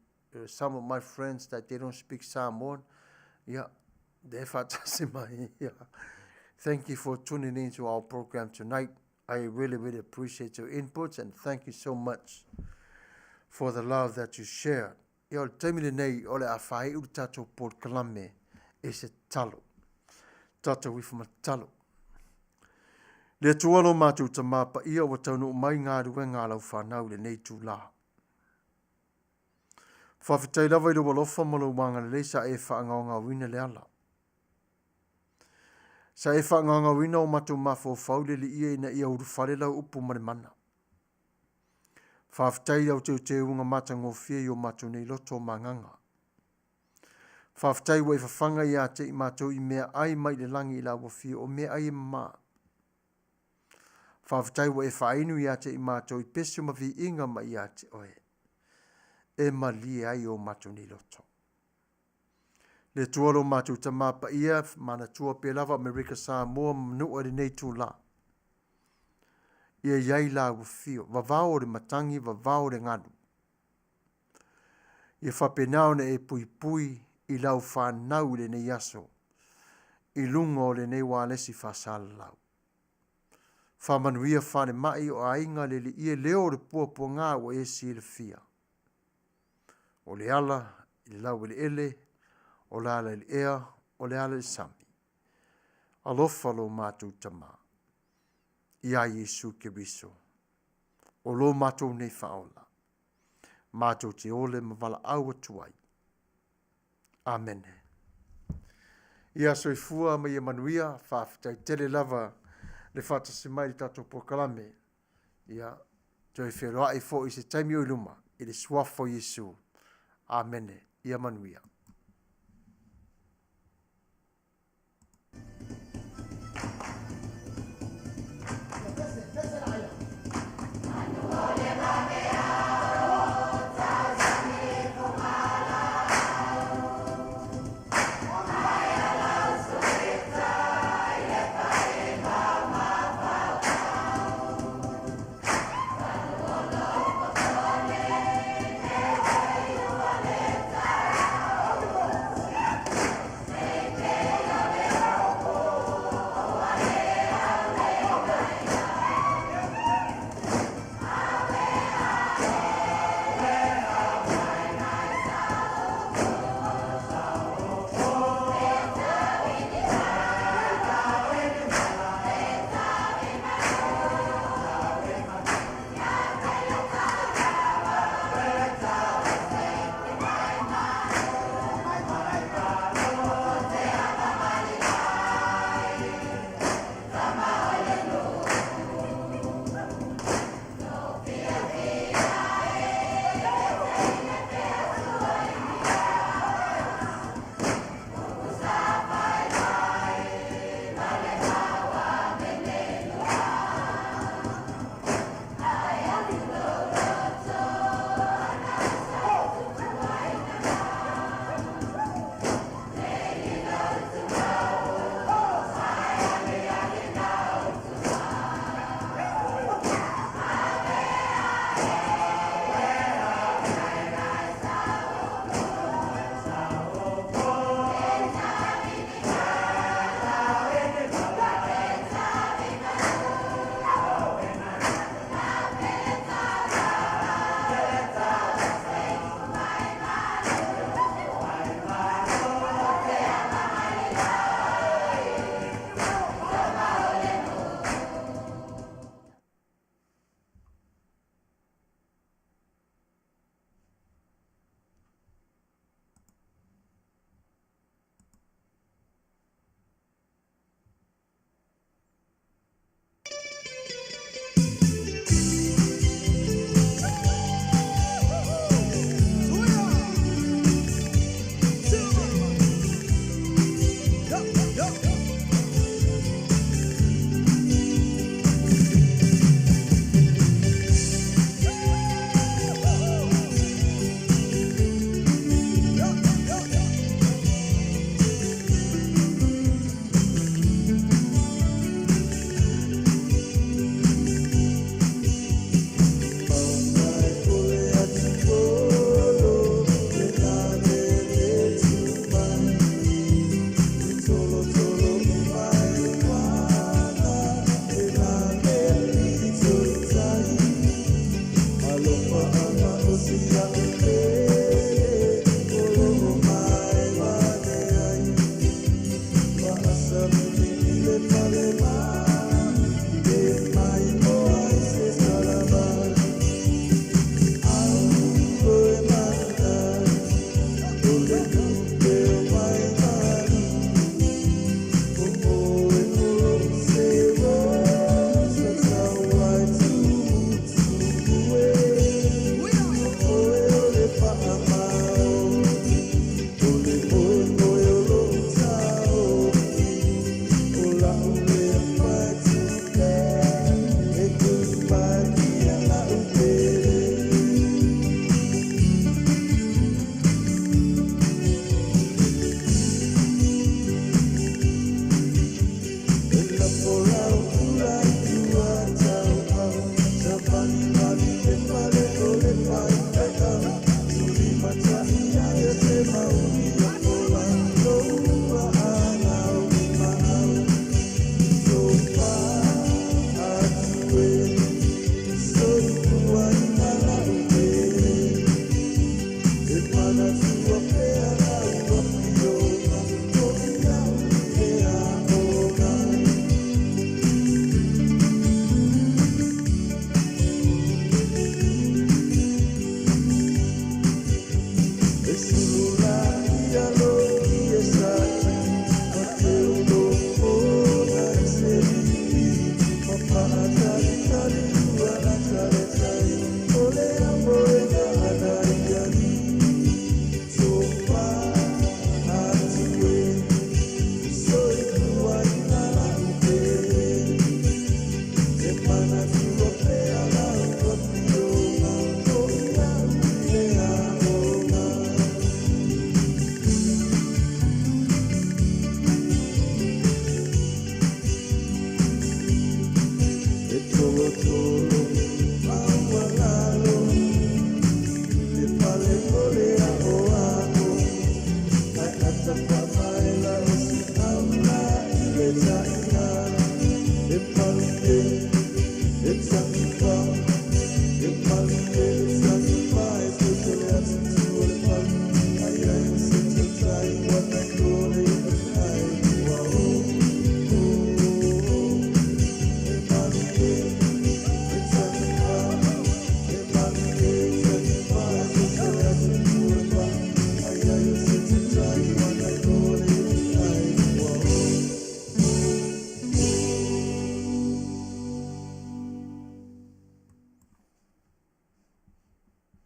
Some of my friends that they don't speak Samoan, yeah, they faatasi mai. Yeah. Thank you for tuning in to our program tonight. I really, really appreciate your inputs and thank you so much for the love that you share. Ia, o le taimi lenei o le a faaiu le tatou polokalame i se tatalo. Tatou ifo ma tatalo. Le Atua lo matou Tamā paia ua taunuu mai galuega a lau fanau i lenei itula. Faafetai lava i lou alofa ma lou agalelei sa e faagaogaoina le ala. Sa e faagaogaoina o matou mafaufau i le liia ina ia ulufale lau upu ma le mana. Faafetai i lau teuteuga matagofie i o matou nei loto ma agaga. Faafetai ua e fafaga ia te i matou i meaai mai le lagi i lau afio o meaai e mama. Faafetai ua e faainu ia te i matou i pese ma viiga mai ia te oe, e malie ai o matou nei loto. Le Atua lo matou Tamā paia, manatua pea lava Amerika Samoa ma manua i lenei itula. Ia i ai lau afio, vavao o le matagi, vavao o le galu. Ia faapena ona e puipui i lau fanau i lenei aso, i luga o lenei ualesi faasalalau. Faamanuia falemai o aiga le liia leo o le puapuaga ua e silafia. O le ala i le laueleele, o le ala i le ea, o le ala i le sami. Alofa lo matou Tamā, ia Iesu Keriso, o lo matou nei faaola, matou te ole ma valaau atu ai. Amene. Ia soifua ma ia manuia, faafetai tele lava le faatasi mai i le tatou polokalame. Ia, toe feiloai foi i se taimi o i luma, i le suafa o Iesu. Amene. Ia manuia. Atua.